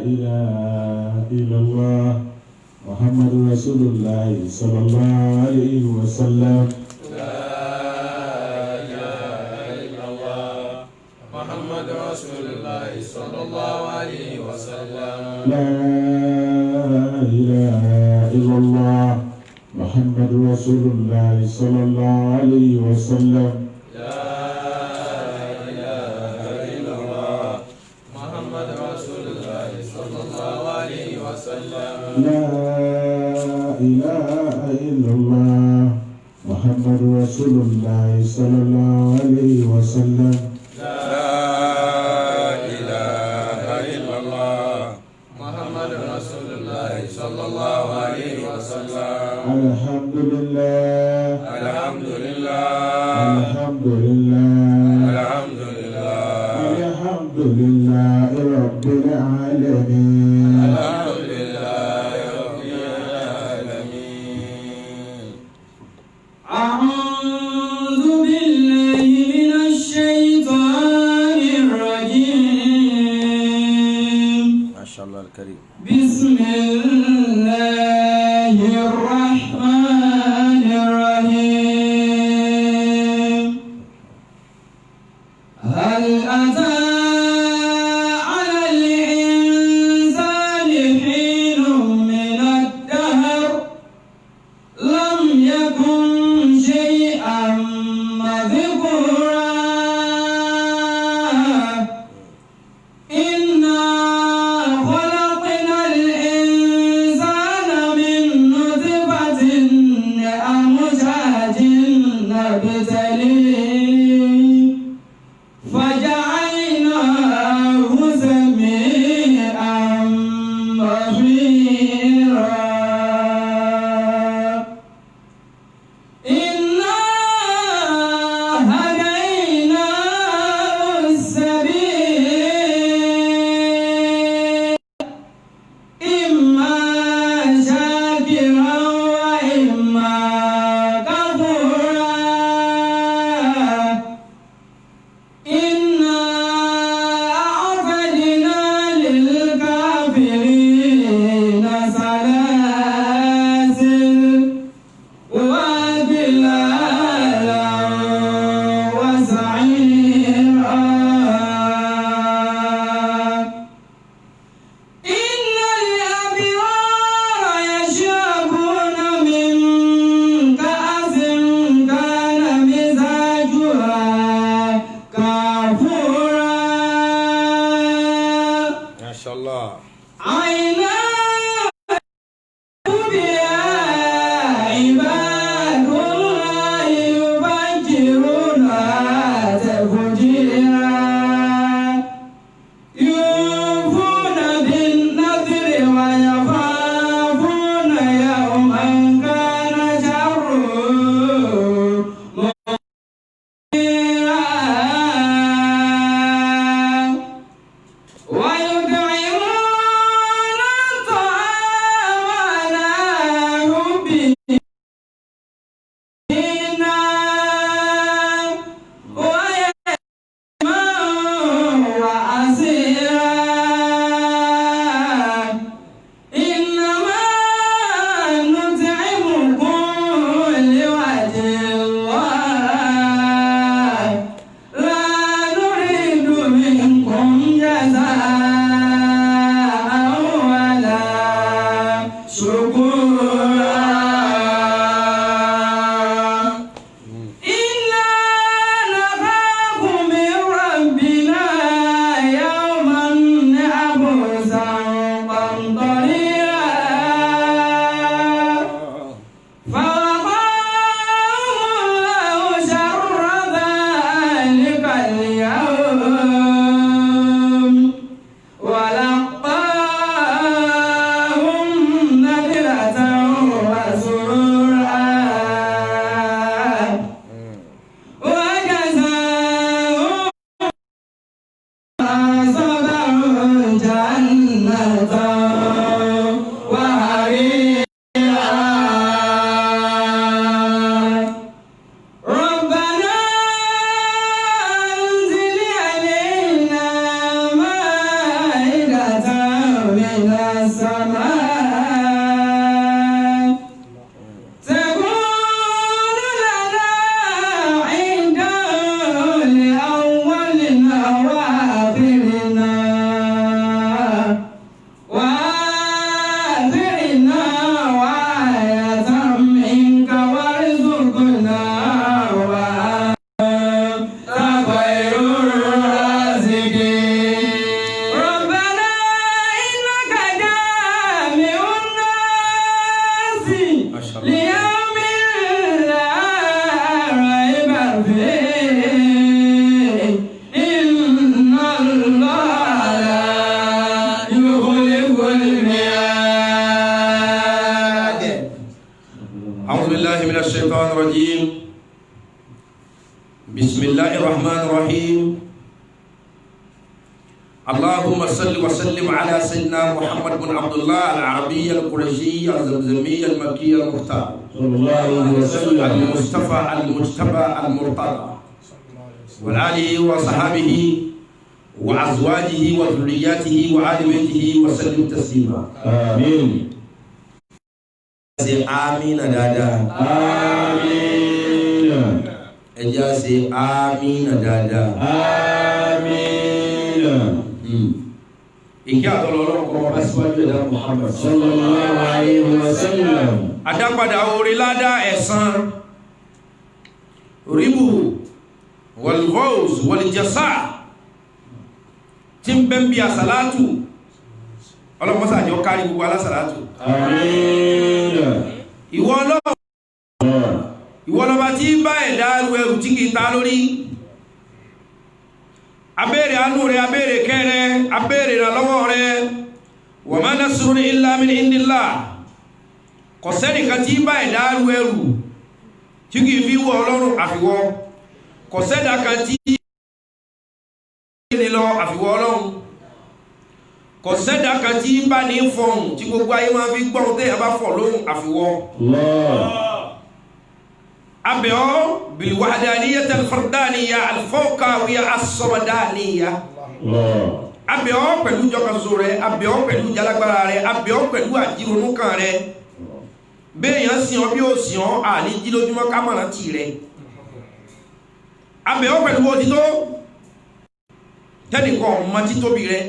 إله إلا الله محمد رسول الله صلى الله عليه وسلم. لا إله إلا الله محمد رسول الله صلى الله عليه وسلم. لا إله إلا الله محمد رسول الله صلى الله عليه وسلم. لا إله إلا الله محمد رسول الله صلى الله عليه وسلم. لا إله إلا الله محمد رسول الله صلى الله عليه وسلم. لا إله إلا الله محمد رسول الله صلى الله عليه وسلم. الحمد لله الحمد لله الحمد لله الحمد لله الحمد لله رب العالمين. الحمد لله رب العالمين. أعوذ بالله من الشيطان الرجيم. ما شاء الله الكريم. بسم الله الرحمن الرحيم. هل أتى على الإنسان حين من الدهر لم يكن شيئا مذكورا. إنا خلقنا الإنسان من نطفة أمشاج نبتليه فجعلناه سميعا بصيرا. إنا هديناه السبيل إما شاكرا وإما كفورا. إنا أعتدنا للكافرين سلاسل وأغلالا وسعيرا. إن الأبرار يشربون من كأس كان مزاجها كافورا. ما شاء الله. عينا بها عباد الله يفجرونها تفجيرا. يوفون بالنذر ويخافون يوما كان شره مستطيرا. ويطعمون الطعام على حبه ويتيما وأسيرا. إنما نطعمكم لوجه الله لا نريد منكم جزاء ولا شكورا. إنا نخاف من ربنا يوما عبوسا قمطريرا. فوقاهم الله شر ذلك اليوم ولقاهم نذرة وسرورا وجزاهم صبروا جنة وحريرا. ربنا أنزل علينا مائدة الشيطان الرجيم. بسم الله الرحمن الرحيم. اللهم صل وسلم على سيدنا محمد بن عبد الله العربي القرشي الزمزمي المكي المختار صلى الله عليه وسلم المصطفى المجتبى المرتضى وآله وصحابه وأزواجه وذرياته وآل بيته وسلم تسليما. آمين. Ṣe àmín dáadáa. آمين. Ẹ jẹ́ á ṣe àmín dáadáa. آمين. Ìkẹ́ àtọ́lọ́ ọlọ́run kọ́ bá síwájú ẹ̀dá Muhammad. صلى الله عليه وسلم. Àdápadà orí ládá ẹ̀san ríbù wal-fawz wal-jasa tí ń bẹ́ ń bí àsàlátù ọlọ́mọ́sàájọ́ kárí gbogbo alásàlátù. آمين. Ìwọ ọlọ́run, ìwọ lọba tí ń bá ẹ̀dá ru ẹrù tí kìí ta lórí. Abéèrè àánú rẹ, abéèrè kẹrẹ, abéèrè ìrànlọ́wọ́ rẹ. Wa ma nasrun illa min indillah. Kò sẹ́nìkan tí ń bá ẹ̀dá ru ẹrù tí kìí fi wọ ọlọ́run àfiwọ́. Kò sẹ́dá kan tí ní lọ àfiwọ́ ọlọ́run. Kò sẹ́dá kan tí ń bá ní fọhùn tí gbogbo ayé máa fi gbọ́hùn téèyàn bá fọ̀ lóhùn àfiwọ́. الله. Abẹ́ọ́ bilwahdaniyya alfardaniya alfawqawiyya asọmọdaniya. الله. Abẹ́ọ́ pẹ̀lú jọkanso rẹ, abẹ́ọ́ pẹ̀lú jalagbára rẹ, abẹ́ọ́ pẹ̀lú àjírònú kan rẹ. Béèyàn sìn ọ́ bí ó sìn ọ́, àní jí lójúmọ́ ká mọ̀nà tì rẹ. Abẹ́ọ́ pẹ̀lú òtítọ́ tẹ́nìkan ọmọ títóbi rẹ,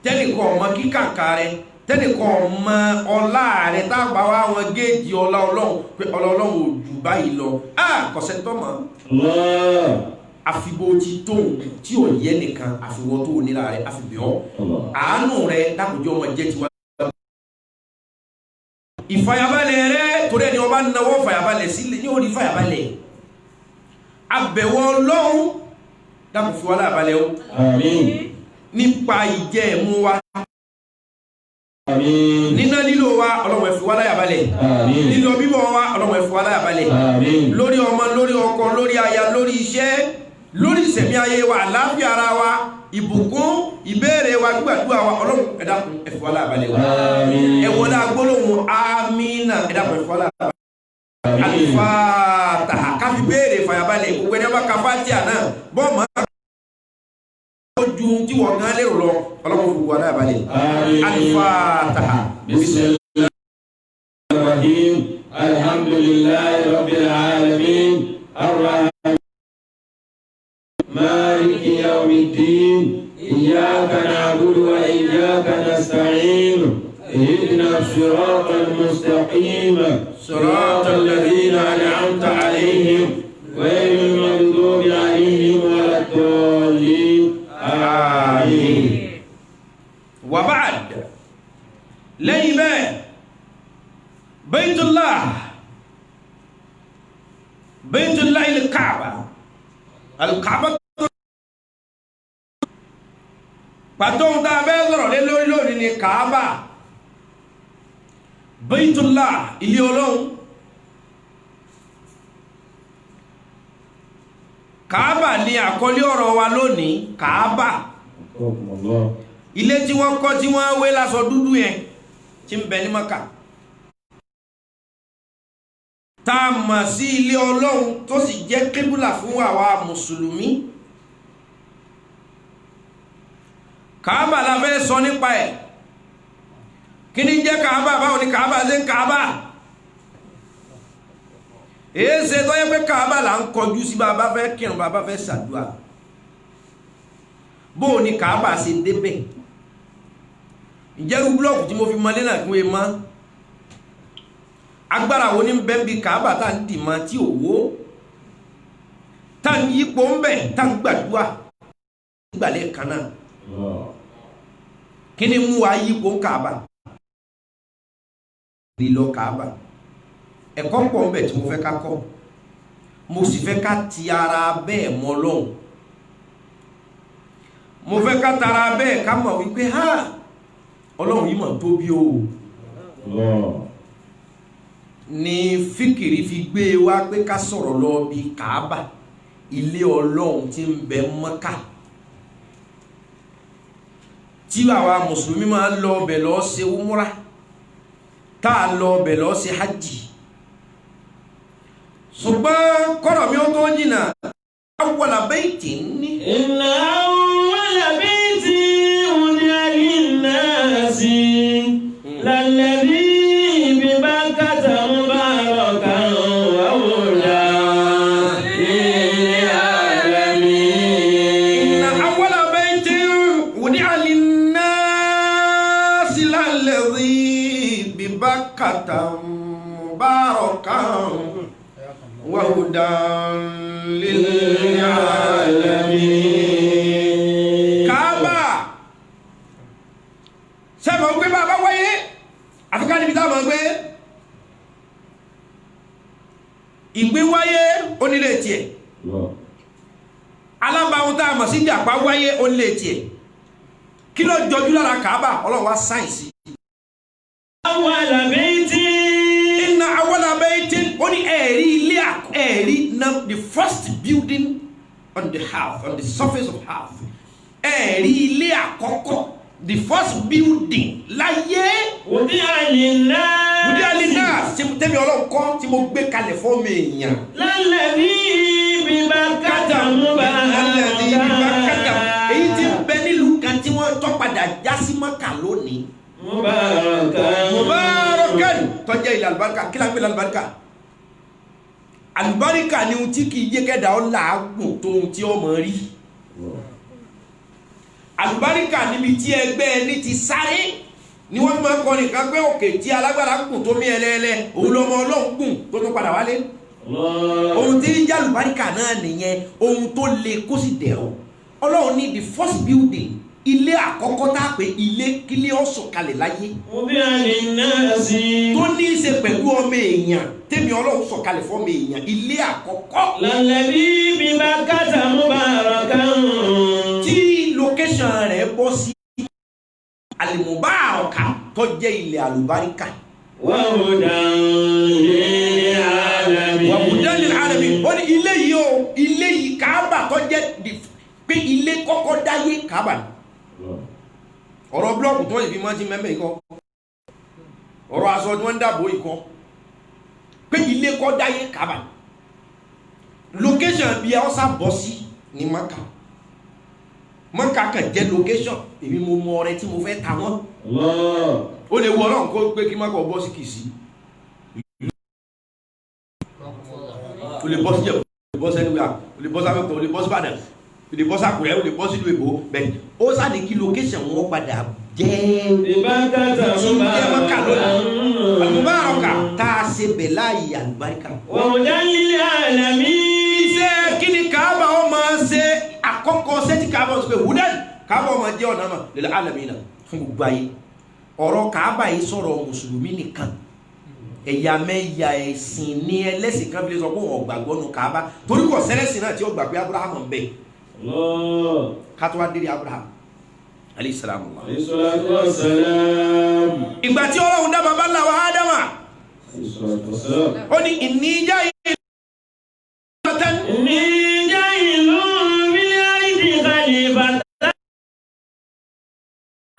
tẹ́nìkan ọmọ kíkàǹkà rẹ, tẹ́nìkan ọmọ ọlá rẹ, táàbà wá wọn géèjì ọlá ọlọ́run pé ọlá ọlọ́run ò jù báyìí lọ. A kọ̀sẹ́ntọ́ mọ́. الله. Àfibó ti tóun tí ò yẹ nìkan, àfiwọ́ tó nílà rẹ, àfibíọ́ الله. àánú rẹ dákòjọ́ ọmọ jẹ́ tiwa. Ìfàyàbalẹ̀ rẹ, torí ẹni ọba náwó fàyàbalẹ̀ sílẹ̀ ní òní fàyàbalẹ̀. Abẹ̀wọ̀ ọlọ́run dákò fi wá láàbalẹ̀ o. آمين. Nípa ìjẹ ẹ̀mú wa, آمين. níná lílo wa, ọlọ́run ẹ fi wá láyàbalẹ̀. آمين. Lílọ bíbọ̀ wa, ọlọ́run ẹ fi wá láyàbalẹ̀. آمين. Lórí ọmọ, lórí ọkọ, lórí aya, lórí iṣẹ́, lórí ìsẹ̀mí ayé wa, àlàáfíà ara wa, ìbùkún, ìbéèrè wa, gbígbàdúrà wa, ọlọ́run ẹ dákun ẹ fi wá láyàbalẹ̀ wa. آمين. Ẹ wọlé agbólóhùn amínà, ẹ dákun ẹ fi wá láyàbalẹ̀. آمين. Alifataha káfi béèrè fàyàbalẹ̀. Gbogbo ẹni ọba ka Fátíà náà bọ́ọ̀ mọ́ ojú tí wọ́n gán lérò lọ, ọlọ́run fún wa láyàbalẹ̀. آمين. Alifataha. بسم الله الرحيم. الحمد لله رب العالمين الرحمن مالك يوم الدين إياك نعبد وإياك نستعين اهدنا الصراط المستقيم صراط الذين أنعمت عليهم غير المغضوب عليهم ولا الضالين آمين. وبعد، lẹ́yìn bẹ́ẹ̀, Baytullah, Baytullah il-Kaaba, al-Kaaba pàtó ń tá a bẹ́ẹ̀ sọ̀rọ̀ lé lórí lónìí ni Kaaba, Baytullah, ilé ọlọ́run. Kaaba ni àkọlé ọ̀rọ̀ wa lónìí. Kaaba, الله. Ilé tí wọ́n kọ́ tí wọ́n wé lásọ dúdú yẹn tí ń bẹ ní Maka, tá a mọ̀ sí ilé ọlọ́run, tó sì jẹ́ kébùlà fún àwa mùsùlùmí. Kaaba la fẹ́ sọ nípa ẹ̀. Kí ni jẹ́ Kaaba? Báwo ni Kaaba ṣe ń Kaaba? Èé ṣe tó yẹ pé Kaaba là ń kọjú sí bàbá fẹ́ kírun, bàbá fẹ́ ṣàdúrà? Bó o ní Kaaba ṣe débẹ̀? Ìjẹ́rú búlọ́ọ̀kù tí mo fi mọlé náà kí wọ́n mọ́? Agbára wo ní bẹ́ẹ̀ bí Kaaba tá ń dì mọ́ tí ò wó, tá ń yípo ń bẹ̀, tá ń gbàdúrà gbàlẹ̀ kan náà? Kí ni mú wa yípo ń Kaaba lílọ Kaaba? Ẹ̀kọ́ pọ̀ ń bẹ̀ tí mo fẹ́ ká kọ́, mo sì fẹ́ ká ti ara bẹ́ẹ̀ mọ́ Ọlọ́hun. Mo fẹ́ ká tara bẹ́ẹ̀ ká mọ̀ wípé ha, Ọlọ́run yìí mọ̀ tóbi o. Ni fíkìrì fi gbé wa pé ká sọ̀rọ̀ lọ bí Kàábà, ilé Ọlọ́run tí ń bẹ Mọ́kà, tí àwa mùsùlùmí máa ń lọ ọbẹ̀ lọ ṣe umura, tá a lọ ọbẹ̀ lọ ṣe hajj. Ṣùgbọ́n kọ́rọ̀ mi ó tó jìnnà, awwala baytin ní. Inna awwala baytin wudi'a linnasi lalladhi bi Bakkata mubarakan wa hudan lil alamin. Inna awwala baytin wudi'a linnasi lalladhi bi Bakkata mubarakan wa hudan lil alamin. Kaaba sẹ́mọ̀ ń gbé bàbá wáyé àfikà níbi táwọn gbé ìgbé wáyé onílé tiẹ̀, alábàáhùn tá a mọ̀ sí ìjàpá wáyé onílé tiẹ̀. Kí ló jọjú lára Kaaba? Ọlọ́run wá sáyẹ̀nsì. Awwala baytin. Inna awwala baytin, ó ní ẹ̀rí ilé ẹ̀rí na the first building on the house, on the surface of house, ẹ̀rí ilé àkọ́kọ́, the first building láyé, Wudi'a linnasi. Wudi'a linnasi, tẹ́mi Ọlọ́run kọ́ tí mo gbé kalẹ̀ fún mi èèyàn. Lalladhi bi Bakkata Alladhi bi Bakkata, èyí tí ń mubarakan. bẹ nílùú kan tí wọ́n tọ́ padà já sí Mọ́kà lónìí. Mubarakan. Mubarakan, tó jẹ́ ilẹ̀ àlùbáríkà. Kí la ń pè ní àlùbáríkà? Àlùbáríkà ni ohun tí kì í jẹ́ kẹ́dà ọ́ làágùn tó ohun tí ó mọ̀ rí. Àlùbáríkà níbi tí ẹgbẹ́ ẹni ti sáré ni wọ́n máa ń kọ́ nìkan pé òkè tí alágbára gùn tó mí ẹlẹ́ẹ̀lẹ́, òun lọmọ Ọlọ́run gùn tó tún padà wálé. Ohun tí ń jẹ́ àlùbáríkà náà nìyẹn, ohun tó le kó sì dẹ̀rọ̀. Ọlọ́run ní the first building, ilé àkọ́kọ́ tá a pè ilé kílé ó sọ̀kalẹ̀ láyé, Wudi'a linnasi. tó ní í ṣe pẹ̀lú ọmọ èèyàn, tẹ́mi Ọlọ́run sọ̀kalẹ̀ fọ́mọ èèyàn, ilé àkọ́kọ́ Lalladhi bi Bakkata mubarakan. tí location rẹ̀ bọ́ sí alimubaraka, tó jẹ́ ilẹ̀ àlùbáríkà. Wa hudan lil alamin. Wa hudan lil alamin. Ó ní ilé yìí o, ilé yìí Kaaba tó jẹ́ pé ilé kọ́kọ́ dáyé Kaaba ni. Ọ̀rọ̀ búlọ́ọ̀kù tó yìí fi máa ti mẹ́mẹ́ ikọ́, ọ̀rọ̀ aṣọ tí wọ́n ń dàbò ikọ́, pé ilé kọ́ dáyé Kaaba ni. Location bí ẹ ọ́sà bọ́ sí ní Maka. Maka kàn jẹ́ location. Èmi mo mọ ọrẹ tí mo fẹ́ ta wọ́n. Ó lè wọ Ọlọ́run kó pé kí Maka bọ́ sí Kìsì, ó lè bọ́ sí Jẹ̀bú, ó lè bọ́ sẹ́nuwà, ó lè bọ́ sáfẹ́kọ̀, ó lè bọ́ sí Ìbàdàn, ó lè bọ́ sákùrẹ́, ó lè bọ́ sílùú Èbó. Bẹ́ẹ̀ ó sáà kí location wọn padà jẹ́ Bi Bakkata tí ń jẹ́ Maka lónìí, mubarakan. àlùbáràkà tá a ṣe bẹ̀ láàyè àlùbáríkà. Wa hudan lil alamin. Iṣẹ́ kí ni Kaaba ó máa ṣe? Àkọ́kọ́ ṣé tí Kaaba ó ṣe pé hudan, Kaaba ó máa jẹ́ ọ̀nà àmà lil alamina fún gbogbo ayé. Ọ̀rọ̀ Kaaba yìí sọ̀rọ̀ mùsùlùmí nìkan, ẹ̀yà mẹ́yà ẹ̀sìn ní ẹlẹ́sìn kan fi lè sọ pé òun ọ̀gbàgbọ́ nu Kaaba, torí kò sẹ́lẹ̀sìn náà tí ó gbà pé Abraham ń bẹ. Allah. Kátó wá délé Abraham alayhi salamu. Alayhi salatu wassalam. Ìgbà tí Ọlọ́run dá baba ńlá wa Ádámà, Alayhi salatu wassalam. ó ní ìníjà yìí Inni ja'ilun fil ardi khalifatan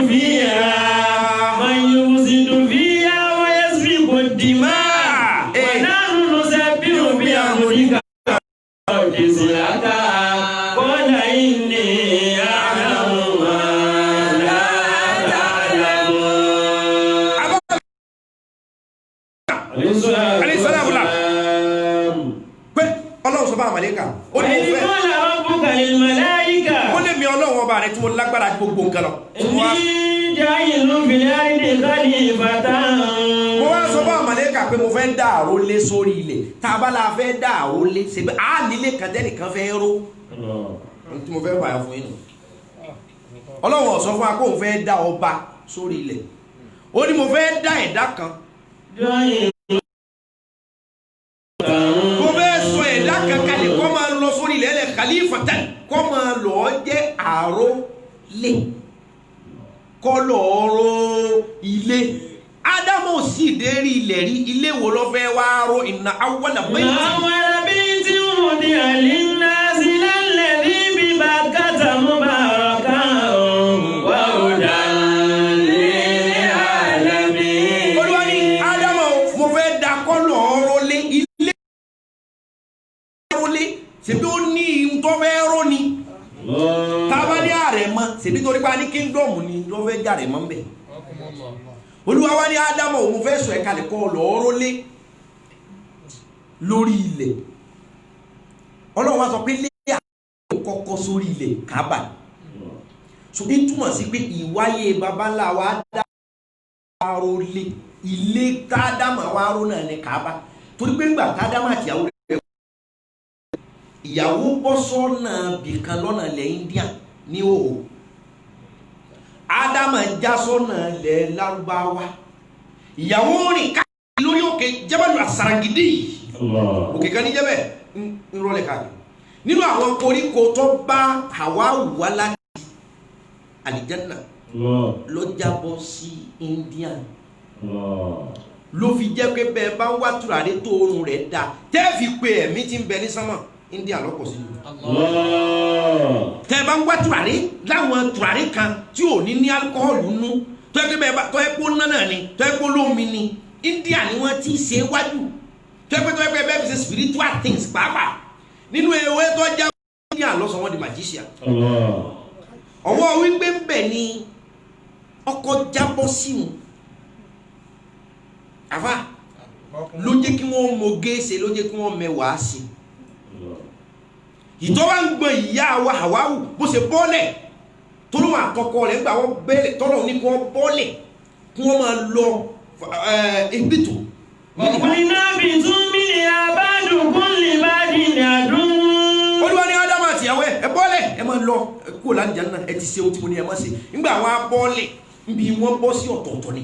fiha man yufsidu fiha wa yasfiku ad-dimaa wa nahnu nusabbihu bihamdika wa nuqaddisu laka. Qala inni a'lamu ma la ta'lamun. Alayhi Alayhi salatu wassalam. Pé Ọlọ́run sọ fún àmàlẹ́kà, ó ní mo Wa idh fẹ́ qala rabbuka lil malaika ó lé mi Ọlọ́run ọba rẹ tí mo lágbára ju gbogbo nǹkan lọ. Inni ja'ilun fil ardi khalifatan. Mo wá sọ fún àmàlẹ́kà pé mo fẹ́ dá àrólé sórí ilẹ̀. Tá a bá la fẹ́ dá àrólé ṣe pé a nílé kan tẹ́nìkan fẹ́ ró. Ohun tí mo fẹ́ fàyà fún yín nù. Ọlọ́run ó sọ fún wa pé òun fẹ́ dá ọba sórí ilẹ̀. Ó ní mo fẹ́ dá ẹ̀dá kan, mo fẹ́ sọ ẹ̀dá kan kalẹ̀ kó máa lọ sórí ilẹ̀ ẹlẹ̀ khalifatan, kó máa lọ jẹ́ àrólé, kó lọ ró ilé. Ádámù sì dé. dérí ilẹ̀ rí, ilé wo ló fẹ́ wá ró? Inna awwala bayti. Awwala bayti wudi'a linnasi lalladhi bi Bakkata mubarakan wa hudan lil alamin. Olúwa ní Ádámù, mo fẹ́ da kọ́lọ̀ ọ̀rọ̀ lé ilé rólé, ṣèbí ó ní ihun tó fẹ́ ró ni. Tábà ní ààrẹ mọ́, ṣèbí torí pa ní kíngdọ̀mù ni ló fẹ́ jàrẹ̀ mọ́ ń bẹ̀. Olúwa wá ní Ádámù, òun fẹ́ sọ ẹ̀ka lè kọ́ ọ̀lọ́ rólé lórí ilẹ̀. Ọlọ́run wá sọ pé lé àwọn kọ́kọ́ sórí ilẹ̀ Kábà. So ní túmọ̀ sí pé ìwáyé baba ńlá wa dá rólé ilé tádámà wa ró náà ní Kábà, torí pé ńgbà tádámà àtìyàwó rẹ̀ ìyàwó bọ́ sọ́nà bìkan lọ́nà ilẹ̀ India ní òhò, Ádámà já sọ́nà ilẹ̀ Lárúbáwá, ìyàwó rìn káàkiri lórí òkè Jẹ́bẹ̀lú Àsàràgídì, òkè kan ní jẹ́bẹ̀ ń rọlẹ̀ káàkiri nínú àwọn koríko tó bá Háwà wá láti àlìjánà ló jábọ́ sí India, ló fi jẹ́ pé bẹ́ẹ̀ bá ń wá tùràrí tó oorun rẹ̀ dáa tẹ́ fi pe ẹ̀mí tí ń bẹ ní sánmà, India lọ́pọ̀ sí i. Tẹ́ bá ń wá tùràrí láwọn tùràrí kan tí ò ní ní alukóhólù nú, tó yẹ pé bẹ́ẹ̀ bá tó yẹ kó ná náà ni, tó yẹ kó lómi ni, India ni wọ́n ti ṣe wájú, tó yẹ pé bẹ́ẹ̀ fi ṣe spiritual things pàápàá nínú ewé tó jẹ́ India lọ́sọ̀ wọ́n di magician. Ọwọ́ wípé ń bẹ̀ ni ọkọ̀ jábọ́ sí wọn àfa ló jẹ́ kí wọ́n mọ géèṣe, ló jẹ́ kí wọ́n mẹwàá sí i. Ìtọ́ wa ń gbọ́n ìyá wa Háwáwù bó ṣe bọ́lẹ̀ tọ́lọ́ àtọkọ rẹ̀ ńgbà wọ́n bẹ́lẹ̀ tọ́lọ́ ní kí wọ́n bọ́lẹ̀ kí wọ́n máa lọ ebítò. Qulna bitu minha ba'dukum li ba'din aduwwun. Olúwa ní Ádámù àti ìyàwó ẹ bọ́lẹ̀, ẹ máa lọ kó láǹjà náà, ẹ ti ṣe ohun tí mo ní ẹ má ṣe. Ńgbà wọn á bọ́lẹ̀ níbi wọ́n bọ́ sí ọ̀tọ̀ọ̀tọ̀ ni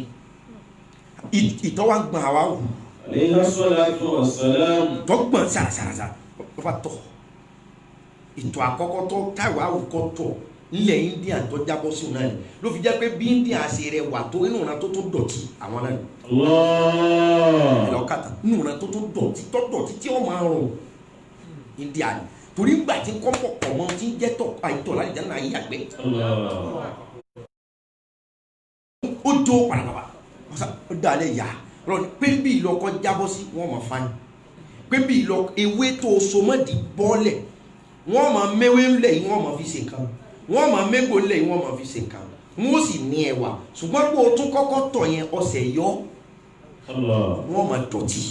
ìtọ́ wa ń gbọ́n Háwáwù. Alayhi salatu wassalam. Tọ́gbọ̀n sàràsàràsà wọ́n fa tọ̀ ìtọ̀ àkọ́kọ́ tó táwa àwùkọ́ tọ̀ nílẹ̀ India tó jábọ́ sí òun náà ni, ló fi jẹ́ pé bí India ṣe rẹ̀ wà tó inú ìran tó tó dọ̀tí àwọn náà ni. Ẹ̀rọ kàtà inú ìran tó tó dọ̀tí tó dọ̀tí tí ó máa rùn India ni, torí ńgbà tí kọ́pọ̀ pọ̀ mọ́ tí ń jẹ́ tọ̀ àìtọ̀ láti dáná ayé àgbẹ̀ ó jó parapapa ó dá alẹ́ yá rọ pé bí ìlọkọ jábọ́ sí wọ́n mọ̀ fáyín, pé bí ìlọ ewé tó so mọ́ di bọ́ọ̀lẹ̀ wọ́n máa méwé ńlẹ̀ yìí, wọ́n máa fi ṣe nǹkan, wọ́n máa mégbò ńlẹ̀ yìí, wọ́n máa fi ṣe nǹkan, wọ́n sì ní ẹwà. Ṣùgbọ́n pé o tún kọ́kọ́ tọ̀ yẹn ọ̀sẹ̀ yọ, wọ́n máa dọ̀tí.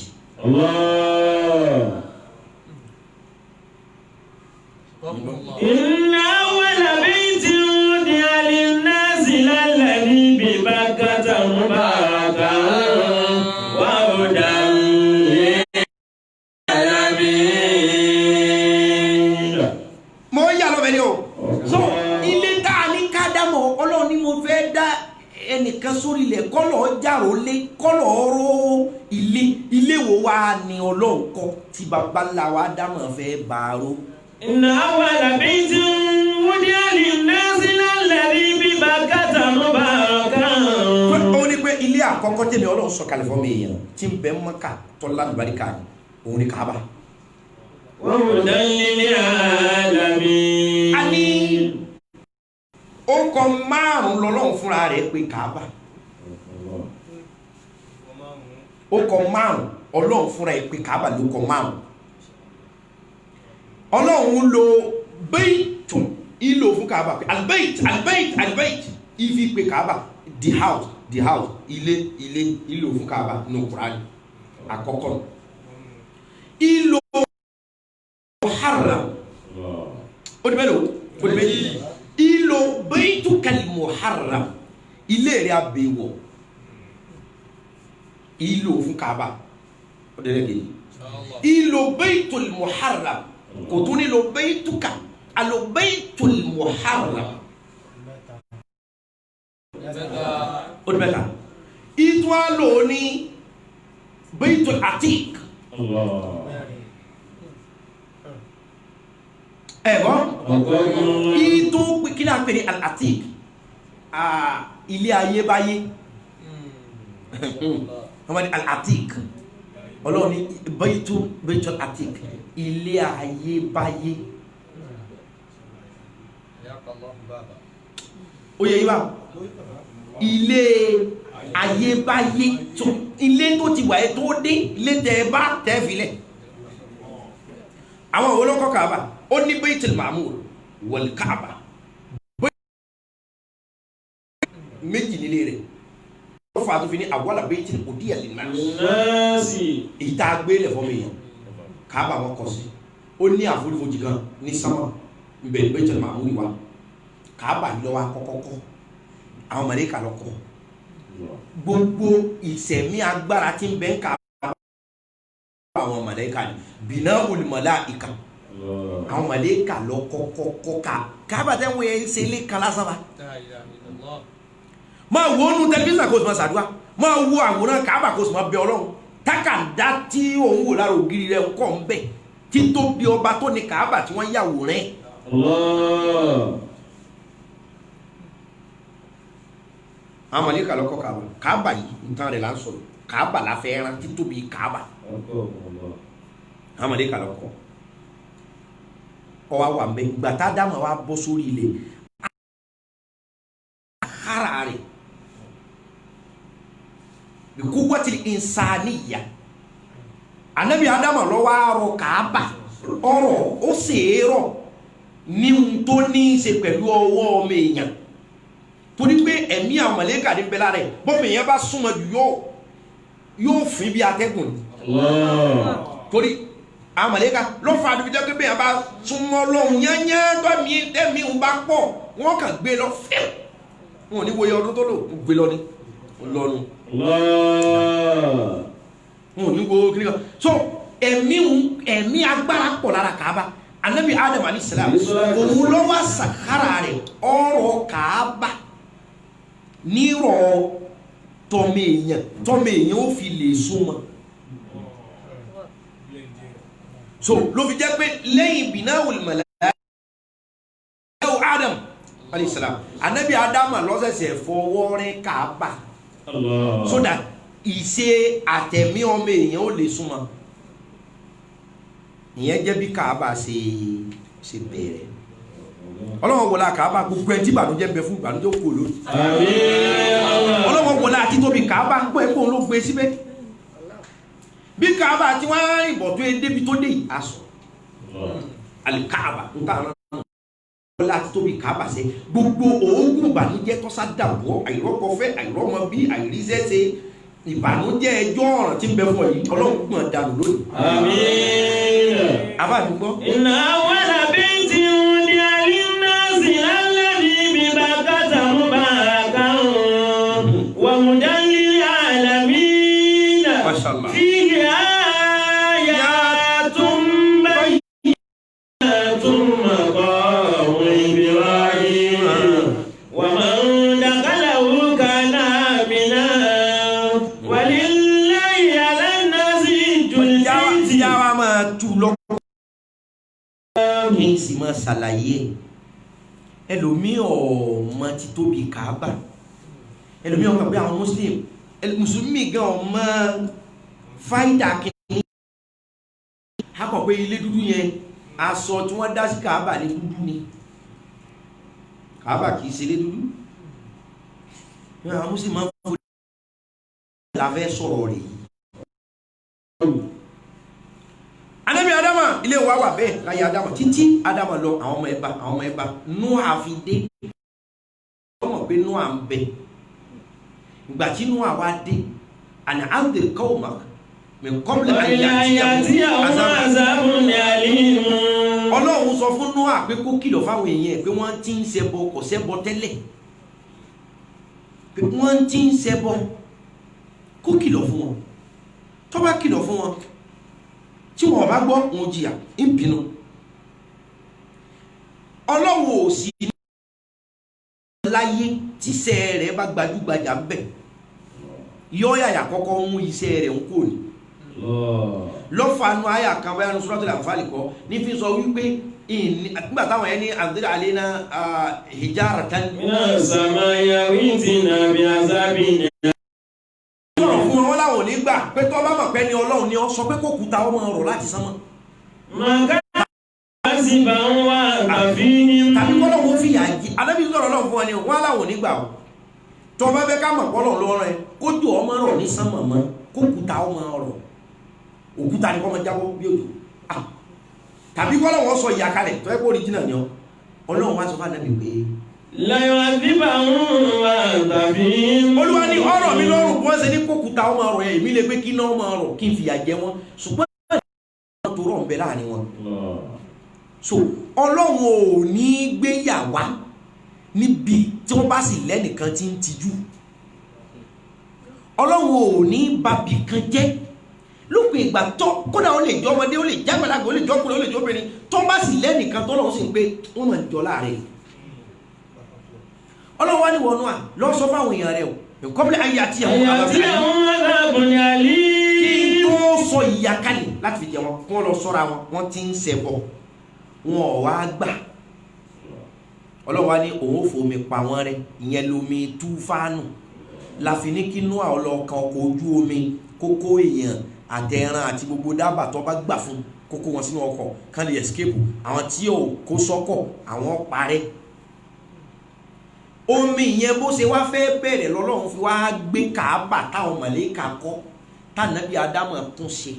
Inna awwala baytin wudi'a linnasi lalladhi bi Bakkata mubarakan wa hudan lil alamin. Mo yà lọ́bẹ̀ ni o. So ilé tá a ní kádámọ̀, Ọlọ́run ni mo fẹ́ dá ẹnìkan sórí ilẹ̀ kọ́lọ̀ jàrò lé kọ́lọ̀ ró ilé, ilé wo wá ni Ọlọ́run kọ́ tí baba ńlá wa dámọ̀ fẹ́ bá a ró. Inna awwala baytin wudi'a linnasi lalladhi bi Bakkata mubarakan. Ó ní pé ilé àkọ́kọ́ tèmi Ọlọ́run sọ kalẹ̀ fún mi èèyàn tí ń bẹ Mákà tọ́lá lùbáríkà ni òun ni Káàbà. Wa hudan lil alamin. A ní ó kọ márùn lọ́lọ́run fúnra rẹ̀ pé Káàbà. Ó kọ márùn Ọlọ́run fúnra rẹ̀ pé Káàbà ló kọ márùn. Ọlọ́run lo bẹ́ẹ̀tùn ìlò fún Káàbà pé albeit albeit albeit ìfi pé Káàbà the house the house ilé ilé ìlò fún Káàbà nínú Kùránì àkọ́kọ́ ìlò Muharram ó di mélòó? Ó di méjì. Ìlò baitukal Muharram ilé rẹ̀ abèwọ̀ ìlò fún Kaaba ó di lẹ́gẹ̀ẹ́. Ìlò baitul Muharram kò tún ní lo baituka alo baitul Muharram ó di mẹ́ta. Ìtún àlò ní baitul Atiq. Ẹ̀gbọ́n ìtún kí ni a pè ní al-Atiq? Ilé ayébáyé. Wọ́n bá ní al-Atiq. Ọlọ́run ní Baitu Baitul Atiq, ilé ayébáyé. Ó yẹ yíwá ilé ayébáyé, ilé tó ti wà ẹ́ tó dé, ilé tẹ́ bá tẹ́ filẹ̀. Àwọn olókọ́ Kaaba ó ní Baitul Ma'mur wal Kaaba méjì nílé rẹ̀. Ó fà tó fi ní awwala baitin udiya linnas, èyí tá a gbé lẹ̀ fọ́mọ èèyàn Kaaba wọn kọ sí. Ó ní àforífojì kan ní sámà nbẹ Baitul Ma'mur wa. Kaaba yìí lọ́wọ́ akọ́kọ́kọ́ àwọn màlàíkà ló kọ́. Gbogbo ìsẹ̀mí agbára tí ń bẹ ń Kaaba àwọn màlàíkà ni bina'ul màláíkà. Àwọn màlàíkà ló kọ́kọ́kọ́ ká Kaaba tẹ́ wọ́n yẹn ń ṣe ilé kan lásán wa. Máa wo nu tẹlifíṣàn kó o sì máa ṣàdúrà, máa wo àwòrán Kaaba kó o sì máa bẹ Ọlọ́run. Tákàndá tí òun wò lára ògiri rẹ̀ ń kọ́ ń bẹ̀ títóbi ọba tó ní Kaaba tí wọ́n yàwòrán ẹ̀. Àwọn màlàíkà ló kọ́ Kaaba. Kaaba yìí nǹkan rẹ̀ là ń sọ̀rọ̀. Kaaba la fẹ́ rán, títóbi Kaaba. Àwọn màlàíkà ló kọ́. Ọwọ́ àwọn àmì gbàtà dáhùn wa bọ́ sórí ilẹ̀ ara rẹ̀ bikuwati insaniya. Anabi Adama ló wá rọ̀ Kaaba, ọ̀rọ̀ ó sì rọ̀ ní ohun tó ní í ṣe pẹ̀lú ọwọ́ ọmọ èèyàn, torí pé ẹ̀mí àwọn màlàíkà ní bẹ́lá rẹ̀. Bọ́mọ èèyàn bá súnmọ́ jù yóò fín bí atẹ́gùn ni. Torí àwọn màlàíkà ló fa àdúgbò jẹ́ pé bẹ́ẹ̀ bá súnmọ́ lọ́hùn yányán, tọ́mí ẹ̀mí ń bá pọ̀, wọ́n kàn gbé lọ fẹ́ẹ̀. Wọn ò ní wòye ọdún tó lò, ń gbé lọ ní lọ́nu. Wọn ò ní wo kíní kan. So ẹ̀mí agbára pọ̀ lára Kaaba. Anabi Adam alayhi salam òun ló wá sàkárà rẹ̀ ọ̀rọ̀ Kaaba nírọ̀ tọ́mọ èèyàn, tọ́mọ èèyàn ó fi lè súnmọ́. So ló fi jẹ́ pé lẹ́yìn bina'ul malaika Adam alayhi salam, anabi Adam lọ́sẹ̀sẹ̀ fọwọ́ rẹ́ Kaaba so that ìṣe àtẹ̀mí ọmọ èèyàn ó lè súnmọ́. Ìyẹn jẹ́ bí Kaaba ṣe bẹ̀rẹ̀. Ọlọ́wọ́ wọlá Kaaba gbogbo ẹni tí ìbànújẹ́ ń bẹ fún ìbànújẹ́ kò lórí. Ọlọ́wọ́ wọlá àti tóbi Kaaba gbọ́ ẹ̀kọ́ ló gbé síbẹ̀. Bí Kaaba tí wọ́n á rìn bọ̀ tó débi tó dé yìí aṣọ Al-Kaaba ń tà náà wọlá àti tóbi Kaaba ṣe gbogbo òógùn ìbànújẹ́ tọ́sá dàbọ̀ àìrọ́kọfẹ́ àìrọ́mọbí àìríṣẹ́ ṣe ìbànújẹ́ ẹjọ́ ọ̀ràn tí ń bẹ fún ọ yìí, Ọlọ́run gbọ̀n dànù lónìí. Àmín. Àbá mi gbọ́. Inna awwala baitin wudi'a linnasi lalladhi bi Bakkata mubarakan wa hudan lil alamin. Mashallah. Fihi ayatun bayyinatun maqamu Ibrahim wa man dakhalahu kana amina walillahi ala nnasi hijjul bayti. Yáwa máa tú lọ. Kí n sì máa ṣàlàyé ẹlòmíì ọ̀ọ́mọ ti tóbi Kaaba, ẹlòmíì ọ̀kan pé àwọn muslim mùsùlùmí gan ọmọ fáìdà kìíní. A kọ̀ pé ilé dúdú yẹn, aṣọ tí wọ́n dá sí Kaaba ní dúdú ni. Kaaba kìí ṣe ilé dúdú. Àwọn muslim máa ń forí la fẹ́ sọ̀rọ̀ rẹ̀ yìí. Anabi Adama ilé wa wà bẹ́ẹ̀ láyé Adama títí Adama lọ, àwọn ọmọ ẹba àwọn ọmọ ẹba Nóà fi dé. Wọ́n mọ̀ pé Nóà ń bẹ. Ìgbà tí Nóà wá dé, àná anzir qawmak min qabli an ya'tiyahum azabun alim. Ọlọ́run sọ fún Nóà pé kó kìlọ̀ fáwọn èèyàn ẹ̀ pé wọ́n ti ń ṣẹbọ, kò ṣẹbọ tẹ́lẹ̀, pé wọ́n ti ń ṣẹbọ, kó kìlọ̀ fún wọn. Tó bá kìlọ̀ fún wọn tí wọn bá gbọ́, wọn jìyà ń bínú. Ọlọ́run ò sí láyé tíṣẹ́ rẹ̀ bá gbajúgbajà ń bẹ̀, yọ́ yàyà kọ́kọ́ ń mú iṣẹ́ rẹ̀ ń kò ní lọ́fàánú àyà kan báyà ní Suratul Anfal kọ́ ní fi sọ wípé nígbà táwọn ẹni anzir alaina hijaratan minas samai awitina bi'azabin. Sọ̀rọ̀ fún wọn, wọ́n láwọn láwọn ò ní gbà pé tó bá mọ̀ pé ní Ọlọ́run ni ọ sọ pé kó kúta ọmọ rọ̀ láti sánmọ̀. Tàbí kọ́lọ́hún fìyà jẹ alábí sọ̀rọ̀ Ọlọ́run fún wọn ni wọ́n láwọn ò ní gbà o. Tó bá fẹ́ ká mọ̀ pọ́lọ̀ lọ́rọ̀ ẹ kójú ọmọ rọ̀ ní sánmọ̀ mọ́ kó kúta ọmọ rọ̀ òkúta ni kọ́ mọ jábọ́ bí òjò. Tàbí kọ́lọ́hún sọ ìyà kalẹ̀ tó ẹ kó original ni ọ. Ọlọ́run wá sọ fún Ànábì pé Olúwa ní ọ̀rọ̀ mi lọ́rùn bí wọ́n ṣe ní kókúta ọmọ ọ̀rọ̀ yẹn èmi lè pé kí iná ọmọ ọ̀rọ̀ kí n fìyà jẹ wọn ṣùgbọ́n ìyà tó rọ̀ ń bẹ láàrin wọn. So Ọlọ́run ò ní gbéyà wá níbi tí wọ́n bá sì lẹ́nìkan tí ń tijú. Ọlọ́run ò ní babì kan jẹ́ lópin ìgbà tó kódà ó lè jọ ọmọdé ó lè jágbàlagbà ó lè jọkùnrin ó lè jọbìnrin tó bá sì lẹ́nìkan tó lọ́run sì ń pé wọ́n máa ń jọ láàrin. Ọlọ́run wá ní wọnú à lọ sọ fáwọn èèyàn rẹ o kọ́bílẹ̀ ayé àti àwọn àbàbí kí n tó sọ ìyà kalẹ̀ láti fi jẹ wọn kí wọ́n lọ sọ́ra wọn wọ́n ti ń ṣẹbọ wọn ò wá gbà. Ọlọ́run wá ní òun ò fomi pa wọ́n rẹ́ ìyẹn lomi túfánù láfi ní kí Nóà ọlọ́kan ọkọ̀ ojú omi kókó èèyàn àtẹran àti gbogbo dábàá tó bá gbà fún kókó wọn sínú ọkọ̀ kán lè escape àwọn tí ò kó sọ́kọ̀ àwọn parẹ́. Omi yẹn bó ṣe wá fẹ́ bẹ̀rẹ̀ lọ́lọ́run fi wá gbé Kàábà táwọn mọ̀lẹ́kà kọ́ tànàbí Ádámù tún ṣe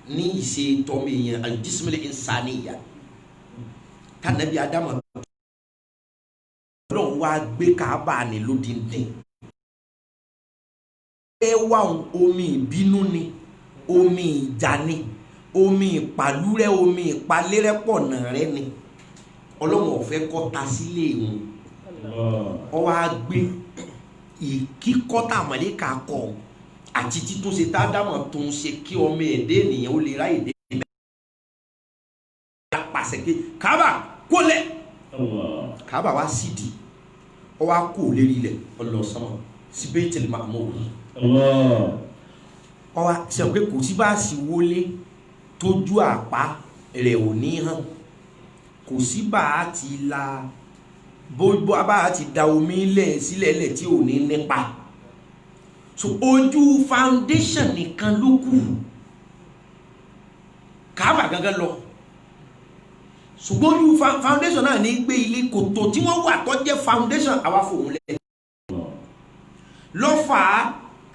ní ìṣe tọ́mọ èèyàn al-jismul insaniya tànàbí Ádámù lọ́lọ́run wá gbé Kàábà ní lódìndín. Ẹ wá omi ìbínú ni omi ìjà ni omi ìpàlúrẹ́ omi ìpalérẹ́pọ̀ náà rẹ ni Ọlọ́run ò fẹ́ kó ta sílé wọn. Ó wá gbé ìkíkọ́ tá àmàlẹ́kà kọ àti títúnṣe tá Ádámù tó ń ṣe kí ọmọ ẹ̀dẹ́ ènìyàn ó lè ráyè dé ibẹ̀. Pàṣẹ pé Káàbà kólẹ̀ Káàbà wá sídìí ó wá kó lérí ilẹ̀ ọlọ́sánmọ̀ sí Baitul Ma'mur. Ó wá ṣe pé kò sí bá sì wọlé tójú àpá rẹ̀ ò ní hàn kò sí bá a ti la bó bá ti da omi lẹ̀ sílẹ̀ lẹ̀ tí ò ní nípa. So ojú foundation nìkan ló kù Káàbà gangan lọ ṣùgbọ́n ojú foundation náà ní gbé ilé kòtò tí wọ́n wà tó jẹ́ foundation àwa fòun lẹ̀ lọ́fà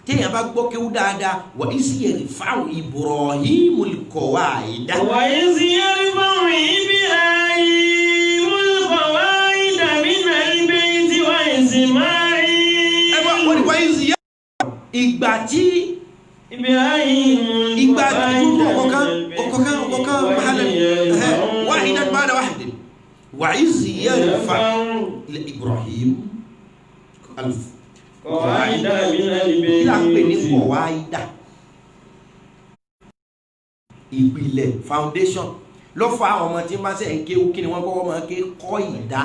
téèyàn bá gbọ́ kéwú dáadáa wà ìsì yarfa'u Ibrahimul qawaida. Wà ìsì yarfa'u Ibrahimul qawaida minal bayti wa Ismail. Ẹ bá wọ́n ní wà ìsì yẹ. Ìgbà tí ìgbà tí ọ̀kọ̀kan ọ̀kọ̀kan ọ̀kọ̀kan mahalan wahidan ba'da wahidin wà ìsì yarfa'u Ibrahim alf kọ̀wáìdà minal kí bayti. là ń pè ní kọ̀wáìdà ìpìlẹ̀ foundation lọ́fà àwọn ọmọ tí ń bá sẹ́ ń kéwú kí ni wọ́n kọ́kọ́ máa ké kọ́ ìdá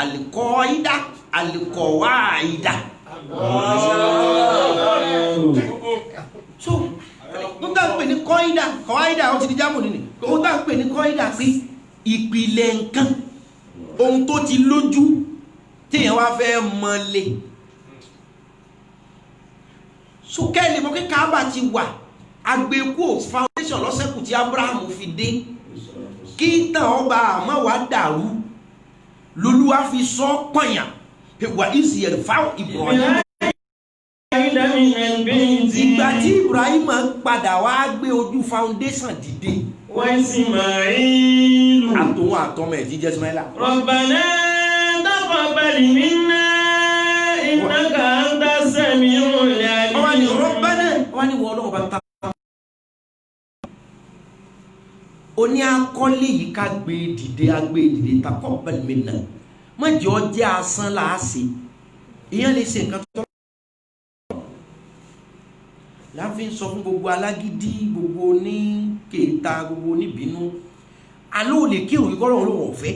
àlìkọ́ìdá àlìkọ̀wáìdá. So ó tá ń pè ní kọ́ìdà kọ́ìdà ó ti di jámù nínú ó tá ń pè ní kọ́ìdà pé ìpìlẹ̀ nǹkan ohun tó ti lójú téèyàn wá fẹ́ mọ́lé sókẹ́lì mọ́ kí Káàbà ti wà agbẹ́kú foundation lọ́sẹ̀kù tí Abraham fi dé kí tàn ọba àmọ́ wàá dàrú lolúwa fi sọ pọ̀nyà pé wà ìsì fáwọn Ibrahim. Minal bayti. Ìgbà tí Ibrahim padà wá gbé ojú foundation dìde Wa Ismail. àtòun àtọmọ ẹ̀ jíjẹ́ Ismaila. Rabbana taqabbal minna innaka anta sami'ul alim. Ọwọ́ ni Rabbana ọwọ́ ni wọ́n ọlọ́run bá ta. Ó ní akọ́lé yìí ká gbé dìde agbé dìde taqabbal minna má jẹ́ ọ jẹ́ asán láàṣẹ ìyẹn lè ṣe nǹkan tó láfi ń sọ fún gbogbo alágídí gbogbo oníkèéta gbogbo oníbínú aló lè kírun yìí kọ́lọ́run ló wọ̀n fẹ́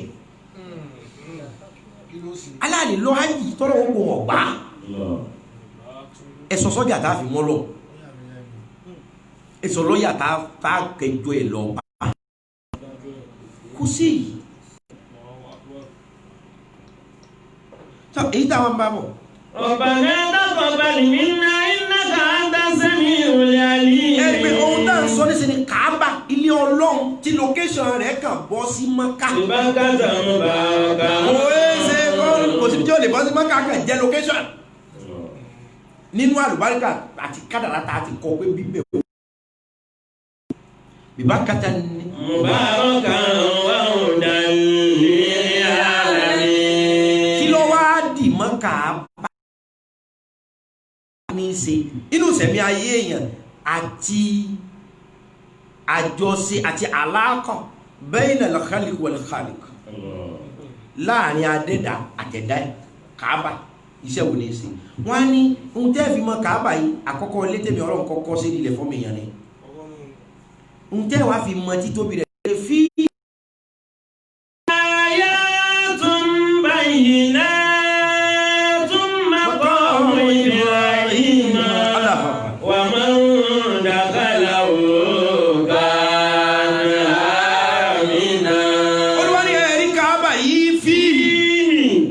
aláàlè lọ ájì tọ́lọ́run kò wọ̀n gbà ẹ̀sọ̀ sọ́jà tá a fi mọ́ lọ ẹ̀sọ̀ lọ́yà tá a kẹjọ ẹ̀ lọ bá kò sí èyí táwọn bá bọ̀. Rabbana taqabbal minna innaka anta sami'ul Tí location rẹ̀ kàn bọ́ sí Mọ́kà. Ìbákàtà mubaraka. Kò é ṣe kò síbi tí ó lè bọ́ sí Mọ́kà, kàn jẹ́ location nínú àlùbáríkà àti kádàrá tá a ti kọ pé bíbẹ̀ o. Bìbákàtà ní. Mubaraka wa hudan lil alamin. Kí ló wá dì mọ́ Káàbà ní í ṣe inú sẹ̀mí ayé èèyàn àti àjọṣe àti àlákọ̀ bayna al-khaliq wal-khaliq, láàrin adẹ́dà àtẹ̀dá ẹ̀? Káàbà, iṣẹ́ wo ní í ṣe? Wọ́n á ní ohun tẹ́ fi mọ Káàbà yìí, àkọ́kọ́ ilé tèmi Ọlọ́run kọ́kọ́ sí ilẹ̀ fọ́mọ èèyàn ni. Ohun tẹ́ wàá fi mọ títóbi rẹ̀ fi Ayatun bayyinatun maqamu Ibrahim. Allahu Akbar. Wa man dakhalahu kana amina. Olúwa ní ẹ̀rí Káàbà yìí fi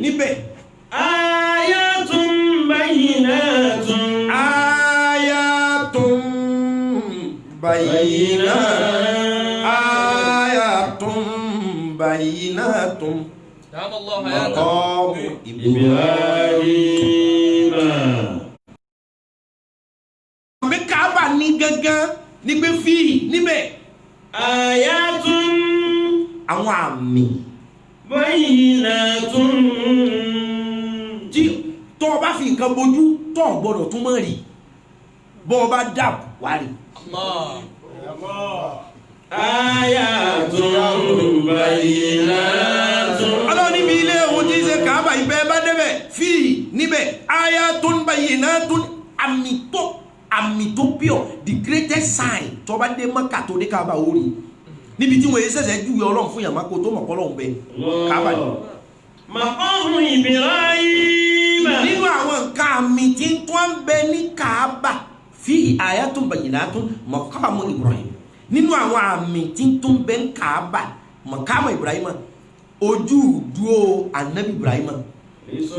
níbẹ̀. Ayatun bayyinatun. Ayatun bayyinatun, ayatun bayyinatun دام الله حياته. maqamu Ibrahim. Ibrahim. Pé Káàbà ní gangan ní pé fi níbẹ̀ Ayatun àwọn àmì bayyinatun. tí tó o bá fi nǹkan bojú tó o gbọdọ̀ tún mọ́ rí, bọ́ ọ bá dàb wá rí. الله. Ayatun bayyinatun. Ọlọ́run níbi ilé ohun tí ń ṣe Káàbà ìbẹ́ bá débẹ̀ fi níbẹ̀ ayatun bayyinatun, àmì tó pure, the greatest sign. Tó bá dé Mọ́kà, tó dé Káàbà, ó rí níbi tí wọ́n yé sẹ̀sẹ̀ júwe Ọlọ́run fún yàrá kó tó mọ̀ kọ́lọ́run bẹ Káàbà ni. Maqamu Ibrahim. Nínú àwọn nǹkan àmì tí tó ń bẹ ní Káàbà, fi ayatun bayyinatun maqamu Ibrahim, nínú àwọn àmì tí tó ń bẹ ní Káàbà, maqamu Ibrahim, ojú dúró anabi Ibrahim.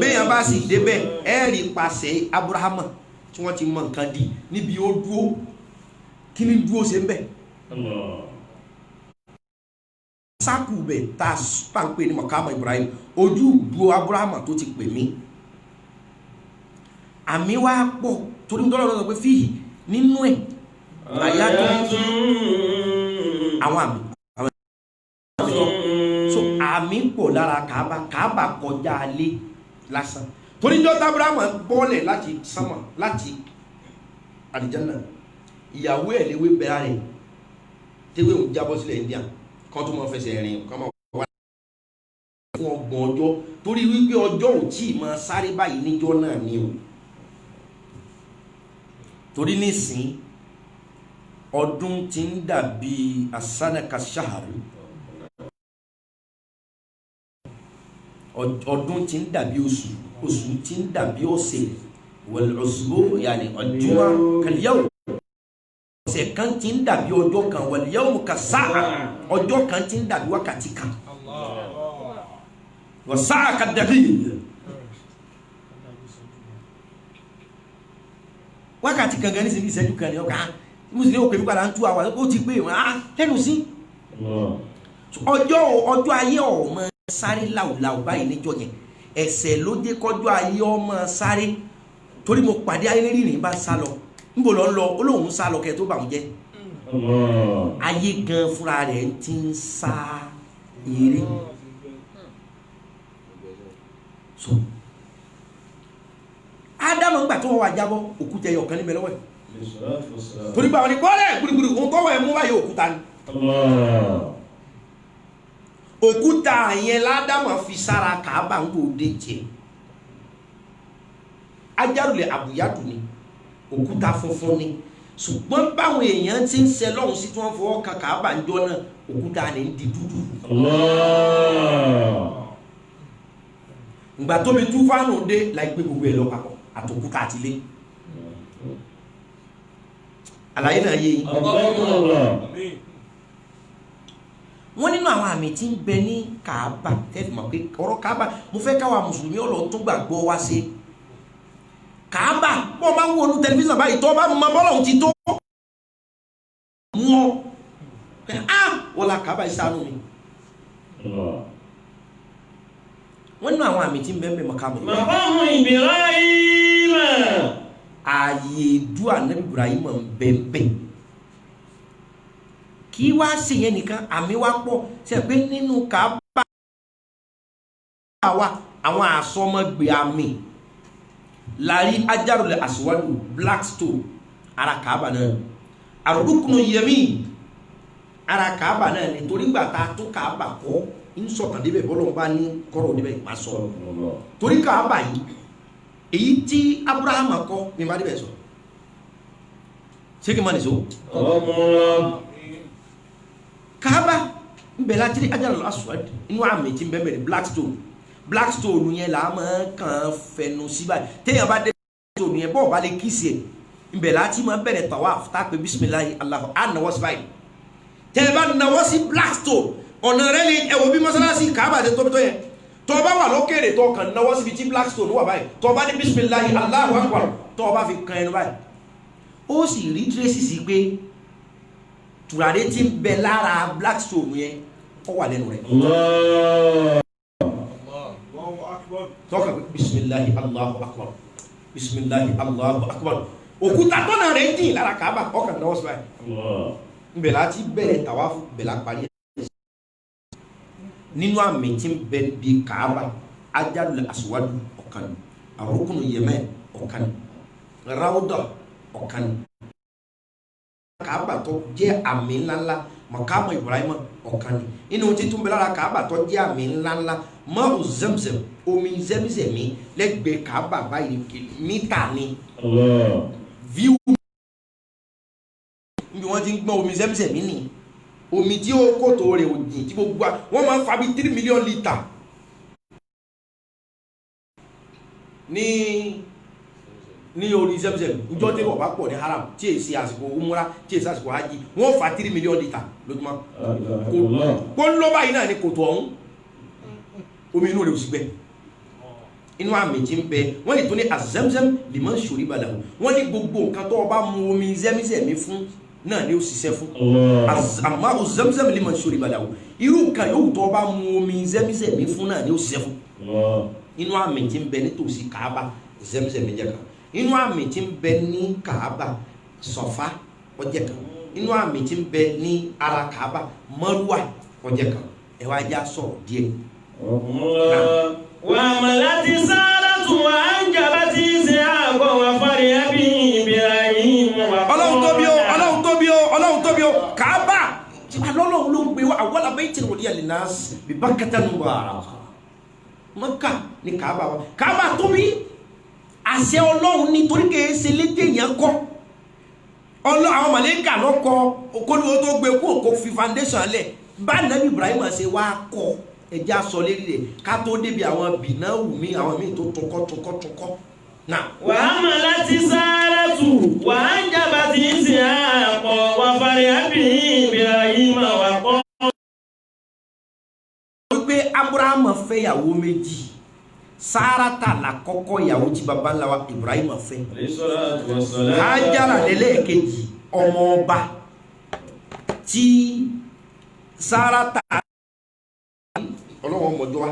Bẹ́ẹ̀ bá sì débẹ̀, ẹ rí pàṣẹ Abrahamu tí wọ́n ti mọ nǹkan di níbi ó dúó. Kí ni dúó ṣe ń bẹ̀? Sáàkù bẹ̀ tá a ń pè ní maqamu Ibrahim, ojú dúó Abrahamu tó ti pè mí. Àmì wá pọ̀ torí ń tọ́lọ́ sọ pé fíhì nínú ẹ̀ àyájọ́ àwọn àmì tó so àmì pọ̀ lára Kàábà. Kàábà kọjá alé lásán, torí ń jọ́ tábúrámà bọ́ọ̀lẹ̀ láti sánmà, láti àlìjánnà, ìyàwó ẹ̀ léwé bẹ̀rẹ̀ rẹ̀ tewé òun jábọ́ sílẹ̀ India kan tó máa fẹsẹ̀ rìn kan máa wá fún 30 ọjọ́, torí wípé ọjọ́ ò tí ì máa sáré báyìí níjọ́ náà ni o. Torí nísìn ọdún tí ń dàbí asánaka ṣahari, ọdún tí ń dàbí oṣù, oṣù tí ń dàbí ọ̀sẹ̀, wal usbu yàní ọjọ́ kal yawm, ọ̀sẹ̀ kan tí ń dàbí ọjọ́ kan, wal yawm kasa'a, ọjọ́ kan tí ń dàbí wákàtí kan, wa sa'a kad-daqiq, wákàtí kan gan ní síbi ìṣẹ́jú kan ní ọkà mùsùlùmí òkè padà ń tú àwọn ó ti pé wọn á lẹ́nu sí ọjọ́. Ọjọ́ ayé ọmọ sáré làwùlàwù báyìí níjọ́ yẹn. Ẹsẹ̀ ló dé kọjọ́ ayé ọmọ sáré, torí mo pàdé ayé lérí rìn bá sá lọ, níbo lọ ń lọ? Ó lóun sá lọ kẹ tó bà ń jẹ. Ayé gan fúnra rẹ̀ ti ń sá eré. So Ádámù ńgbà tó wọ́n wà jábọ́, òkúta ẹyọ kan níbẹ̀ lọ́wọ́ ẹ̀, torí báwọn ni kọ́lẹ̀ gbúdúgbúdú ohun tọ́wọ́ ẹ̀ mú báyìí, òkúta ni. Òkúta yẹn ládámà fi sára Kàábà ń kò dé jẹ ajárùlẹ̀ àbúyádù ni, òkúta funfun ni. Ṣùgbọ́n báwọn èèyàn ti ń ṣe lọ́hùn sí tí wọ́n fọwọ́ kan Kàábà ń jọ náà, òkúta ni ń di dúdú. Ìgbà tómi túfánù dé láì gbé gbogbo ẹ̀ lọ papọ̀ àtòkúta àtìlé. Àlàyé náà yé yín. Wọ́n nínú àwọn àmì tí ń bẹ ní Kàábà tẹ́fì mọ̀ pé ọ̀rọ̀ Kàábà, mo fẹ́ káwa mùsùlùmí ọ̀lọ́ tún gbàgbọ́ wá sí Kàábà. Bọ́ bá ń wo olú tẹlifíṣàn báyìí, tó bá mọ bọ́lọ̀ ti tó mú ọ, ah, wàláhì. Wọlá Kaaba ìsànú mi. Wọ́n nínú àwọn àmì tí ń bẹ ń bẹ mọ̀kámù. Maqamu Ibrahim. Ààyè ìdúà Ànábì Ibrahim ń bẹ ń bẹ. Kí wá sí yẹn nìkan, àmì wá pọ̀ ṣe pé nínú Kaaba wa àwọn àsọmọgbè àmì láàrí Hajarul Aswadu, black stone, ara Kaaba náà, àrùkùnù yẹmí ara Kaaba náà ni. Torí gbà tá a tún Kaaba kọ́ ń sọ̀tàn débẹ̀, bọ́lọ̀ bá ní kọ́rọ̀ débẹ̀ má sọ. Torí Kaaba yìí, èyí tí Abraham kọ́ ní bá débẹ̀ sọ, ṣé kí n má nìṣó. Kaaba ń bẹ láti rí Hajarul Aswad inú àmì tí ń bẹ mẹ́rin black stone. Black stone yẹn là á máa kàn fẹnu sí báyìí. Téèyàn bá dé black stone yẹn, bọ́ọ̀ bá lè kíìsì ẹ̀, ń bẹ láti máa bẹ̀rẹ̀ tawaf tá a pè bisimilahi Allahu á nàwọ́ sí báyìí. Tẹ́ ẹ bá nàwọ́ sí black stone, ọ̀nà rẹ ni ẹ wò bí mọ́sálásí Kaaba ṣe tóbi tó yẹn. Tó o bá wà lókèrè, tó o kàn náwó síbi tí black stone wà báyìí, tó o bá ní bisimilahi Allahu akbar, tó o bá fi kan ẹnu báyìí, ó sì rí tracy sí pé tùràrí tí ń bẹ lára black stone yẹn, ó wà lẹ́nu rẹ̀. Tọ́ka pé bisimilahi Allahu akbar, bisimilahi Allahu akbar. Òkúta tọ́nà rẹ̀ jìn lára Kaaba, ọkàn náwó sí báyìí, ń bẹ̀ láti bẹ̀rẹ̀ tàwáfù, bẹ̀ lá parí. Nínú àmì tí ń bẹ bí Kaaba, Hajarul Aswadu ọ̀kan ni, àrùkùnù yẹmẹ ọ̀kan ni, Rawda ọ̀kan ni. Kaaba tó jẹ́ àmì ńláńlá, makamu Ibrahim ọ̀kan ni. Inú títún bẹ lára Kaaba tó jẹ́ àmì ńláńlá, mọ́rù Zemzem, omi Zemzemi lẹ́gbẹ̀ẹ́ Kaaba báyìí, mítà ni view níbi wọ́n ti ń gbọ́n omi Zemzemi ni, omi tí ó kòtò rẹ̀ ò jìn tí gbogbo wọ́n máa ń fa bí 3 million litre ní orí Zemzem. Njọ́ tí wọ́n bá pọ̀ ní haram, tí èsì àsìkò umura, tí èsì àsìkò hajj, wọ́n fa 3 million litre lójúmọ́. Kó ń lọ báyìí náà ní kòtò ọ̀hún, omi inú rẹ̀ ò sì gbẹ. Inú àmì tí ń bẹ, wọ́n lè tó ní azemzem liman shuriba lahu. Wọ́n ní gbogbo nǹkan tó o bá mu omi Zemzem fún náà ni ó ṣiṣẹ́ fún. Àmọ́ zemzem liman shuriba lahu, irú nǹkan yòówù tó o bá mu omi Zemzem fún náà ni ó ṣiṣẹ́ fún. Inú àmì tí ń bẹ nítòsí Kaaba, Zemzem jẹ́ kan. Inú àmì tí ń bẹ ní Kaaba, Sọfá ó jẹ́ kan. Inú àmì tí ń bẹ ní ara Kaaba, Marwa ó jẹ́ kan. Ẹ wá já sọ̀rọ̀ díẹ̀. وعملت سارة وأنجبت إسحاق وفرح به إبراهيم. Ọlọ́run tóbi o, Ọlọ́run tóbi o, Ọlọ́run tóbi o. Kaaba alọ́lọ́run ló ń gbé wa, awwala baytin wudi'a linnas bi Bakkata mubaraka. Maka ní Kaaba wa. Kaaba tóbi, àṣẹ Ọlọ́run ní, torí kìí ṣe lédè yẹn kọ́. Ọlọ́ àwọn màlẹ́kà ló kọ́ okòlùwò tó gbé kú òkò fi foundation lẹ̀ bá nàbí Ibrahim ṣe wá kọ́. Ẹjẹ́ aṣọ lérí rẹ̀ ká tó débi àwọn bìnáwù mi, àwọn míì tó tunkọ́ tunkọ́ tunkọ́ náà. وعملت سارة وأنجبت إسحاق وفرح به إبراهيم وقال. Wípé Abraham fẹ́ ìyàwó méjì. Sárátà làkọ́kọ́ ìyàwó tí baba ńlá wa Ibrahim fẹ́. Hájára lẹ́lẹ́ẹ̀kejì, ọmọ ọba tí Sárátà, ọlọ́wọ́n mọ̀jọ́ wa,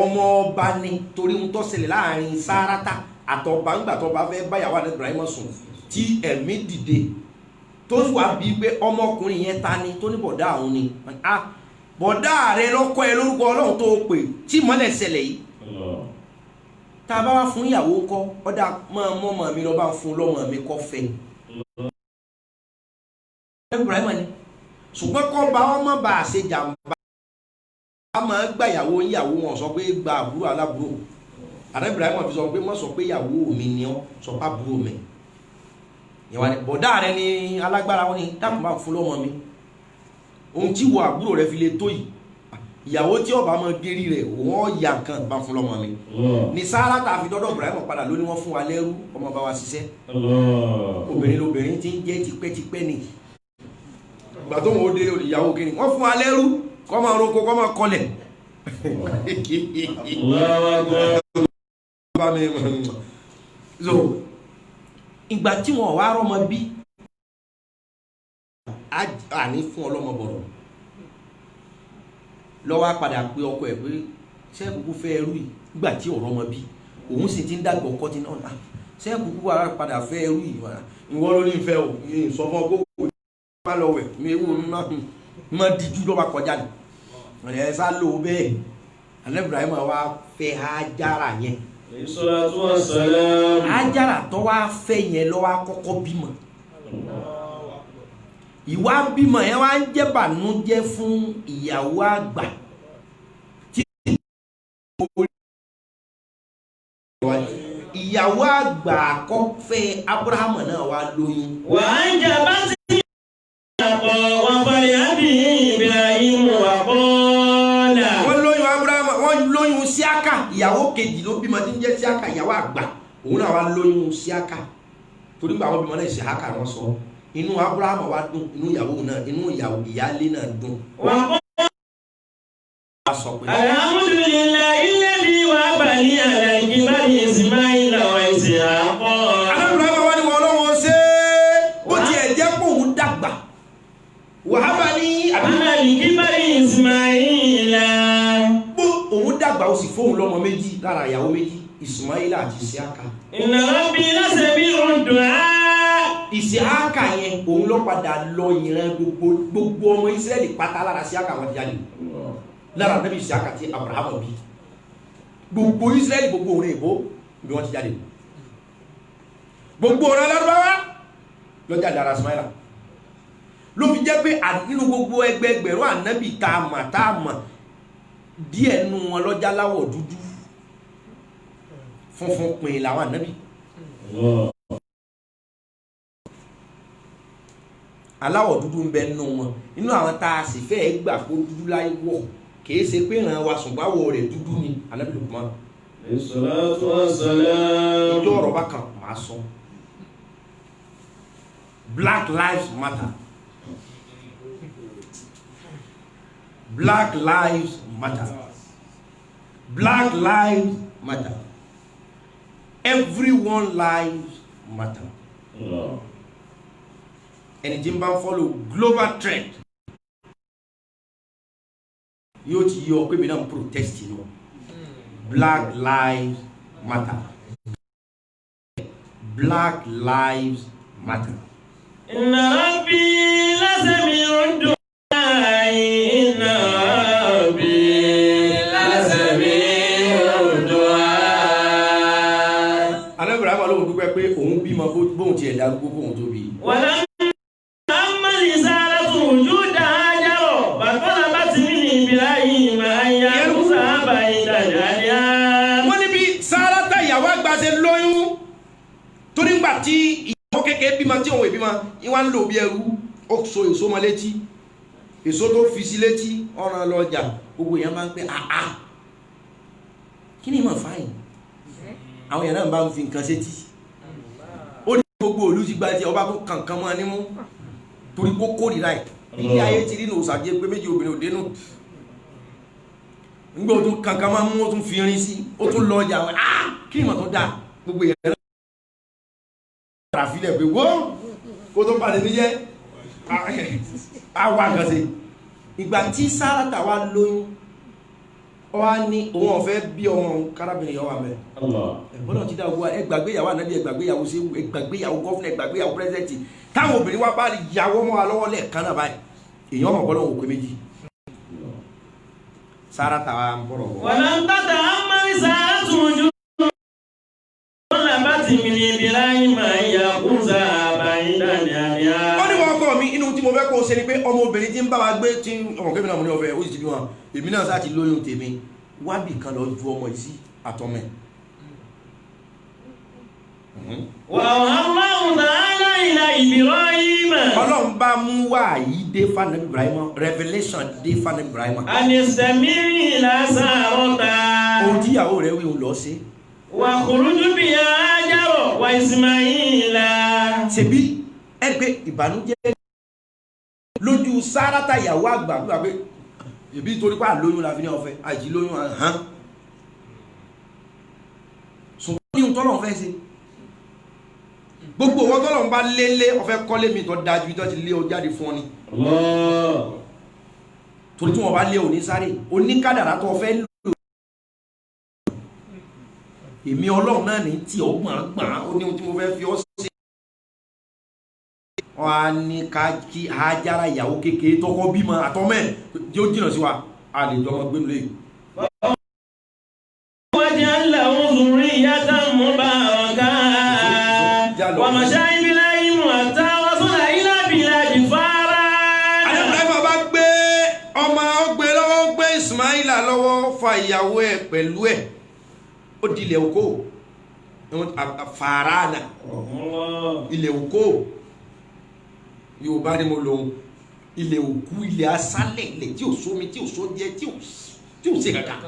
ọmọ ọba ni, torí ń tó ṣẹlẹ̀ láàrin Sárátà àtọba ńgbà tó bá fẹ́ báyàwó àti Ibrahim sùn tí ẹ̀mí dìde tó sì wá bíi pé ọmọkùnrin yẹn ta ni, tó ní bọ̀dá àwọn ni. Ah, bọ̀dá rẹ lọ́kọ́ ẹ lórúkọ Ọlọ́run tó pè tí mọ́lẹ̀ ṣẹlẹ̀ yìí. Tá a bá wá fún ìyàwó ńkọ́? Ọ̀dà máa mọ́ ọmọ mi lọ bá fún lọ́mọ mi kọ́ fẹ́ Ibrahim ni. Ṣùgbọ́n kọ́ bá ọmọ bá a ṣe jàǹbá, a máa gba ìyàwó ìyàwó, wọn sọ pé gba àbúrò alábúrò. Àná Ibrahim fi sọ pé má sọ pé ìyàwó mi ni ọ sọ pé àbúrò mi ìwà ni bọ̀dá rẹ ni alágbára wọn ni, dákun bá fún lọ́mọ mi. Ohun tí wọ àbúrò rẹ fi lè tó yìí, ìyàwó tí ọba máa gérí rẹ wọ́n ya nǹkan, bá fún lọ́mọ mi ní Sárà. Tá a fi dọ́dọ̀ Ibrahim padà lóní, wọ́n fún wa lẹ́rú, ọmọ bá wa ṣiṣẹ́. Obìnrin lobìnrin ti ń jẹ́ tipẹ́tipẹ́ ni. Ìgbà tó wọn ó délé ìyàwó kiri, wọ́n fún wa lẹ́rú, kọ́ máa roko, kọ́ máa kọlẹ̀. Bá mi so ìgbà tí wọn wá rọmọ bí àní fún ọlọ́mọ bọ̀rọ̀. Lọ́wọ́ padà pé ọkọ ẹ̀ pé ṣé kúkú fẹ́ ẹrú yìí nígbà tí ọ̀rọ̀ ọmọ bí òun sì ti ń dàgbà ọkọ ti náà ṣé kúkú ara padà fẹ́ ẹrú yìí ìwọ ló ní fẹ́ o sọ fún ọ kó kó má lọ wẹ̀ mi ewu mi má díjú lọ́ba kọjá ni ẹ̀ sá lò ó bẹ́ẹ̀. Ànábì Ibrahim wá fẹ́ Hájára yẹn. Hájára tó wá fẹ́ yẹn ló wá kọ́kọ́ bímọ. Ìwà bímọ yẹn wá ń jẹ́ bànújẹ́ fún ìyàwó àgbà tí ìyàwó àgbà àkọ́fẹ́ Abrahamu náà wá lóyún. Wà á ń jà bá ti àpọ̀ wọn fàlẹ́ àbí Ibrahim wà kọ́ọ́lá. Wọ́n lóyún Abrahamu, wọ́n lóyún Síákà, ìyàwó kejì ló bímọ tí ń jẹ́ Síákà, ìyàwó àgbà òun náà wá lóyún Síákà torí gbà wọ́n bímọ náà Síákà wọ́n sọ. Inú Abrahamu wá dùn, inú ìyàwó náà, inú ìyàwó ìyáálé náà dùn. Wà kọ́ sọ pé Alhamdulillahi alladhi wahaba li ala al-kibari Ismaila wa Ishaqa. Abrahamu wá ní wọn lọ́wọ́ ṣe bó tiẹ̀ jẹ́ pé òun dàgbà. Wahaba ní Ala al-kibari Ismaila. Bó òun dàgbà ó sì fóun lọ́mọ méjì lára ìyàwó méjì, Ismaila àti Isiaka. Inna rabbi lasami'u du'a. Isiaka yẹn òun ló padà lọ ìran gbogbo ọmọ Ísírẹ́lì pátá lára Isiaka wọn ti jáde. Lára Ànábì Isiaka tí Abrahamu bí. Gbogbo Ísírẹ́lì gbogbo òun èbó bí wọ́n ti jáde. Gbogbo ọ̀rọ̀ Lárúbáwá ló jáde lára Ismaila. Ló fi jẹ́ pé nínú gbogbo ẹgbẹẹgbẹ̀rún ànábì tá a mọ̀ díẹ̀ nú wọn lọ́jà láwọ̀ dúdú. Funfun pin làwọn ànábì. Aláwọ̀ dúdú ń bẹ nínú wọn. Nínú àwọn tá a sì fẹ́ gbà kó dúdú láyé wọ̀ kìí ṣe pé ìran wa ṣùgbọ́n àwọ̀ rẹ̀ dúdú ni Ànábì Lukman. Salatu wassalam. Ìjọ ọ̀rọ̀ bá kan máa sọ. Black Lives Matter. Black Lives Matter. Black Lives Matter. Everyone lives matter. Ẹni tí ń bá ń follow global trend yóò ti yọ pé mi náà ń protest nù. Black Lives Matter. Black Lives Matter. Inna rabbi lasami'u du'a. Inna rabbi lasami'u du'a. Ànábì Ibrahim lóhun dúpẹ́ pé òun bímọ bóun tiẹ̀ darúgbó bóun tó bí. Wàlá wọ́n níbi Sárátà ìyàwó àgbà ṣe lóyún torí ńgbà tí ìyàwó kékeré bímọ tí òun ìbímọ ìwà ń lò bí ẹrú, ó so èso mọ́ létí, èso tó fi sí létí ọ̀ràn lọ́jà gbogbo èèyàn máa ń pẹ́ àá kí ni ìmọ̀ fáyìn àwọn èèyàn náà bá ń fi nǹkan sétí ó ní gbogbo òlú ti gba ti ọba tó kànkan mọ́ nímú torí kó kórìíra ẹ̀ ilé ayé ti rí nù òsàjẹ́ pé méjì obìnrin òde nù nígbà ó tún kankan máa mú ó tún fi irin sí ó tún lọ ọjà ah kí ni ìmọ̀ tó dáa gbogbo èèyàn náà rà fílẹ̀ pé wọ́n kó tó padà níjẹ́ àwa kan ṣe. Ìgbà tí Sárátà wá lóyún ó wá ní òun ọ̀fẹ́ bí ọmọ òun kárábìnrin yọ wà mẹ́ ẹ̀gbọ́n ti dá ogun ẹ gbàgbé ìyàwó ànábì, ẹ gbàgbé ìyàwó ṣéwù, ẹ gbàgbé ìyàwó gọ́fúnà, ẹ gbàgbé ìyàwó pírẹsidẹ́ǹtì. Táwọn obìnrin wá bá yàwó mọ́ wa lọ́wọ́ lẹ́ẹ̀kan náà báyìí èèyàn ọmọ ọ̀pọ̀lọpọ̀ òkè méjì. Sárátà wa ń bọ̀rọ̀ wọ̀. Walam tata'ammal sa'atu wujudan min Ibrahim yaquza bainana. Ó ní wọ́n kọ́ mi inú tí mo fẹ́ kó ṣe ni pé ọmọbìnrin tí ń bá wa gbé tí ọmọ kébì náà mo ní ọ̀fẹ́ ó sì ti bí wọn èmi náà sá ti lóyún tèmi wábì kan lọ ju ọmọ yìí sí àtọmọ ẹ̀. Wa Allahu ta'ala ila Ibrahim. Ọlọ́run bá mú wáyí dé fún Ibrahim, revelation dé fún Ibrahim. Anistamiri ila Sarata. Ohun tí ìyàwó rẹ̀ wí ń lọ sí. Wa khuruju bi Hajara wa Ismaila. Ṣebí ẹ pé ìbànújẹ́ lójú Sárátà ìyàwó àgbà wíwá pé ìbí torí pé àlóyún la fi ní ọ̀fẹ́ àìjí lóyún hàn. Ṣùgbọ́n ní ohun tọ́lọ́run fẹ́ ṣe. Gbogbo wọn tọ́lọ́run bá lélé ọ̀fẹ́ kọ́lé mi tó dájú tó ti lé ọ jáde fún ọ ni. Torí tí wọ́n bá lé òní sáré, oníkádàrá tó fẹ́ lò. Èmi Ọlọ́run náà ní tí ọ gbọ̀ngbọ̀n, ó ní ohun tí mo fẹ́ fi ọ́ sí. Wọ́n á ní ká kí Hájára ìyàwó kékeré tọkọ bímọ àtọmẹ́ yóò jìnà sí wa, a lè jọmọ gbénu lé. واجعل له ذرية مباركة ومشى إبراهيم حتى وصل إلى بلاد فاران. Adébúráìmọ̀ bá gbé ọmọ ọgbẹ́ lọ́wọ́, gbé Ismaila lọ́wọ́, fa ìyàwó ẹ̀ pẹ̀lú ẹ̀, ó di ilẹ̀ oko Fàránà, ilẹ̀ oko Yorùbá ni mo lòun, ilẹ̀ òkú, ilẹ̀ asálẹ̀, ilẹ̀ tí ò sómi, tí ò sóúnjẹ, tí ò sí kankan.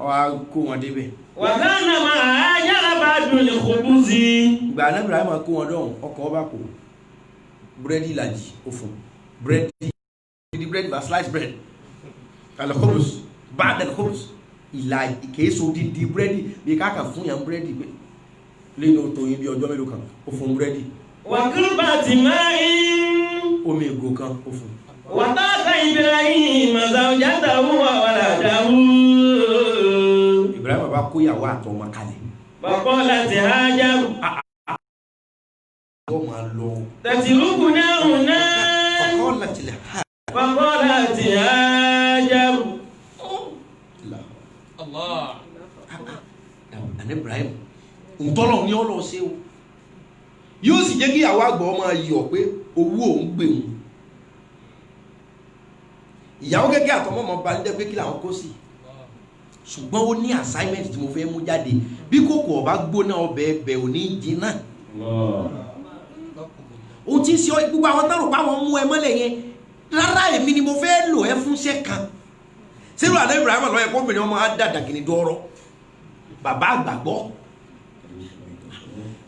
Ó wá kó wọn débẹ̀. وكان مع هاجر بعض الخبز. Ìgbà Adébúráìmọ̀ kó wọn dọ̀hún, ọkọ̀ ọba kò búrẹ́dì ìlàjì ó fún búrẹ́dì, búrẹ́dì bá slice bread, alkhubus bad alkhubus, ìlàjì kìí so dídí búrẹ́dì bí káàkà fún yàn búrẹ́dì pé lẹ́yìn ó tó yín bí ọjọ́ mélòó kan, ó fún búrẹ́dì. وقربة ماء. Omi ìgò kan ó fún. وترك إبراهيم زوجته وولده. Ibrahim bá kó ìyàwó àtọmọ kalẹ̀. فقالت هاجر Ó máa lọ. تتركنا هنا. فقالت لها. فقالت هاجر. Allah. Àní Ibrahim ntọ́lọ̀ ní ọlọ́ ṣe o, yóò sì jẹ́ kí ìyàwó àgbà ọmọ yọ̀ pé owó òun gbé òun. Ìyàwó gẹ́gẹ́ àtọmọ́ ọmọ bá ń dẹ́ pé kí làwọn kó sí, ṣùgbọ́n ó ní assignment tí mo fẹ́ mú jáde. Bí kòkò ọba gbóná, ọbẹ̀ ẹbẹ̀ ò ní jiná. Ohun tí ń ṣe gbogbo àwọn tọrọ pa àwọn mú ẹ mọ́lẹ̀ yẹn rárá, èmi ni mo fẹ́ lò ẹ́ fún iṣẹ́ kan. Sínú àná Ibrahim lọ́yẹ̀ kó obìnrin ọmọ á dàdà gidi dọ́rọ́ bàbá àgbàgbọ́.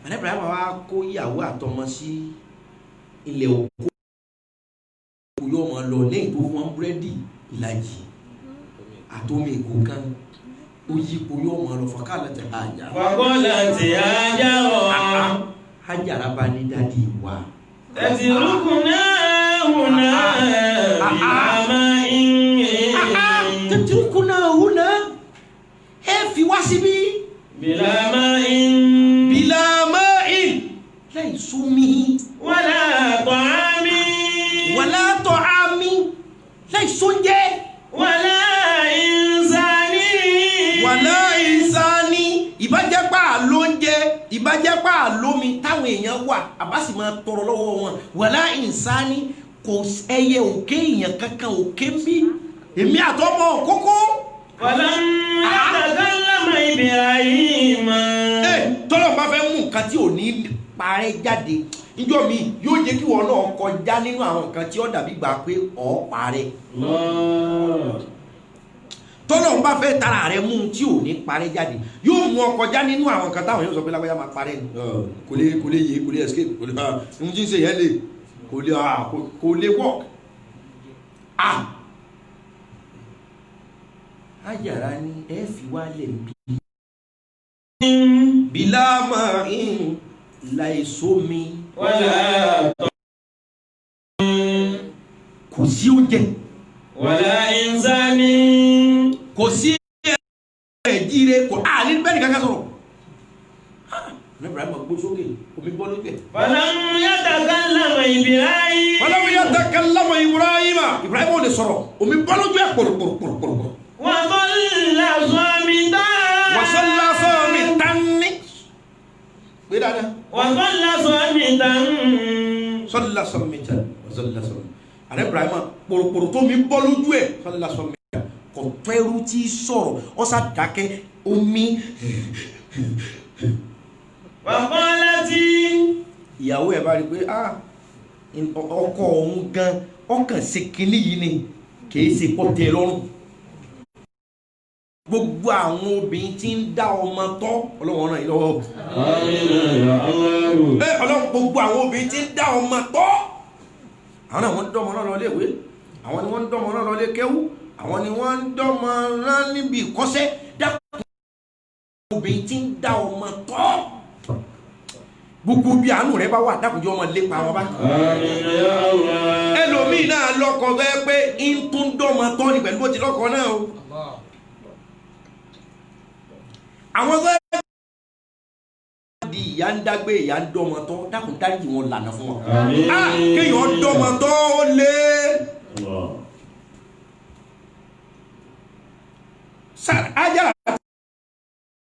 Àná Ibrahim wa kó ìyàwó àtọmọ sí ilẹ̀ òkú, yóò máa lọ lẹ́yìn tó fún wọn búrẹ́dì ìlàjì àtomi ìgò kan, ó yípo yóò máa lọ fọkàlẹ̀ tẹ̀ àjà. فقالت هاجر. Hajara bá ní dádì wa. تتركنا هنا بلا ماء. Tẹ̀tùkúnà húnà, ẹ fi wá síbí. بلا ماء. Bìlà máì, láì sómi. ولا طعام. Wàlá tọ́ àmì, láì sóúnjẹ. ولا إنسان. Wàlá ìsáni, ìbájẹ́pà lóúnjẹ, ìbájẹ́pà lómi táwọn èèyàn wà, àbá sì máa tọrọ lọ́wọ́ wọn. Wàlá ìsáni, kò ẹyẹ òkè èèyàn kankan òkè ń bí èmi àtọmọ kókó. فلم يتكلم إبراهيم. Tọ́lọ̀ bá fẹ́ mú nǹkan tí ò ní parẹ́ jáde níjọ́ mi, yóò jẹ́ kí wọ́n náà kọjá nínú àwọn nǹkan tí ó dàbí gbà pé ọ̀ parẹ́. Tọ́lọ̀ bá fẹ́ tara rẹ mú un tí ò ní parẹ́ jáde, yóò mú ọ kọjá nínú àwọn nǹkan táwọn yóò sọ pé lágbájá máa parẹ́ ni. Kò lè yé, kò lè escape, kò lè ohun tí ń ṣe yẹn lè kò lè kò lè work. Hajara ni ẹ fi wálẹ̀ bí. Bílá máa ń láìsómi. ولا Kò sí oúnjẹ. ولا إنسان. Kò sí ẹ̀jíire, kò àní bẹ́ẹ̀ ni kankan sọ̀rọ̀. Ní Ibrahim gbó sókè, omi bọ́ lókè. فلم يتكلم إبراهيم. Ọlọ́run yóò tẹ́kẹ̀ lọ́mọ Ibrahim. Ibrahim ò lè sọ̀rọ̀, omi bọ́ lójú ẹ̀ pòròpòròpòrò. وظل صامتا. Wàsọ́lá sọ́ọ̀mì tání. Gbé dáadáa. وظل صامتا. Sọ́lá sọ́ọ̀mì tán. Wàsọ́lá sọ́ọ̀mì. Àrẹ Ibrahim pòròpòrò tó mi bọ́ lójú ẹ̀. Sọ́lá sọ́ọ̀mì tán. Kò tó ẹrú tí sọ̀rọ̀, ó sá dákẹ́ omi. وقالت. Ìyàwó ẹ̀ bá rí i pé ọkọ òun gan ọkàn ṣe kinní yìí ni, kìí ṣe pọ́ tẹ́ lọ́rùn. Gbogbo àwọn obìnrin tí ń dá ọmọ tọ́, Ọlọ́run ràn yín lọ́wọ́. Ẹ Ọlọ́run, gbogbo àwọn obìnrin tí ń dá ọmọ tọ́, àwọn náà wọ́n ń dọ́mọ náà lọ léèwé, àwọn ni wọ́n ń dọ́mọ náà lọ lé kéwú, àwọn ni wọ́n ń dọ́mọ náà níbi ìkọ́ṣẹ́. Dákun, obìnrin tí ń dá ọmọ tọ́, Gbogbo bí àánú rẹ bá wà, dákunjọ́ ọmọ lépa wọn bá. آمين يا الله. Ẹlòmíì náà lọ́kọ tó yẹ pé ń tún dọ́mọ tọ́ ni pẹ̀lú bó ti lọ́kọ náà o. Allah. Àwọn tó yẹ di ìyá ń dágbé, ìyá ń dọ́mọ tọ́, dákun dáríjì wọn, lànà fún wọn. Àmín. Ah, kéèyàn dọ́mọ tọ́ ó lé. Allah. Sára ajára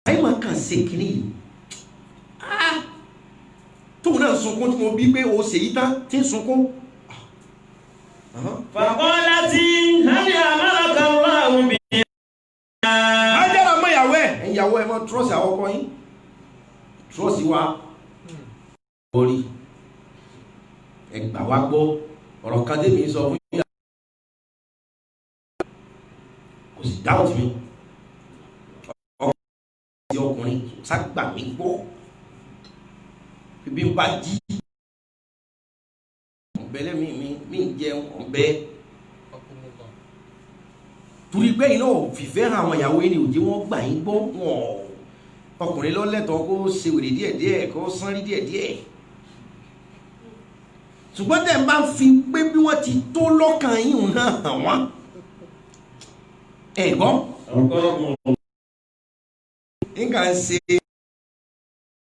àyè máa kàn ṣe kínní yìí. Ah, tóun náà sunkún tí mo bí pé o ṣèyí tán tí ń sunkún. فقالت هل أمرك الله بهذا؟ Ajára mọ ìyàwó ẹ, ìyàwó ẹ mọ trọ́ọ̀sì àwọn ọkọ yín, trọ́ọ̀sì wa orí ẹ gbà wá gbọ́ ọ̀rọ̀ kan tèmi sọ fún yín, kò sì dáhùn sí mi. Ọkọ àti ọkùnrin ságbà mí gbọ́ bí n bá jí ọ̀bẹ lẹ́mìí mi mi ń jẹun ọ̀bẹ. Akumullah. Torí pé iná fìfẹ́ hàn àwọn ìyàwó yìí ni òjé wọ́n gbà yín gbọ́. Wọn ọkùnrin lọ́lẹ́tọ̀ọ́ kó ṣe wèrè díẹ̀díẹ̀, kó sánrí díẹ̀díẹ̀, ṣùgbọ́n tẹ̀ ń bá fi pé bí wọ́n ti tó lọ́kàn yín náà hàn wọ́n ẹ̀ gbọ́. أقام. Nǹkan ń ṣe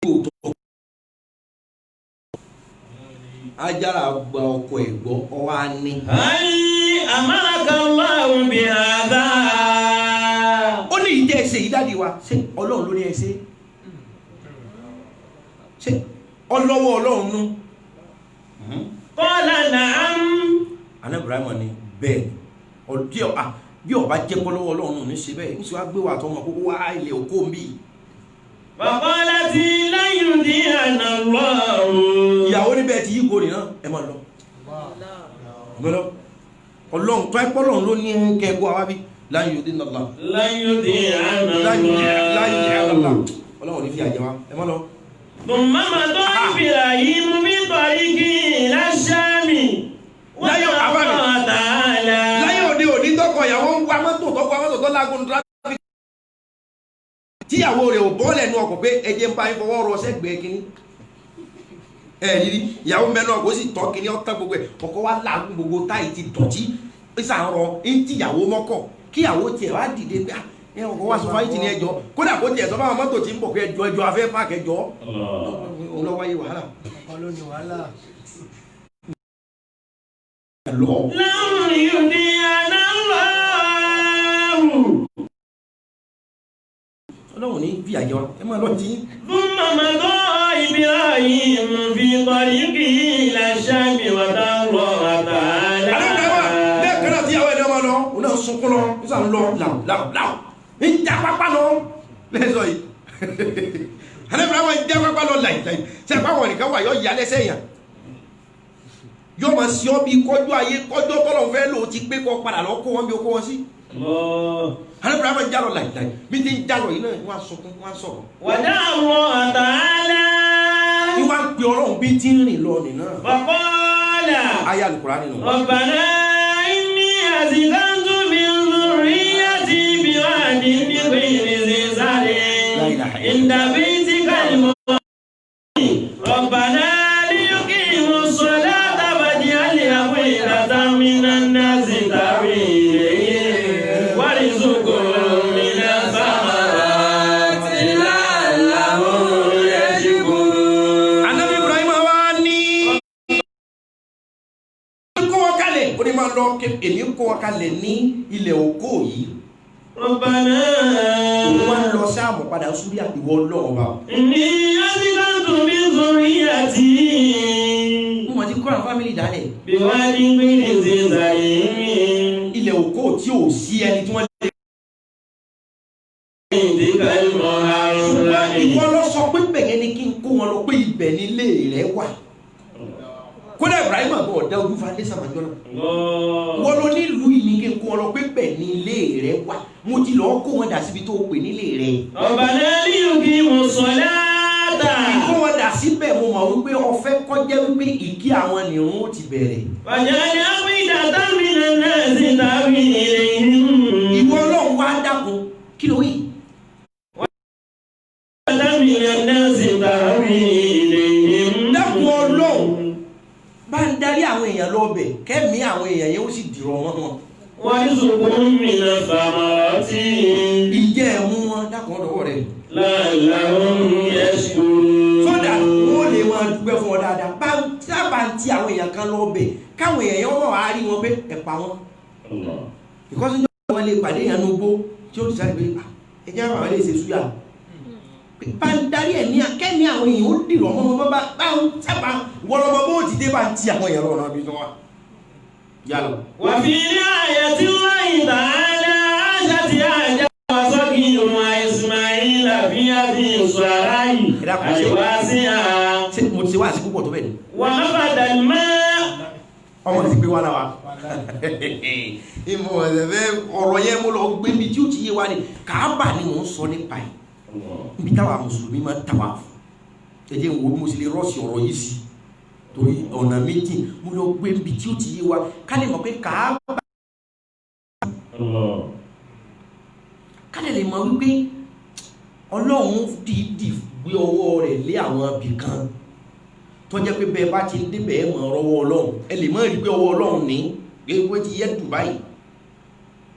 òótọ́. Ajára gba ọkọ ẹ̀ gbọ́, ọwọ́ á ní. هل أمرك الله بهذا؟ Ó ní ìdí ẹ ṣe yìí, dáàdi wa, ṣé Ọlọ́run ló ní ẹ ṣe? Ṣé ọlọ́wọ́ Ọlọ́run nú? قال نعم. Àná Ibrahim ni bẹ́ẹ̀ ọdí ọ bí ọba jẹ́ pọ́lọ́wọ́ Ọlọ́run nù ní ṣe bẹ́ẹ̀ ń ṣe wá gbé wa tọmọ kókó wá ilẹ̀ òkó ń bì. فقالت لن يضيعنا الله. Ìyàwó níbẹ̀ ti yí kórè náà, ẹ máa lọ. Allah. Ẹ máa lọ. Ọlọ́run tó ẹ pọ́lọ́run ló ní kẹ́ẹ̀kọ́ àwa bí láyé òde nàlá. لن يضيعنا Láyé láyé àlá. الله. Ọlọ́run ní fi àjẹ wa, ẹ máa lọ. ثم مضى إبراهيم في طريقه إلى الشام. Láyé àbámi. الله تعالى. Láyé òde òní, tọkọ ìyàwó ń wa mọ́tò, tọkọ wa mọ́tò tó lágùn traffic, tíyàwó rẹ̀ ò bọ́ọ̀lẹ̀ nu ọkọ̀ pé ẹjẹ̀ ń bá yín fọwọ́ rọ sẹ́gbẹ̀ẹ́ kínní. Ẹ rírí ìyàwó mẹ́nu ọkọ̀, ó sì tọ́ kínní ọ̀tá gbogbo ẹ̀, ọkọ̀ wa làágùn, gbogbo táyì ti dọ̀tí, ó sì ń rọ ń tíyàwó mọ́kọ̀, kíyàwó tiẹ̀ wá dìde pé ah, ẹ ọkọ̀ wa sọ fáyìí tì ní ẹjọ́, kódà kó tiẹ̀ sọ fáwọn mọ́tò tí ń bọ̀ pé ẹjọ́, ẹjọ́ afẹ́ pààkì, ẹjọ́. الله. Òun lọ wáyé wàhálà. Ọkọ ló ní wàhálà. Lọ. لن يضيعنا الله. Ọlọ́run ní bí àjọ ẹ máa lọ tí. ثم مضى إبراهيم في طريقه إلى الشام ودعا الله تعالى. Àdéhùn bẹ́ẹ̀ kan náà tí ìyàwó ẹ̀ ní ọmọ lọ, òun náà sunkún lọ, nígbà ń lọ làwù làwù làwù ń já pápá lọ lẹ́sọ̀ yìí. Àdéhùn àwọn ń já pápá lọ láì láì ṣe àpá àwọn nìkan wà yọ ìyá lẹ́sẹ̀ yàn, yọ máa ṣe ọ́ bí kọjú ayé kọjú tọ́lọ̀ fẹ́ lò ó ti pé kọ́ padà lọ kó wọn bí ó kó wọn sí. الله. Àdéhùn àwọn ń já lọ láì láì bí ti ń já lọ yìí náà, wọ́n á sunkún, wọ́n á sọ̀rọ̀. ودعا الله تعالى. Wọ́n á pe Ọlọ́run bí ti ń rìn lọ nìyẹn. فقال Ayé Al-Qur'ani nínú. ربنا إني أسكنت من ذريتي بواد غير ذي زرع لا إله إلا عند بيتك المحرم ربنا ليقيموا الصلاة فاجعل أفئدة من الناس تهوي إليهم وارزقهم من الثمرات لعلهم يشكرون. Anabi Ibrahim wa ní kó wọn kalẹ̀, ó ní máa lọ, èmi kó wọn kalẹ̀ ní ilẹ̀ òkó yìí. ربنا Òun wá ń lọ sáàmù padà súríà, ìwọ Ọlọ́run wa. إني أسكنت من ذريتي Mo mọ̀ ti kọ́ àwọn family dálẹ̀. بواد غير ذي زرع Ilẹ̀ òkó tí ò sí ẹni tí wọ́n lè. عندك Ṣùgbọ́n ìwọ المحرم lọ sọ pé bẹ̀yẹn ni kí n kó wọn lọ, pé ibẹ̀ nílé rẹ wà. Kódà Ibrahim àbọ̀ ọ̀dá ojú foundation àjọ náà. الله. Wọ́n ló nílùú yìí ní kí n kó wọn lọ, pé bẹ̀ nílé rẹ wà. Mo ti lọ kó wọn dà síbi tó pè nílé rẹ. ربنا ليقيموا الصلاة. Kó wọn dà síbẹ̀, mo mọ̀ wípé ọ̀fẹ́ kọjá wípé ìkí àwọn nìrún ó ti bẹ̀rẹ̀. فاجعل أفئدة من الناس تهوي إليهم. Ìwọ Ọlọ́run wá dákun, kí ló wí? من الناس تهوي إليهم. ń darí àwọn èèyàn lọ bẹ̀ kẹ́mi àwọn èèyàn yẹn ó sì dìrọ̀ wọn wọn. وارزقهم من الثمرات Ìjẹ́ ẹ̀mú wọn dákun ọ̀dọ̀wọ́ rẹ̀. لعلهم يشكرون. Sódà wọn ò lè máa dúpẹ́ fún ọ dáadáa. Bá ń sábà ń ti àwọn èèyàn kan lọ bẹ̀ káwọn èèyàn yẹn wọ́n wá rí wọn pé ẹ̀pà wọn. Allah. Because ní wọn lè pàdé èèyàn ní ugbó tí ó ti sáré pé "Ah, ẹ jẹ́ àwọn lè ṣe súyà. Bá ń darí ẹ̀mí kẹ́mi àwọn èèyàn ó dìrọ̀ mọ́ wọn bá bá ń sábà wọlọ́mọ bó ti dé bá ń ti àwọn èèyàn lọ́nà bí wọ́n wà. Yálà. وفي رعاية الله تعالى عاشت هاجر وصغيرها إسماعيل في هذه الصحراء الواسعة. Ṣé mo ti ṣe wá sí púpọ̀ tó bẹ́ẹ̀ ni? ونفد الماء. Ọmọ ti gbé wá láwa. Ìmọ̀ ẹ̀fẹ́ ọ̀rọ̀ yẹn mo lọ gbé mi tí ó ti yé wa ni Kàábà ni mò ń sọ nípa ẹ̀. Níbi táwa mùsùlùmí máa ń tàwa fún. Ẹ jẹ́ n wo bí mo ṣe lè rọ́ọ̀sì ọ̀rọ̀ yìí sí. Torí ọ̀nà méjì mo lọ gbé níbi tí ó ti yé wa ká lè mọ̀ pé Kàábà Allah. ká lè mọ̀ wípé Ọlọ́run dìídì gbé ọwọ́ rẹ̀ lé àwọn ibì kan tó jẹ́ pé bẹ́ẹ̀ bá ti ń débẹ̀ ẹ̀ mọ̀ ọwọ́ Ọlọ́run. Ẹ lè mọ̀ rí pé ọwọ́ Ọlọ́run ní pé wọ́n ti yẹ Dubai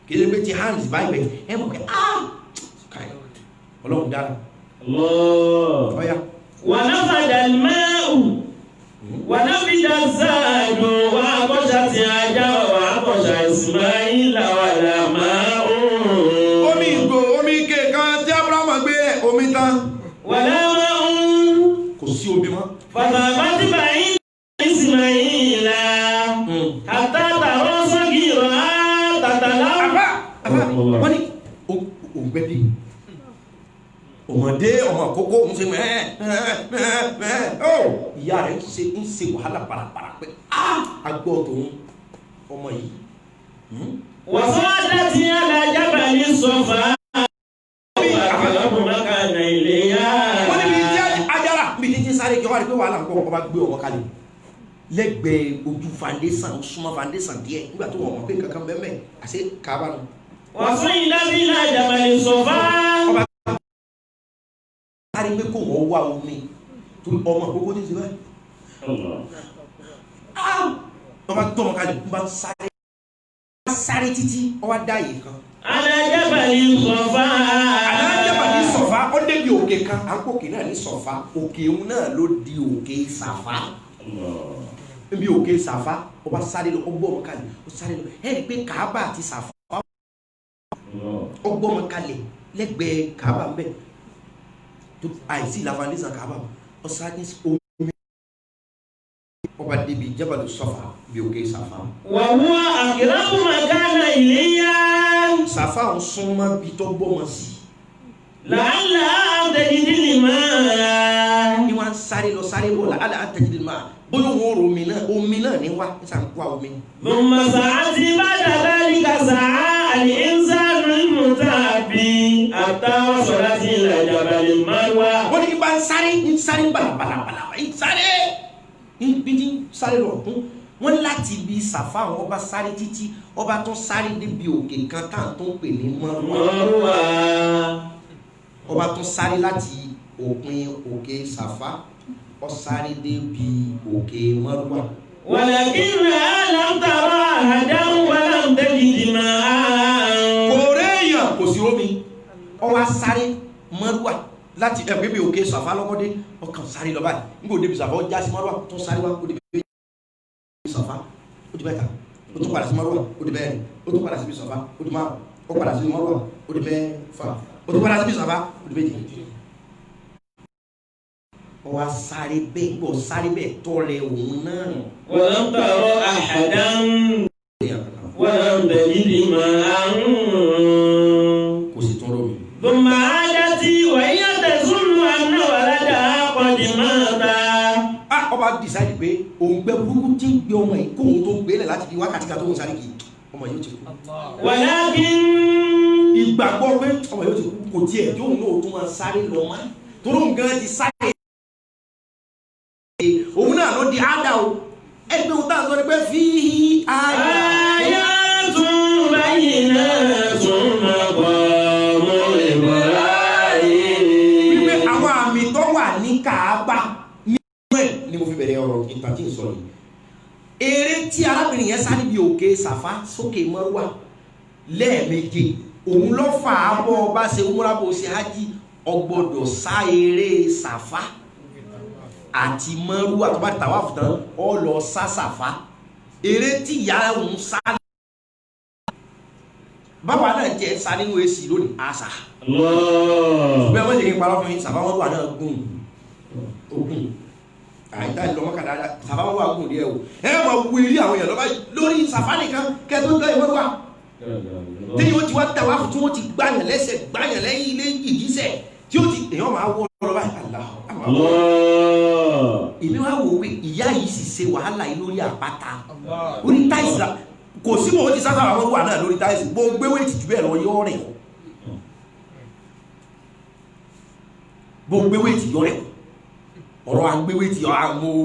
kì í ṣe pé ti hands báyìí bẹ́ẹ̀ ẹ mọ̀ pé ah káì Ọlọ́run dára. Allah. Ọ̀ya. ونفد الماء ونفد الزاد وعطشت هاجر وعطش إسماعيل ولا ماء. Omi ìgò omi ike kan tí Abrahamu gbé omi tán. ولا ماء. Kò sí omi mọ́. فذهبت بعيد إسماعيل حتى ترى صغيرها تتلوى. Àbá àbá wọ́n ní òǹgbẹ dé ọmọdé ọmọ àkókò ń ṣe mẹ́ẹ̀ mẹ́ẹ̀ mẹ́ẹ̀ ó ìyá rẹ̀ ń ṣe wàhálà parapara pé á agbọ́ tòun ọmọ yìí. وصعدت على جبل الصفا وأقرب مكان إليها. Wọ́n níbi tí ajára níbi tí ń sáré kí wọ́n rí pé wàhálà ń kọ́ ọba gbé ọmọ kalẹ̀ lẹ́gbẹ̀ẹ́ ojú foundation ó súnmọ́ foundation díẹ̀ nígbà tó wọ́n mọ̀ pé kankan bẹ́ẹ̀ mẹ́ àṣé Kaaba nù. وصعدت إلى جبل الصفا. Ọba sáré pé kó wọ́n wá omi torí ọmọ àkókò ní ìṣe báyìí. Ọba tó ọmọ kalẹ̀ bá sáré sáré títí ọba dá yìí kan. على جبل الصفا. Alájàbà ní Sọ̀fà ó débi òkè kan à ń pò òkè náà ní Sọ̀fà òkè òun náà ló di òkè Sàfà. Níbi òkè Sàfà ọba sáré lọ ó gbọ́ ọmọ kalẹ̀ ó sáré lọ ẹ rí i pé Kàábà àti Sàfà ó gbọ́ ọmọ kalẹ̀ lẹ́gbẹ̀ẹ́ Kàábà ń bẹ̀ tó àìsí ìlà foundation Kàábà ó sáré omi ọba débi Jábàlù Sọ̀fà bí òkè Sàfà. وهو أقرب مكان إليها. Sàfà ń súnmọ́ bí tó gbọ́mọ sí. لعلها تجد الماء. Ní wọ́n ń sáré lọ sáré bọ̀ làálàá àtẹ̀jídé máa bóyá òun ò romi náà omi náà ní wá ní sàn kó omi. ثم سعت بعد ذلك سعى الإنسان المتعبي حتى وصلت إلى جبل المروة. Wọ́n ní kí bá ń sáré ń sáré bàlàbàlàbàlà ń sáré ń bí ní sáré lọ tún wọ́n láti ibi Sàfà àwọn ọba sáré títí ọba tó sáré débi òkè kan tá à ń tó ń pè ní Márúwà. مروة. Ọba tó sáré láti òpin òkè Sàfà ó sáré débi òkè Márúwà. ولكنها لم ترى أحدا ولم تجد ماء. Kò réèyàn kò sí rómi ọwọ́ sáré Márúwà láti ẹ̀pẹ́ bí òkè Sàfà lọ́kọ́dé ọkàn sáré lọ báyìí nígbà òde bí Sàfà ó já sí Márúwà tó sáré wá ó débi Sàfà ó di mẹ́ta ó tún padà sí Márúwà ó di mẹ́rin ó tún padà síbi Sàfà ó di márùn ó padà sí Márúwà ó di mẹ́fà ó tún padà síbi Sàfà ó di méje. Ọwọ́ sáré bẹ́ẹ̀ gbọ́ sáré bẹ́ẹ̀ tọ́lẹ̀ òun náà. ولم ترى أحدا ولم تجد ماء. Kò sì tún rómi. ثم عادت وهي تظن أن ولدها قد مات. Ah, ọba decide pé òǹgbẹ burúkú tí ń gbé ọmọ yìí kóhun tó gbélé láti fi wákàtí kan tó ń sáré kì í ọmọ yìí ó ti kú. ولكن Ìgbàgbọ́ pé ọmọ yìí ó ti kú kò tiẹ̀ tí òun náà tún máa sáré lọ mọ́ torí òun gan ti sáré òun náà ló di ádá o ẹgbẹ́ òun táà sọ ni pé fi àyà آيات بينات مقام إبراهيم. Wípé àwọn àmì tó wà ní Kàábà ní ẹ̀ ni mo fi bẹ̀rẹ̀ ọ̀rọ̀ ìtàn tí ń sọ yìí. Eré tí arábìnrin yẹn sá níbi òkè Sàfá sókè Márúwà lẹ́ẹ̀méje, òun ló fà á bọ́ ọba ṣe umra bó ṣe hajj, ọgbọ́dọ̀ sá eré Sàfá àti Márúwà. Tó bá ti tàwáàfù tán, ọ lọ sá Sàfá. Eré tí ìyá òun sá, báwa náà jẹ́ sá nínú èsì lónìí àṣà. Allah. Bẹ́ẹ̀ wọ́n ṣe kí n parọ́ fún yín, Sàfá Márúwà náà gùn ogun àìdá ìlọmọ kàdá Sàfá Márúwà gùn díẹ̀ o. Ẹ máa wo eré àwọn èèyàn lọ́ba lórí Sàfá nìkan kẹ́ tó dọ́ ìmọ̀rúwà tí yóò ti wá tàwa tí wọ́n ti gbàyàn lẹ́sẹ̀ gbàyàn lẹ́yìn ilé ìdísẹ̀ tí ó ti èèyàn máa wọ́ lọ́ba. Allah. Allah. Èmi wá wò pé ìyá yìí sì ṣe wàhálà yìí lórí àpáta orí táìsì la kò sí wọn ó ti sá Sàfá Márúwà náà lórí táìsì bó gbé wéètì jù bẹ́ẹ̀ lọ yọ rìn bó gbé wéètì yọ rìn ọ̀rọ̀ agbéwéètì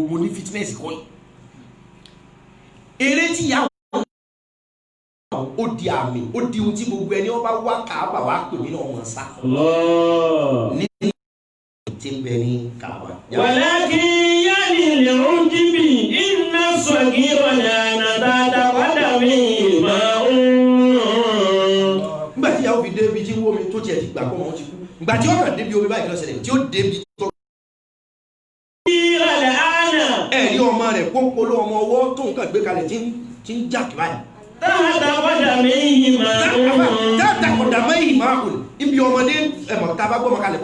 mo ní fitness kọ́ yìí. Eré tí ìyá ó di àmì, ó di ohun tí gbogbo ẹni wọn bá wá Kàábà wá pè mí náà mọ̀ sá. Allah. Ní tí ń bẹ ní Kàábà. ولكن يعني للعجب إن الصغير لا تتقدم ماء. Nígbà tí ìyàwó fi débi tí ń wó mi tó tiẹ̀ ti gbà kọ́ wọn ti kú, ìgbà tí ó kàn débi omi báyìí kí ló ṣẹlẹ̀ tí ó débi tó. صغير الآن. Ẹ rí ọmọ rẹ̀ pọ́npọ́lọ́ ọmọ ọwọ́ tó nǹkan gbé kalẹ̀ tí ń jà kí báyìí. تحت قدميه ماء. Dáadáa mẹ́yìn máa kù ibi ọmọdé ẹ̀mọ̀ tá a bá gbọ́mọ kalẹ̀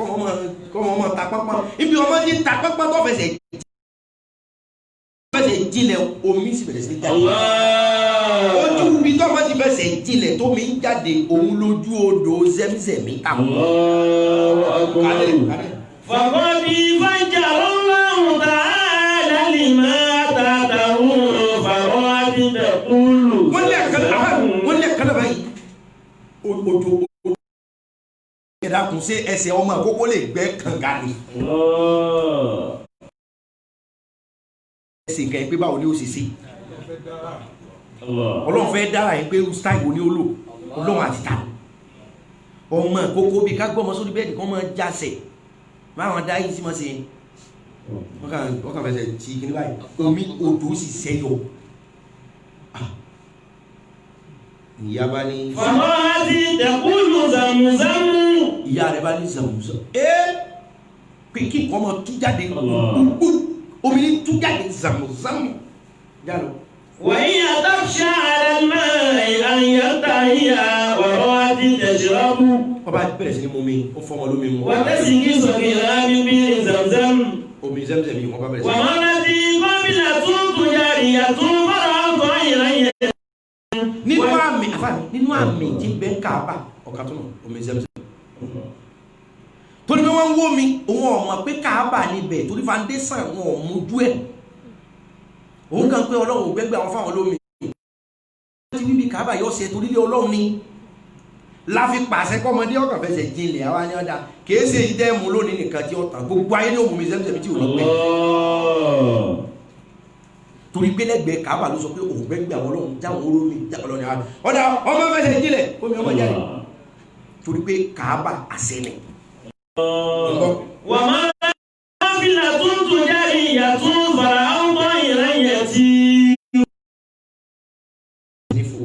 kọ́ ọmọ ta pọ́npọ́n ibi ọmọdé ta pọ́npọ́n tó fẹsẹ̀ jinlẹ̀ omi sì bẹ̀rẹ̀ sí ní jáde. Allah. Ojú ibi tó ọmọ ti fẹsẹ̀ jinlẹ̀ tó mi ń jáde òun lójú odò Zẹ́mízẹ̀mí táwọn. Allahu akbar. Kálẹ̀ kálẹ̀. فقد فجر الله تعالى لما تحته فرأت تقول. Wọ́n lé ẹ̀kan wọ́n lé ẹ̀kan náà báyìí odò ẹ̀dá kùn sí ẹsẹ̀ ọmọ àkókò lè gbẹ́ kànga ni. Allah. Ẹsẹ̀ nǹkan yẹn pé báwo ni ó ṣe ṣe. Allah. Ọlọ́run fẹ́ dára yẹn pé style wo ni ó lò Ọlọ́run àti ta ọmọ àkókò bíi ká gbọ́ ọmọ sórí bẹ́ẹ̀dì kan máa jásẹ̀ báwọn dá yìí sí máa ṣe wọ́n kàn fẹsẹ̀ tí kíní báyìí omi odò sì sẹ́yọ. Ìyá bá ní. فرأت تقول زمزم. Ìyá rẹ̀ bá ní zàmùzàm ẹ́ pé kí nǹkan máa tú jáde Allah. gbogbo omi ní tú jáde zàmùzàm jálọ. وهي تخشى على الماء أن ينتهي ورأت تشرب. Wọ́n bá bẹ̀rẹ̀ sí ní mú mi ó fọmọ lómi mu. وتسقي صغيرها من بئر زمزم. Omi zẹ́mzẹ́m yìí wọ́n bá bẹ̀rẹ̀ sí ní. ومرت قبلة جارية فرأت طيرا. Nínú àmì àfààní nínú àmì tí ń bẹ ń Káàbà ọ̀ka tó nà omi zẹ́mzẹ́m. Torí pé wọ́n ń wó mi òun ọ̀mọ̀ pé Káàbà níbẹ̀ torí foundation wọn ò mójú ẹ̀ òun kàn pé Ọlọ́run ò gbẹ́gbẹ́ àwọn fáwọn lómi. Wọ́n ti wíbi Káàbà yọ ṣe torí lé Ọlọ́run ni láfi pàṣẹ kọ́mọdé ọkàn fẹsẹ̀ jinlẹ̀ àwa ni ọ̀dà kìí ṣe ìdẹ́mu lónìí nìkan tí ó tàn gbogbo ayé ní òmùmí zẹ́mzẹ́m tí ò ní pẹ́. Allah. Torí pé lẹ́gbẹ̀ẹ́ Káàbà ló sọ pé òun gbẹ́gbẹ́ àwọn Ọlọ́run jáwọn olómi jáwọn Ọlọ́run àwọn ọ̀dà ọmọ fẹsẹ̀ jinlẹ̀ omi ọmọ jáde torí pé Káàbà àṣẹ ni. وما قافلة تجارية فرأوا طيرا يطير. Nífò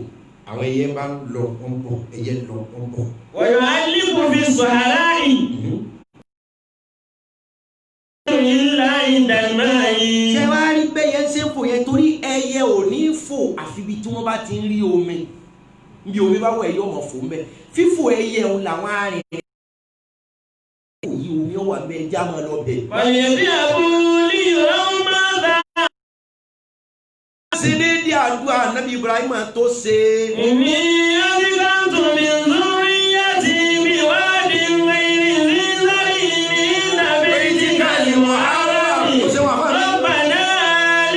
àwọn ẹyẹ bá ń lọ wọn bọ̀ ẹyẹ ń lọ wọn bọ̀. ويعلق في الصحراء إلا عند الماء. Ṣé wàá rí bẹ́yẹ ń ṣe ń fò yẹn torí ẹyẹ ò ní fò àfi ibi tí wọ́n bá ti ń rí omi bí omi bá wọ ẹyẹ ọmọ fò ń bẹ fífò ẹyẹ òun làwọn arìnrìn yìí omi ọwà bẹ ẹja máa lọ bẹ. فليذهبوا ليروا ماذا. Ṣe déédéé àdúrà Nábì Ibrahim tó ṣe. إني أسكنت من ذريتي بواد غير ذي زرع عند بيتك المحرم ربنا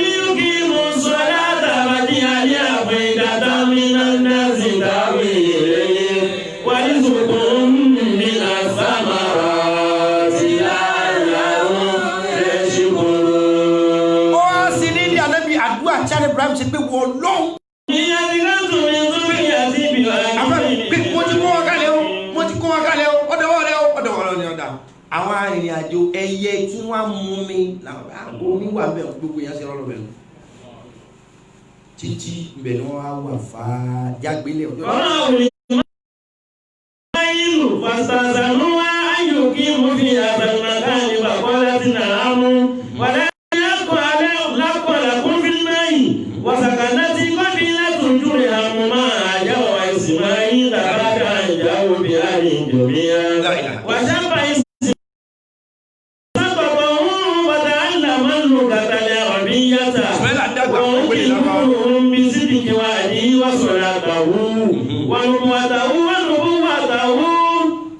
ليقيموا الصلاة فاجعل أفئدة من الناس تهوي إليهم وارزقهم من الثمرات لعلهم يشكرون. Ó wá ṣe déédéé ànábì àdúrà tí ànábì Ibrahim ṣe pé wọ́n lọ́hùn. إني أسكنت من ذريتي Àfẹ́ pé بواد mo ti kó wọn kalẹ̀ o mo ti kó wọn kalẹ̀ o ọ̀dọ̀ wọn rẹ o ọ̀dọ̀ wọn ni ọ̀dà. Àwọn arìnrìn-àjò ẹyẹ tí wọ́n á mú mi làwọn bá omi wà bẹ́ẹ̀ gbogbo yẹn ṣe rọ́lọ́ bẹ́ẹ̀. Títí ibẹ̀ ni wọ́n á wà fàá jágbélé ọjọ́ náà. قالوا إسماعيل فاستأذنوها أن يقيموا في هذا المكان فقالت نعم ولا لكم في الماء وسكنت قبيلة جرهم مع هاجر وإسماعيل بعد أن جاءوا بأهل جميعا لا إله. وشب إسماعيل وتعلم اللغة العربية Ismaila dàgbà ó pè ní lábáwá. وأوتيهم بصدق وعده وصلاته ونبوته ونبوته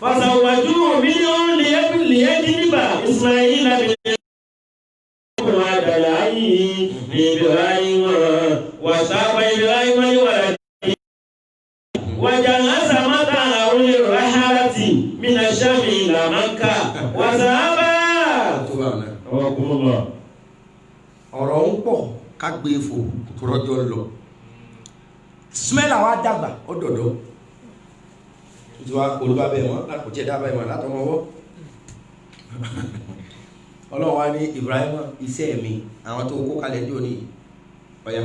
فزوجوه منهم ليجلب إسماعيل وعد العين لإبراهيم وشاق إبراهيم لولده وجهز متاعه للرحلة من الشام إلى مكة وذهب Tó bá wọn náà. رحمكم الله. Ọ̀rọ̀ ń pọ̀ ká gbé fò tó rọ́jọ́ ń lọ. Ismaila wa dàgbà ó dọ̀dọ̀ ó ti wá olúwa bẹ́ẹ̀ mọ́ kò tiẹ̀ dábàá ìmọ̀ látọmọ ọwọ́. Ọlọ́run wa ní Ibrahim iṣẹ́ mi àwọn tó kó kalẹ̀ ní òní ọ̀yá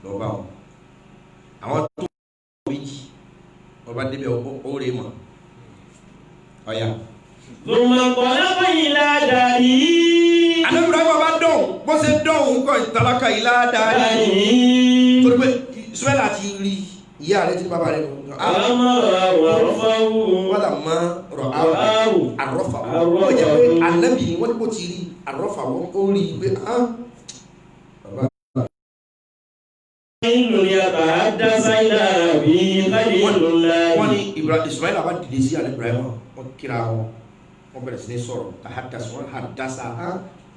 lọ bá wọn àwọn tó méjì ọba débẹ̀ ó rè mọ̀ ọ̀yá. ثم انطلق إلى داره. Ànábì Ibrahim bá dọ̀hún bó ṣe dọ̀hún kọ́ ìtàlákà ìlà dáadé torí pé Ismaila ti rí ìyá rẹ̀ tí ní bàbá rẹ̀ nù. فلما رأوا عرفه. Wọ́n là mọ́ rọ̀ àrọ́fà wọ́n jẹ́ pé ànábì ni wọ́n ní kò ti rí àrọ́fà wọ́n ó rí i pé ah bàbá يتحدث إلى أبيه خليل الله. Wọ́n ní Ismaila bá dìde sí àná Ibrahim wọ́n kíra wọn wọ́n bẹ̀rẹ̀ sí ní sọ̀rọ̀ tàhádàsá wọ́n hàdásá hàn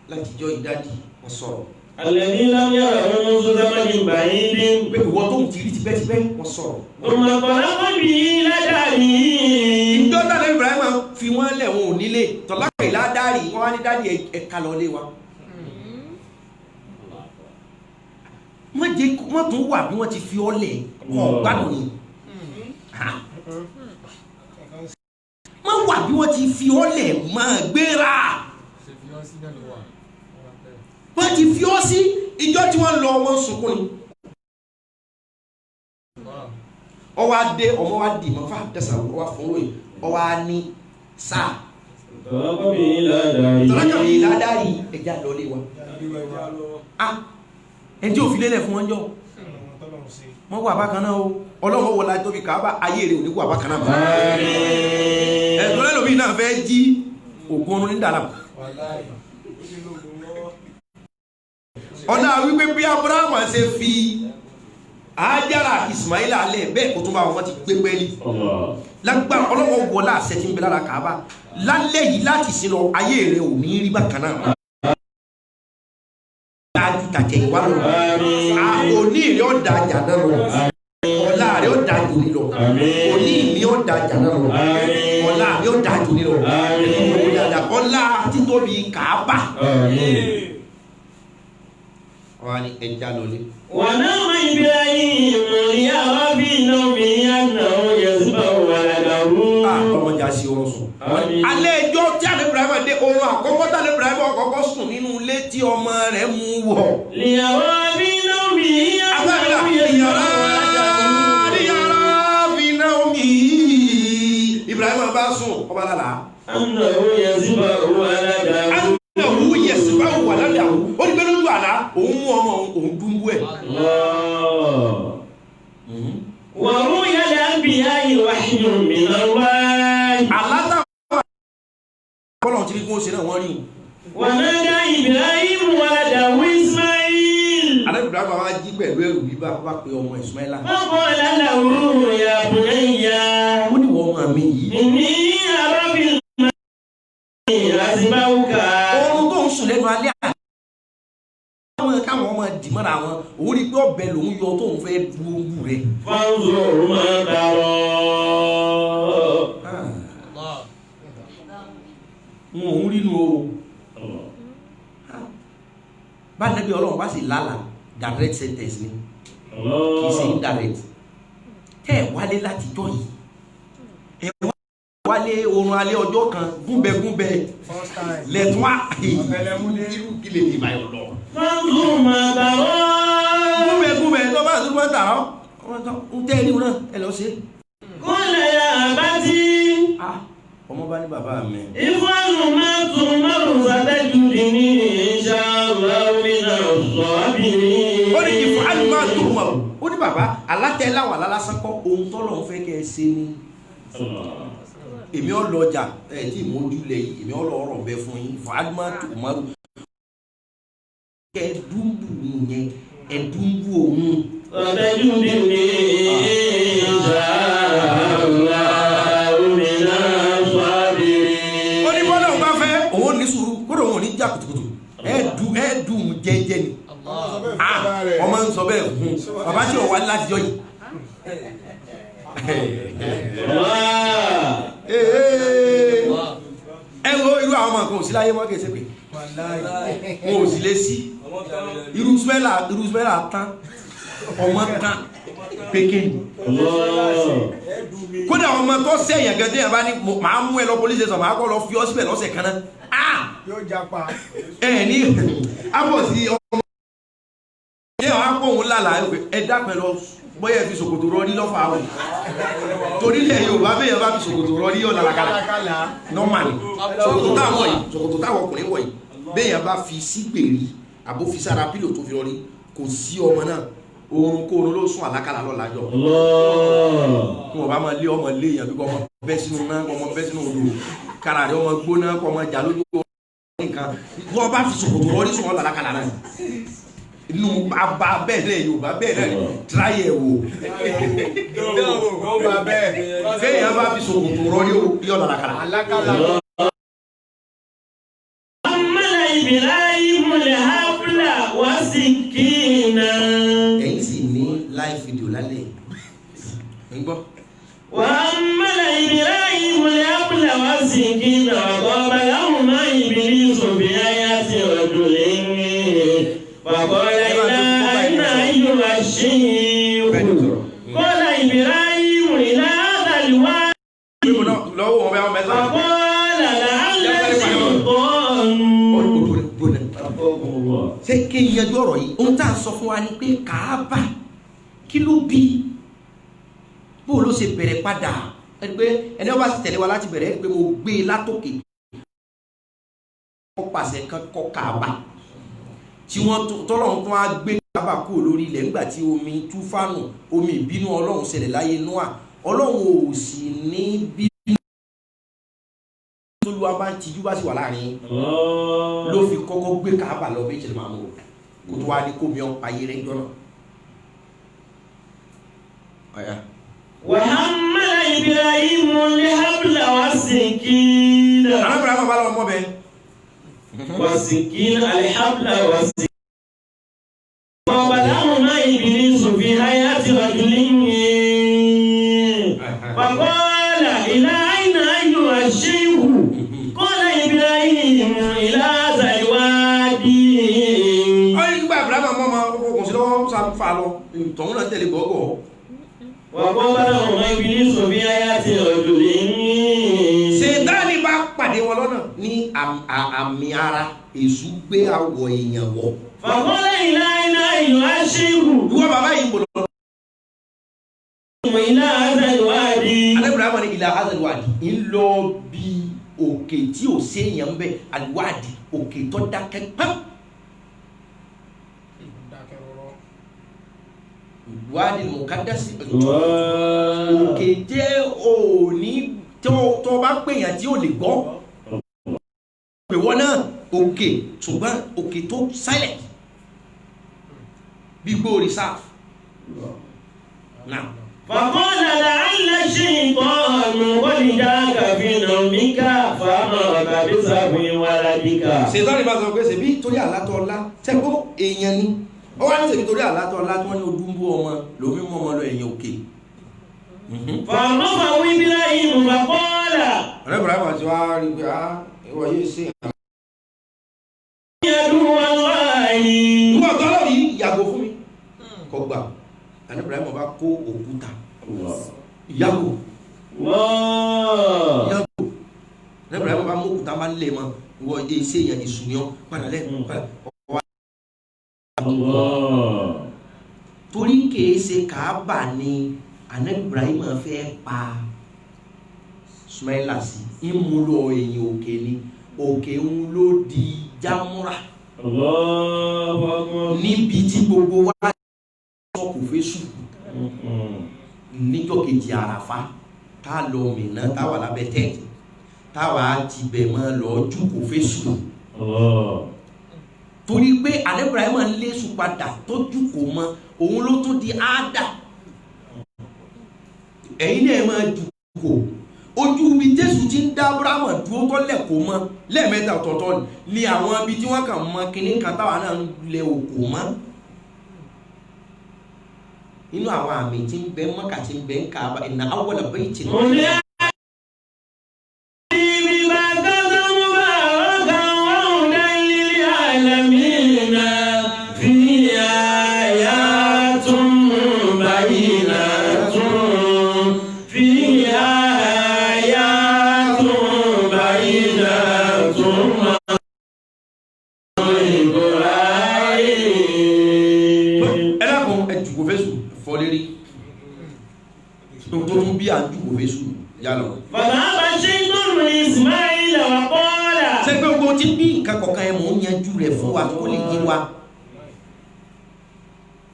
láti jọ ìdádì wọ́n sọ̀rọ̀. الذي لم يره منذ زمن بعيد. Pé ìwọ tó ń ti rí tipẹ́tipẹ́ wọ́n sọ̀rọ̀. ثم انطلق به إلى داره. Ìjọ tàbí Ibrahim fi wọ́n lẹ̀ wọn ò nílé tọ́lákà ìládàrí wọ́n wá ní dádì ẹ̀ka lọ lé wa. Wọ́n jẹ́ wọ́n tún wà bí wọ́n ti fi ọ́ lẹ̀ kọ́ gbádùn ni. Wọ́n wà bí wọ́n ti fi ọ́ lẹ̀ máa gbéra. Ṣe fi ọ́ sí náà ló wà. Wọ́n ti fi ọ́ sí ìjọ tí wọ́n lọ wọ́n sunkún ni. Ọwọ́ adé ọmọ wa dì mọ́ fún àdàsà ọwọ́ fún ròyìn ọwọ́ á ní sáà. انطلق به إلى داره. Tọ́lákà ìládàrí ẹja lọ lé wa. Ah, ẹni tí ò fi lélẹ̀ fún wọn jọ wọ́n wà bákan náà o ọlọ́wọ́ wọlá tóbi kàábà ayé rẹ̀ ò ní wà bákan náà mọ́. Ẹ̀tọ́ lẹ́lòmí náà fẹ́ jí ògùn ọrùn ní dàrá. Ọ̀nà wípé bí Abrahamu ṣe fi Hajara Ismaila alẹ́ bẹ́ẹ̀ kó tún bá wọn ti gbé pẹ́ẹ́lí الله. lágbára ọlọ́wọ́ wọlá àṣẹ tí ń bẹ lára kàábà lálẹ́ yìí láti sin lọ ayé rẹ̀ ò ní rí bákan náà mọ́. Dájú tàjẹ̀ ìwà lọ. Òní rẹ̀ ó da àjà náà lọ. Ọ̀la rẹ̀ ó da jù ní lọ. Òní mi ó da àjà náà lọ. Ọ̀la mi ó da jù ní lọ. Ọ̀la títóbi kàábà. Wọ́n á ní ẹja lọlé. ونام إبراهيم ليرى في نومه أنه يذبح ولده. Ọmọdé a ṣe oorun sùn. Àmín. Alẹ́ ẹjọ́ tí àlẹ́ Ibrahim dé oorun àkọ́kọ́ tí àlẹ́ Ibrahim àkọ́kọ́ sùn nínú ilé tí ọmọ rẹ̀ mú wọ̀. ليرى في نومه Afẹ́fẹ́ أنه يذبح yàrá ولده. yàrá fi náà mi. Ibrahim bá sùn ọba lálàá. أنه يذبح ولده. Anáwó yẹ̀sì bá wà lálẹ́ àwọn. Ó ní pé lójú àlá òun mú ọmọ òun dúnbú ẹ̀. الله. ورؤيا الأنبياء وحي من الله. Àlá táwọn bọ́lọ̀ tí kí wọ́n ṣe náà wọ́n rí o. ونادى إبراهيم ولده إسماعيل. Ànábì Ibrahim wá jí pẹ̀lú ẹrù bíbá wá pe ọmọ Ismaila. فقال له يا بني Ó ní wọ́n ọmọ mi yìí. إني أرى في المنام أذبحك. Oorun tó ń sùn lẹ́nu alẹ́ àná. Àwọn káwọn ọmọ dì mọ́ra wọn, òun rí pé ọbẹ̀ lòun yọ tóun fẹ́ du owó rẹ̀. فانظر ما ترى. Wọn ò ń rínú o. Bá nẹ́bí Ọlọ́run bá sì lálà direct sentence ni kì í ṣe indirect. Tẹ́ ẹ̀ wálé látijọ́ yìí. Ẹ wálé oorun alẹ́ ọjọ́ kan gúnbẹ́gúnbẹ́ First time. lẹ́tún á. Ọ̀pẹ̀lẹ̀múdé. Irú kí lè ní ìbáyọ̀ lọ. فانظر ما ترى. Gúnbẹ́gúnbẹ́ tó tààrà ń tẹ́ ẹ̀rí náà ẹ lọ ṣe. قال يا أبتي Ọmọ bá ní bàbá mi. افعل ما تؤمر ستجدني إن شاء الله من الصابرين. Ó ní ìfọ̀ àlùmọ́ tó mọ̀ ó ní bàbá alátẹ̀láwà lálásán kọ́ ohun tọ́lọ̀ ń fẹ́ kẹ́ ẹ ṣe ni. Èmi ò lọ ọjà ẹ tí ìmójú lẹ yìí, èmi ò lọ ọ̀rọ̀ bẹ fún yín. Ìfọ̀ àlùmọ́ tó mọ̀ kẹ́ ẹ dúnbù yẹn, ẹ dúnbù òun. ستجدني إن شاء الله من الصابرين. Ó ní bọ́lá òun bá fẹ́ òun ò ní sùúrù, kódà òun ò ní jà kùtùkùtù, ẹ dùn jẹ́jẹ́ ni. Ọmọ ń sọ bẹ́ẹ̀ fún bàbá tí ò wá láti jọ yìí. Ẹ wo irú àwọn ọmọ kan ò sí láyé mọ́, kìí ṣe pé wọn ò sì lè sí irú smẹ́là tán ọmọ tán pékè. Kódà ọmọ tó sẹ́yìn gẹ́gẹ́ yẹn bá ní màá mú ẹ lọ police station, màá kọ́ lọ fi ọ́ síbẹ̀ lọ́sẹ̀ kan náà. Ẹ ní àbọ̀ sí ọmọ yẹn wàá kó òun lálàá ẹ dápẹ́ lọ bóyá ẹ fi ṣòkòtò rọrí lọ́fà o, torí ilẹ̀ Yorùbá bẹ́ẹ̀ yẹn bá fi ṣòkòtò rọrí yọ̀ làlàkàlà nọ́mà ni. Ṣòkòtò táwọn yìí, ṣòkòtò táwọn ọkùnrin wọ̀ yìí, bẹ́ẹ̀ yẹn bá fi sígbèrè àbó fi sára pílò tó fi rọrí, kò sí ọmọ náà oorun kóorun ló sún àlákàlà lọ́la jọ. Kí wọ́n bá máa lé ọmọ lé yẹn bí kò ọmọ bẹ́ sínú náà, kò ọmọ bẹ́ sínú odò, kára rẹ ọmọ gbóná, kò ọmọ jà lójú nǹkan. Wọ́n bá fi ṣòkòtò rọrí sùn wọn làlákàlà náà inú bàbá bẹ́ẹ̀ náà Yorùbá bẹ́ẹ̀ náà tíráyẹ̀ wò. Kéèyàn bá fi ṣòkòtò rọrí yọ làlákàlà. Ẹ̀yin sì ní live video lálẹ́ ń gbọ́. وأما إبراهيم الحبل والسكين وقابلهما إبليس بآيات رجل فقال إلى أين أيها الشيخ قال إبراهيم إلى هذا الوادي فقال لعل الشيطان. Ṣé kí n yanjú ọ̀rọ̀ yìí? Ohun tá a sọ fún wa ni pé Kàábà kí ló bí, bó ló ṣe bẹ̀rẹ̀ padà? Ẹni pé ẹni ọba sì tẹ̀lé wa láti bẹ̀rẹ̀, ẹni pé mo gbé e látòkè kọ́ pàṣẹ kan kọ́ Kàábà tí wọ́n tọ́lọ́run tún á gbé Kàábà kúrò lórí ilẹ̀ nígbà tí omi túfánù, omi ìbínú Ọlọ́run ṣẹlẹ̀ láyé Nóà. Ọlọ́run ò sì ní bínú tó lu wa bá ń tijú bá sì wà láàrin ló fi kọ́kọ́ gbé Kàábà lọ bí ìṣẹ̀lẹ̀ máa mú o kó tó wá ní kó mi ọ́ ayé rẹ̀ ń jọ́nà. وحمل إبراهيم الحبل والسكين. Arábìnrin bàbá lọ mọ́ bẹ́ẹ̀. والسكين الحبل والسكين. وبلغنا إبليس في حياة رجل فقال إلى أين أيها الشيخ؟ قال إبراهيم إلى هذا الوادي. Ó ní gbà Ibrahim mọ́ ọmọ okùn sí lọ́wọ́ sáfà lọ, tọ̀hún náà tẹ̀lé gbọ́gbọ́. وقابلهما إبليس في حياة رجل. Ṣètánì bá pàdé wọn lọ́nà ní àmì ara èṣù gbé àwọ̀ èèyàn wọ̀. فقال إلى أين أيها الشيخ؟ Ìwọ bàbá yìí ń bọ̀ lọ. إلى هذا الوادي. Anábìrì àmọ́ ní ilà azalwadi ń lọ bí òkè tí ò séèyàn ń bẹ, alwadi òkè tó dákẹ́ pẹ́m. Wadi mukadasi òkè jẹ́ òní tó bá pèèyàn tí ò lè gbọ́ pè wọ́n náà òkè, ṣùgbọ́n òkè tó silent bí gbó reserve náà. فقال لعل الشيطان قد جاءك في نومك فأمرك بسبع ولدك. Ṣètọ́ni bá sọ pé ṣèbí torí àlátọ́ ọlá tẹ́gbọ́ èèyàn ni ó wá ní ṣèbí torí àlátọ́ ọlá tí wọ́n ní odúnbú ọmọ lómi mú ọmọ lọ ẹ̀yìn òkè. فعرفه إبراهيم فقال. Ọ̀rẹ́ Ibrahim àti wá rí pé á ìwọ yìí ṣe. عدو الله. Ìwọ ọ̀tọ́ ọlọ́run yìí yàgò fún mi. Kò gbà. Àní Ibrahim bá kó òkúta. Yàgò. Yàgò. Àní Ibrahim bá mú òkúta máa ń lé mọ́. Ìwọ yìí ṣe èèyàn ìṣúná padà lẹ́nu padà. Torí kì kìí ṣe Káàbà ni Ànábì Ibrahim fẹ́ pa Ismaila sí, ìmúlò ẹ̀yìn òkè ni, òkè ń ló di Jámúrà. Allahu Akbar. Níbi tí gbogbo wa sọ kò fẹ́ sùn níjọ́ kejì Àràfá, tá a lọ Mínà, tá a wà lábẹ́ tẹ́ǹtì, táwa ti bẹ̀ mọ́ lọ jù kò fẹ́ sùn. Allah. Torí pé Ànábì Ibrahim ń lé sùn padà tó jù kò mọ, òun ló tún di áádà. Ẹ̀yin náà máa jù kò ojú ibi Jésù ti ń dá Ábúráhámù dúró tọ́lẹ̀ kò mọ lẹ́ẹ̀mẹ́ta ọ̀tọ̀ọ̀tọ̀ ni àwọn ibi tí wọ́n kàn mọ kinní kan táwa náà ń lẹ òkò mọ́. Nínú àwọn àmì tí ń bẹ Mọ́kà tí ń bẹ ń Káàbà, inna awwala baytin. Ẹ dákun, ẹ jùkò fésù fọ́ lérí tó tún bí à ń jùkò fésù yá lọ. فذهب الشيطان لإسماعيل وقال Ṣé pé gbogbo tí bí nǹkan kọ̀ọ̀kan ẹ̀ mò ń yanjú rẹ̀ fún wa kó lè yé wa.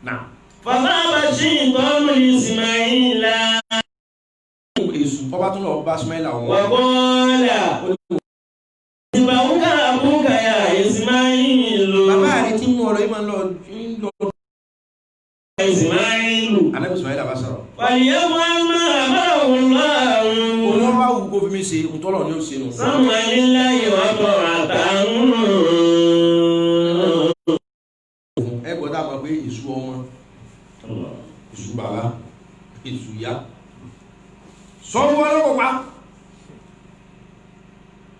Nà. فذهب الشيطان لإسماعيل Èṣù bọ́bá tún lọ bá Ismaila wọn. وقال يتبعك أبوك يا إسماعيل Bàbá rẹ̀ ti mú ọ̀rọ̀ yìí máa ń lọ ń lọ. إسماعيل Ànábì Ismaila bá sọ̀rọ̀. فليفعل ما أمره الله Òun wọn bá wù kó fi mí ṣe ntọ́lọ̀ ni ó ṣe nù. سمعا لله وطاعة. Ẹ gbọ́dọ̀ àmọ́ pé èṣù ọmọ, èṣù bàbá, èṣù ìyá. Sọ́wọ́ ọlọ́pàá pa.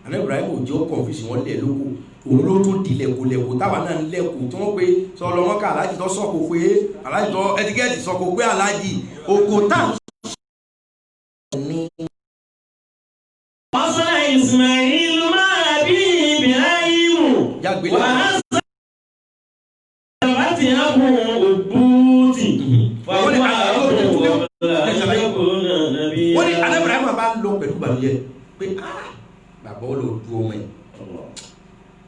Ànábì Ibrahim ò jẹ́ ọkọ̀ ọ́fíìsì wọn lẹ̀ lóko. Òun ló tún di lẹ̀kọ̀lẹ̀kọ̀ táwa náà ń lẹ̀kọ̀ tí wọ́n pe sọ lọ́mọ́ká aláàjì tó sọ̀kò pé aláàjì tó ẹtikẹ́ẹ̀tì sọ̀kò pé aláàjì òkò tá à ń sọ ní. وصل إسماعيل مع أبيه إبراهيم Jágbe وأسرت أبوه أبوت Wọ́n ní فهو قبل أن يكون نبيا. Wọ́n ní Ànábì Ibrahim bá lọ pẹ̀lú ìbànújẹ́ pé ah bàbá ó lọ du ọmọ ẹ̀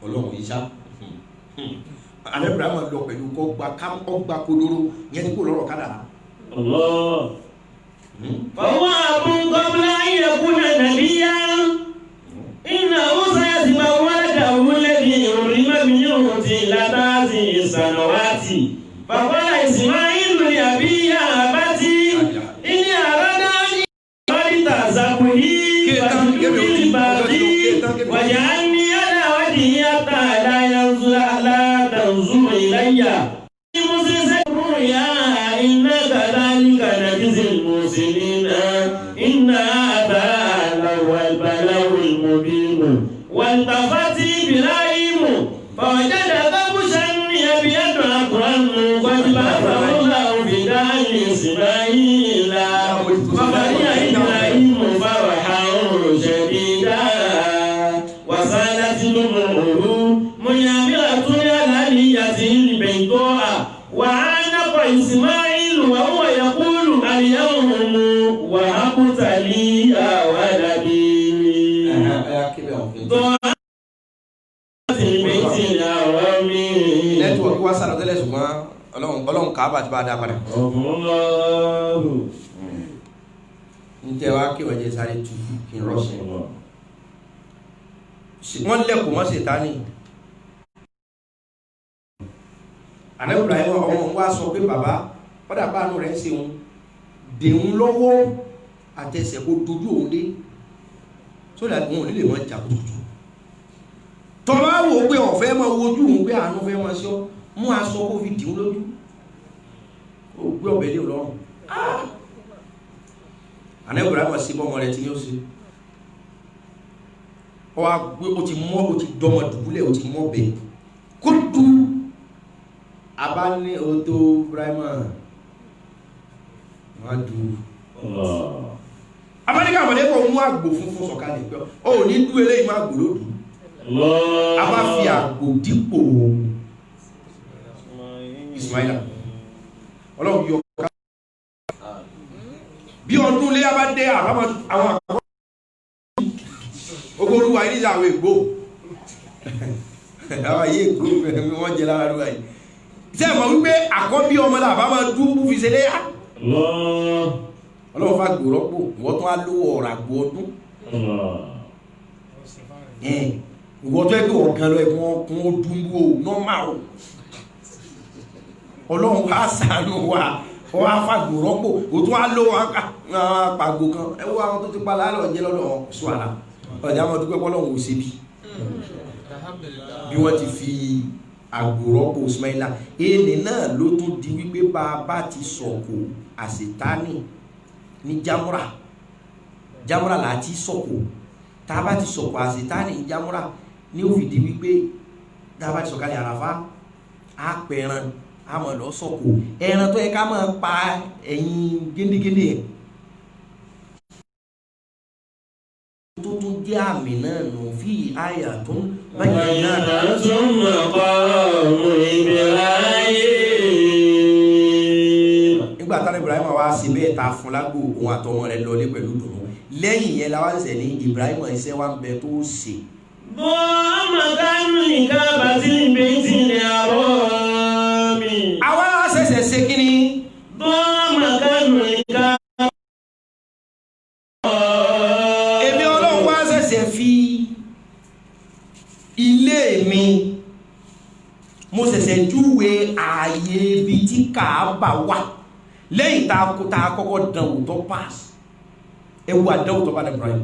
ọlọ́run yìí sá. Ànábì Ibrahim lọ pẹ̀lú kọ́ gba kodoro yẹn ní kó lọ́rọ̀ kádàrá. الله فهو أب قبل أن يكون نبيا إنه سيتبع ولده الذي حرم منه طيلة 9 سنوات. فقال إسماعيل لأبيه يا أبت إني أراد أن قد تزكه واجعلني على وجهي حتى لا ينظر لا تنظر إلي رؤيا إن كذلك نجزي المحسنين إن هذا لهو البلاء المبين. والتفت إبراهيم فوجد كبشا أبيض أقرا قد بعثه الله فداء لإسماعيل. ففرح إبراهيم فرحا شديدا وسالت دموعه منيمرة على نيته البيضاء. وعانق إسماعيل وهو يقول اليوم وهبت لي ولدي ضاعت البيت الحرام. Nẹ́tíwọ̀kì wá sálọ tẹ́lẹ̀ ṣùgbọ́n ọlọ́run Káàbà ti bá dá padà. الله Ń tẹ́ wá kí wọ́n jẹ sáré tu kí n rọ́ṣẹ́. Wọ́n lẹ́kọ̀ọ́ mọ́ Sàtánì. Ànábì Ibrahim ọmọ òun wá sọ pé bàbá kọ́dà báànú rẹ̀ ń ṣe òun dèun lọ́wọ́ àtẹsẹ̀ kó dojú òun dé so that òun ò ní lè mọ́ jà kùtùkùtù. Tọ́lá wò pé ọ̀fẹ́ máa wojú òun pé àánú fẹ́ máa ṣọ́, mú aṣọ kó fi dìun lójú, ó gbé ọ̀bẹ lé lọ́rùn. Ànábì Ibrahim sí bọ́mọ rẹ̀ tí ní ó ṣe ó wá gbé, ó ti mọ́, ó ti dọmọ dùbúlẹ̀, ó ti mọ́ bẹ̀ kó du abá ní odò Ibrahim wọ́n du abáníkà àmọ̀lẹ́kọ̀ mú àgbò funfun sọ̀kalẹ̀ pé ó ní dú eléyìí má àgbò lódù. A bá fi àgbò dípò Ismaila. Ọlọ́run Ọlọ́run yọ ká bí ọdún léyà bá dé àwọn àkọ́kọ́ ogun olúwa yìí níjà àwọn ègbò àwọn ayé ègbò wọ́n jẹ lára olúwa yìí. Ṣé ẹ mọ̀ wípé àkọ́bí ọmọ làbá máa dúró fi ṣe léyà? Ọlọ́run fa gbòrọ́pò ìwọ́n tún á lówó ọ̀rọ̀ àgbo ọdún. Ìwọ́n tó ẹgbẹ́ ọ̀kan lọ ẹ̀kún ọkùn ó dúnbò nọ́mà o. Ọlọ́run wá ṣàánú wa, wọ́n á fa gbòrọ́pò, ó tún á lówó àpàgbò kan. Ẹ wo àwọn tó ti pa láàlọ́ jẹ́ lọ́dọ̀ ṣùwàrà. Ọ̀jà wọn dúpẹ́ pọ́lọ́run ò ṣe bí. Bí wọ́n ti fi àgbòrọ́pò Ismaila. Èlé náà ló tún di wípé bá a bá ti sọ̀kò àṣetánì ní jámúrà jámúrà là á ti sọ̀kò. Tá a bá ti sọ̀kò àṣetánì ní jámúrà ní ó fi di wípé tá a bá ti sọ̀kalẹ̀ àràfá á pẹran á mọ̀ lọ sọ̀kò ẹran tó yẹ ká máa pa ẹ̀yìn géńdégéńdé yẹn. Tó tún jẹ́ àmì náà nù fi àyà tó ń báyìí náà. Tún maqamu Ibrahim. Nígbà táwọn Ibrahim wá sí bẹ́ẹ̀ ta fún lágbo òun àtọmọ rẹ̀ lọlé pẹ̀lú dùnú. Lẹ́yìn yẹn la wá ṣẹ̀ṣẹ̀ ní Ibrahim iṣẹ́ wa ń bẹ tó ṣe. Bọ́ màkánù ìkábà tí ìbejì ní àárọ̀ mi. Àwa ṣẹ̀ṣẹ̀ ṣe kí ni? Bọ́ màkánù ìkábà. Èmi Ọlọ́run wá ṣẹ̀ṣẹ̀ fi ilé mi, mo ṣẹ̀ṣẹ̀ júwe ààyè ibi tí Kàábà wà lẹ́yìn tá a kọ́kọ́ dánwò tó pass. Ẹ wo àdánwò tó bá ní Ibrahim.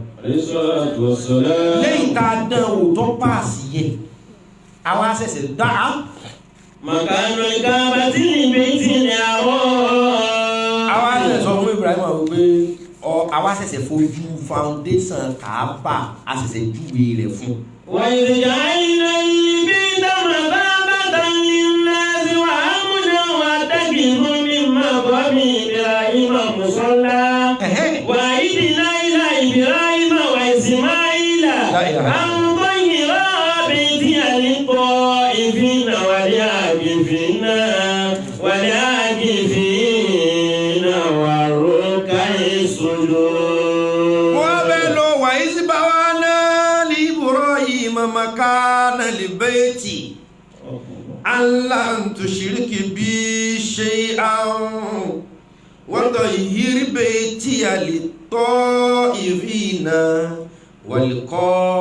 Lẹ́yìn tá a dánwò tó pass yẹn, àwa ṣẹ̀ṣẹ̀ dá a. Màkánù ìkábà tí ìbejì ní àárọ̀. Àwa ṣẹ̀ṣẹ̀ sọ fún Ibrahim wípé àwa ṣẹ̀ṣẹ̀ fojú foundation Kàábà, a ṣẹ̀ṣẹ̀ júwe rẹ̀ fún. وإذ جعلنا البيت مثابة للناس وأمنا واتخذوا من مقام إبراهيم مصلى وعهدنا إلى إبراهيم وإسماعيل أن طهرا بيتي للطائفين والعاكفين والركع السجود. Makana libaiti alla tushiriki bi shay'an wa tahhir baiti lit-ta'ifina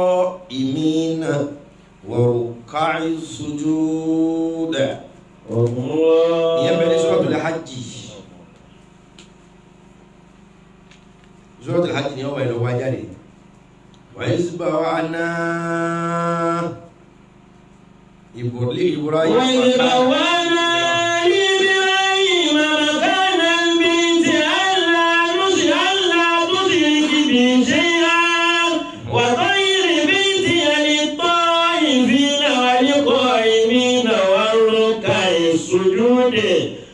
wal-qa'imina wa ruk'i sujud. Ìyẹn bẹ̀rẹ̀ Suratul Hajj. Suratul Hajj ni ó wà ìlọ́wọ́ jáde. وإذ بوأنا إبراهيم وإذ بوأنا لإبراهيم مكان البيت ألا تشرك بي شيئا وطهر بيتي للطائفين والقائمين والركع السجود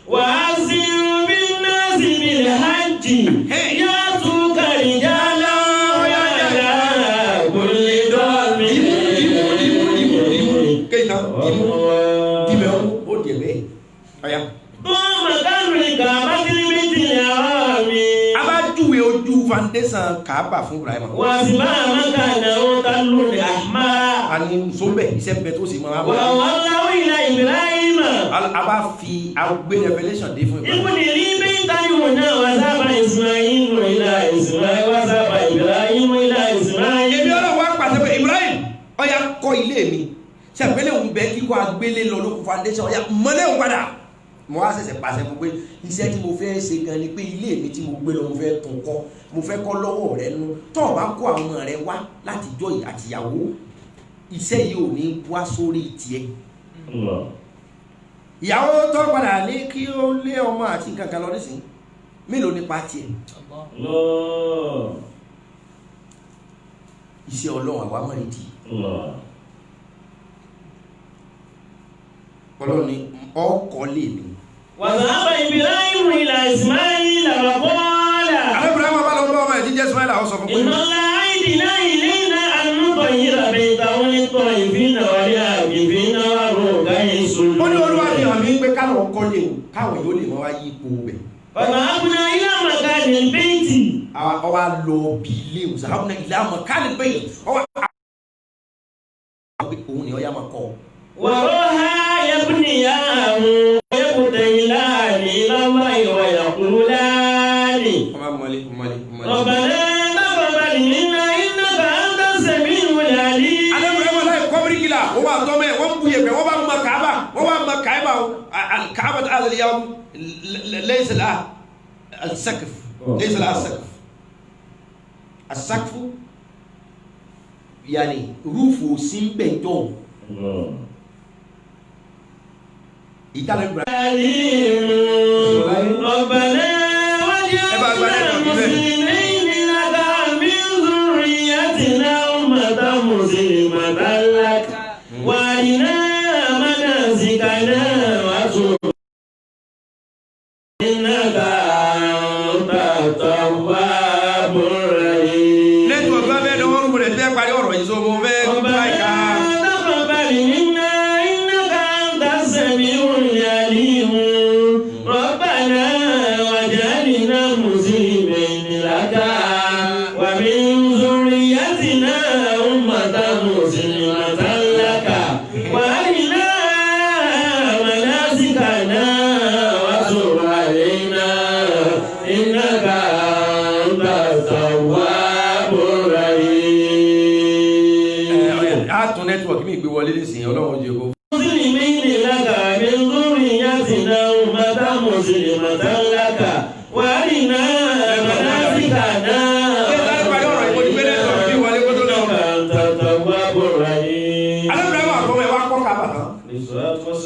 وأذن بالناس بالحج يأتوك رجالا. Foundation Kaaba fún Ibrahim. Wà sí máa máa kàdà ó ta lórí àmà. A ní sóbẹ̀ iṣẹ́ bẹ tó sì máa bọ̀. Wà wọ́n láwọ́ ilẹ̀ Ibrahim. A bá fi agbé revelation dé fún Ibrahim. Ibùdó ní bí táyọ̀ náà wà sábà Ismail ilà Ismail wà sábà Ibrahim ilà Ismail. Èmi ọlọ́run wá pàṣẹ pé Ibrahim ó yá kọ́ ilé mi. Ṣé àgbélé òun bẹ kíkọ́ agbélé lọ lókun foundation ó yá mọ́lé òun padà. Mo wá ṣẹ̀ṣẹ̀ pàṣẹ fún pé iṣẹ́ tí mo fẹ́ ṣe gan ni pé ilé mi tí mo gbé lọ mo fẹ́ tún kọ́, mo fẹ́ kọ́ lọ́wọ́ rẹ nu. Tó o bá kó àwọn ọmọ rẹ wá láti jọ àtìyàwó, iṣẹ́ yìí ò ní wá sórí tiẹ̀. Ìyàwó tó padà ní kí ó lé ọmọ àti nǹkan kan lọ nísìnyí, mélòó nípa tiẹ̀? Iṣẹ́ Ọlọ́run àwa mọ̀ nídìí. Ọlọ́run ni ọkọ̀ lè mi. Wàsáàbà Ibrahim ilà Ismail àbọ̀là. Àlọ́ Ibrahim bá lọ bá ọmọ ẹ̀ jíjẹ́ Ismail àwọn sọ fún pé. Ìmọ̀lá àìdìná ilé iná ànúbọ̀ yìí ràbẹ̀ ìtàwọn ikọ̀ ìfínà wàlẹ́ àgbèfínà wà rò káyé sùn. Ó ní Olúwa fi hàn mí pé káwọn kọ́lé o, káwọn Káwọn yóò lè mọ́ wá yí ipò bẹ̀. فذهبنا إلى مكان البيت. Ọwá lọ bí ilé ìwòsàn ilé àmọ́ káàlì bẹ́yìn ọwá òun ni ọyá máa kọ́. وراها يبنيان ويقتيلان إلى الله ويقولان Ọmọ mọ́lé mọ́lé mọ́lé. ربنا تقبل منا إنك أنت السميع العليم. Alẹ́ láì kọ́bíríkìlà wọ́n wà tọ́mẹ̀ wọ́n bu yẹ̀pẹ̀ wọ́n bá ma kàába wọ́n bá ma kàába kàába tó àzàlẹ̀ yàwó lẹ́yìn la asakif lẹ́yìn la asakif asakifu yanni rúfù sí ń bẹ̀ jọ̀ ìtàlẹ̀ Ibrahim. عليم ربنا واجعلنا مسلمين لك من ذريتنا أمة مسلمة لك وأرنا مناسكنا وتب إنك أنت التواب الرحيم. Nẹ́tíwọ̀kì bá fẹ́ dánwó rúbù rẹ̀ fẹ́ parí ọ̀rọ̀ yìí sọ mo fẹ́ láìka. ربنا تقبل منا إنك أنت السميع العليم. ربنا واجعلنا مسلمين لك ومن ذريتنا أمة مسلمة لك وأرنا مناسكنا وتب علينا إنك أنت التواب الرحيم. A tún nẹ́tíwọ̀kì mi gbé wọlé nísìnyí ọlọ́run jẹ́ kó. مسلمين لك من ذريتنا أمة مسلمة لك وأرنا مناسكنا إنك أنت التواب الرحيم. Alẹ́ Ibrahim àtọmọ ẹ̀ wá kọ́ kábà tán.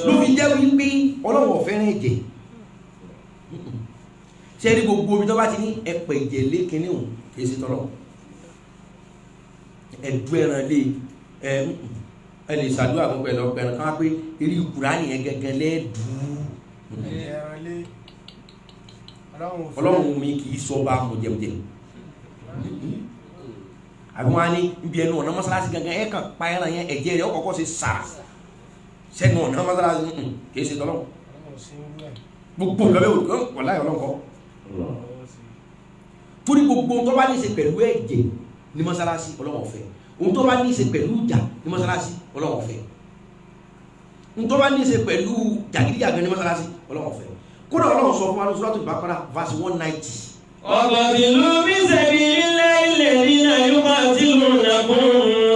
Ló fi jẹ́ wípé ọlọ́wọ̀ fẹ́ràn ẹ̀jẹ̀. Ṣé rí gbogbo omi tó bá ti ní ẹ̀pẹ̀ ẹ̀jẹ̀ lé kinní òun kì í ṣe tọ́lọ́. Ẹ̀dú ẹran lé ẹ ẹ lè ṣàdúrà fún pẹ̀lú ọ̀pẹ̀ ẹran kan wá pé eré Kùránì yẹn gẹ́gẹ́ lẹ́ẹ̀dú. Ẹran lé. Ọlọ́run mi kì í sọ bá mọ̀jẹ̀mọ̀jẹ̀. Àbí wọn á ní ibi ẹnu ọ̀nà mọ́sálásí gangan ẹ̀ kàn pa ẹran yẹn ẹ̀jẹ̀ rẹ̀ ó kọ́kọ́ ṣe sàrà sẹ́nu ọ̀nà mọ́sálásí kì í ṣe tọ́lọ́. Gbogbo nǹkan bẹ́ẹ̀ wò láyọ̀ ọlọ́nkọ́. Torí gbogbo ohun tó bá ní í ṣe pẹ̀lú ẹ̀jẹ̀ ní mọ́sálásí Ọlọ́run ọ̀fẹ́. Ohun tó bá ní í ṣe pẹ̀lú ìjà ní mọ́sálásí Ọlọ́run ọ̀fẹ́. Ohun tó bá ní í ṣe pẹ̀lú jàgídíjàgan ní mọ́sálásí Ọlọ́run ọ̀fẹ́. Kódà Ọlọ́run sọ fún wa ní Suratul Baqara verse 190. وقاتلوا في سبيل الله الذين يقاتلونكم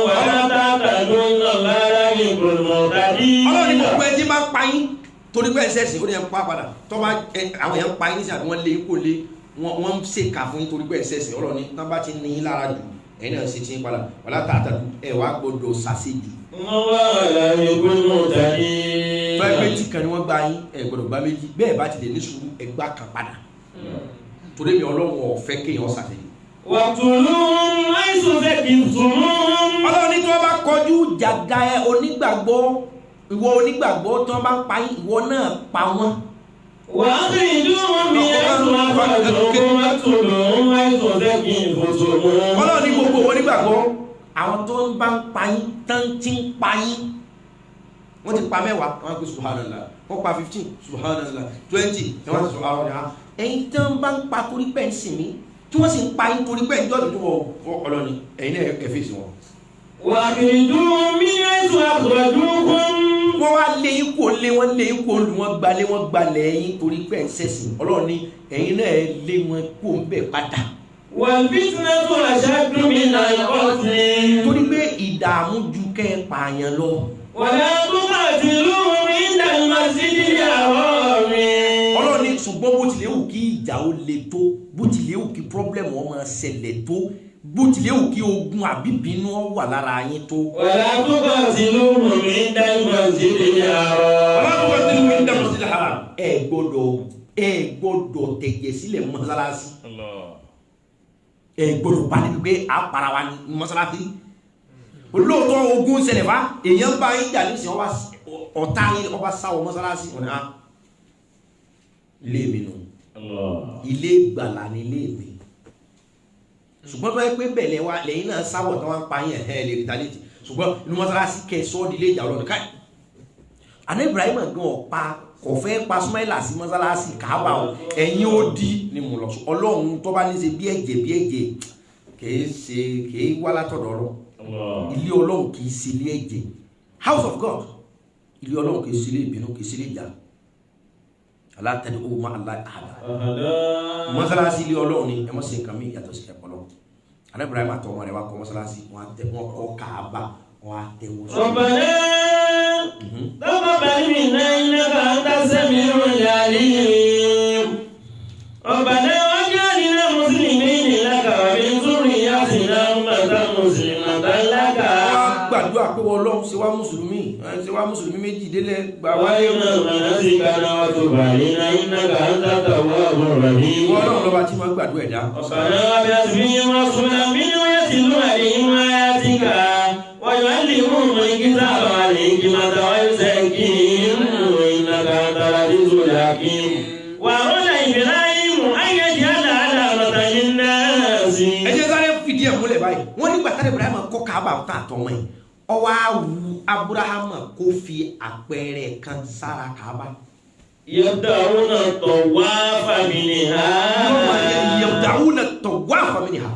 ولا تعتدوا إن الله لا يحب المعتدين. Ọlọ́run ní gbogbo ẹni tí bá ń pa yín torí pé ẹsẹ̀ ẹ̀sìn ó ní ẹ̀ ń pa padà tó bá àwọn èèyàn ń pa yín nísìnyí àbí wọ́n lé kó lé wọ́n ń ṣèkà fún yín torí pé ẹsẹ̀ ẹ̀sìn Ọlọ́run ní tán bá ti ní yín lára jù ẹ̀yin náà ṣe ti ń padà wàlá tààtà ẹ̀ wá gbọ́dọ̀ ṣàṣejù. إن الله لا يحب المعتدين. Tó ẹgbẹ́ tí kan ni wọ́n gba yín ẹ̀ gbọ́dọ̀ gba méjì bẹ́ẹ̀ bá ti lè ní sùúrù ẹ gbá kan padà torí mi Ọlọ́run ò fẹ́ kéèyàn ṣàṣejù. واقتلوهم حيث ثقفتموهم. Ọlọ́run ní tí wọ́n bá kọjú jàgà ẹ onígbàgbọ́ ìwọ onígbàgbọ́ tí wọ́n bá ń pa yín ìwọ náà pa wọ́n. وأخرجوهم من حيث أخرجوكم واقتلوهم حيث ثقفتموهم. Ọlọ́run ní gbogbo onígbàgbọ́ àwọn tó ń bá ń pa yín tán tí ń pa yín wọ́n ti pa 10 wọ́n pe subhanallah wọ́n pa 15 subhanallah 20 wọ́n ti subhanallah ẹ̀yin tó ń bá ń pa torí pẹ́ ń sìn mí tí wọ́n sì ń pa yín torí pẹ́ ń jọ́dún tó wọ Ọlọ́run ẹ̀yin náà ẹ fèsì wọn. وأخرجوهم من حيث أخرجوكم. Wọ́n wá lé yín kó lé wọ́n lé yín kó lu wọ́n gbalé wọ́n gbalẹ̀ yín torí pé ń sẹ̀sìn Ọlọ́run ní ẹ̀yin náà lé wọn kó ń bẹ̀ padà. والفتنة أشد من القتل. Torí pé ìdààmú ju kẹ́ ẹ pààyàn lọ. ولا تقاتلوهم عند المسجد الحرام. Ọlọ́run ní ṣùgbọ́n bó tilẹ̀ wù kí ìjà ó le tó bó tilẹ̀ wù kí pírọ́blẹ̀mù ó máa ṣẹlẹ̀ tó bó tilẹ̀ wù kí ogun àbíbínú ó wà lára yín tó. ولا تقاتلوهم عند المسجد الحرام. Ẹ gbọ́dọ̀ tẹ̀jẹ̀ sílẹ̀ mọ́sálásí. Ẹ gbọ́dọ̀ bá níbi pé a para wa ní mọ́sálásí. Olóòótọ́ ogun ṣẹlẹ̀ fa èèyàn bá yín jà nísìnyí ọba ọ̀tá yín ọba sáwọ mọ́sálásí ọ̀nà ilé mi nù ilé ìgbàlà ni ilé mi. Ṣùgbọ́n tó yẹ pé bẹ̀lẹ̀ wa lẹ́yìn náà sáwọ̀ tí wọ́n ń pa yín ẹ̀ lè retaliate ṣùgbọ́n inú mọ́sálásí kẹ́ sọ́ di ilé ìjà ọlọ́run káì. Àná Ibrahim gan ọ̀pá Kò fẹ́ pa Ismaila sí mọ́sálásí Káàbà o, ẹ̀yin ó di ni mo lọ sọ. Ọlọ́run tó bá ní ṣe bí ẹ̀jẹ̀ bí ẹ̀jẹ̀ kìí ṣe kìí wá látọ̀dọ̀ ọ̀rọ̀. Ilé Ọlọ́run kìí ṣe ilé ẹ̀jẹ̀. House of God, ilé Ọlọ́run kìí ṣe ilé ìbínú, kìí ṣe ilé ìjà. Alátẹ̀lẹ́ owó máa la àdá. Mọ́sálásí ilé Ọlọ́run ni ẹ mọ̀ sí nǹkan mi yàtọ̀ sí ẹ̀kọ́ lọ. Àná Ibrahim àtọmọ rẹ̀ wá kọ́ mọ́sálásí, wọ́n kọ́ Káàbà, wọ́n á tẹ́wọ́ sí. ربنا تقبل منا إنك أنت السميع العليم ربنا واجعلنا مسلمين لك ومن ذريتنا أمة مسلمة لك. Wọ́n gbàdúrà pé wọ́n Ọlọ́run ṣe wá mùsùlùmí, ṣe wá mùsùlùmí méjì délẹ̀ gbà wáyé. وإنا وتب علينا إنك أنت التواب الرحيم. Ìwọ Ọlọ́run lọ́ba tí wọ́n gbàdúrà ẹ̀dá. ربنا وابعث فيهم رسولا منهم يتلو عليهم آياتك ويعلمهم الكتاب والحكمة ويزكيهم إنك أنت العزيز الحكيم. وأراد إبراهيم أن يجعل علامة للناس. Ẹ jẹ́ sáré fìdí ẹ̀ múlẹ̀ báyìí. Wọ́n nígbà tálẹ̀ Ibrahim kọ́ Káàbà tán àtọmọ ẹ̀, ó wá wu Abraham kó fi àpẹẹrẹ kan sára Káàbà. يبدأون الطواف منها. Yabda'una tawafa minha.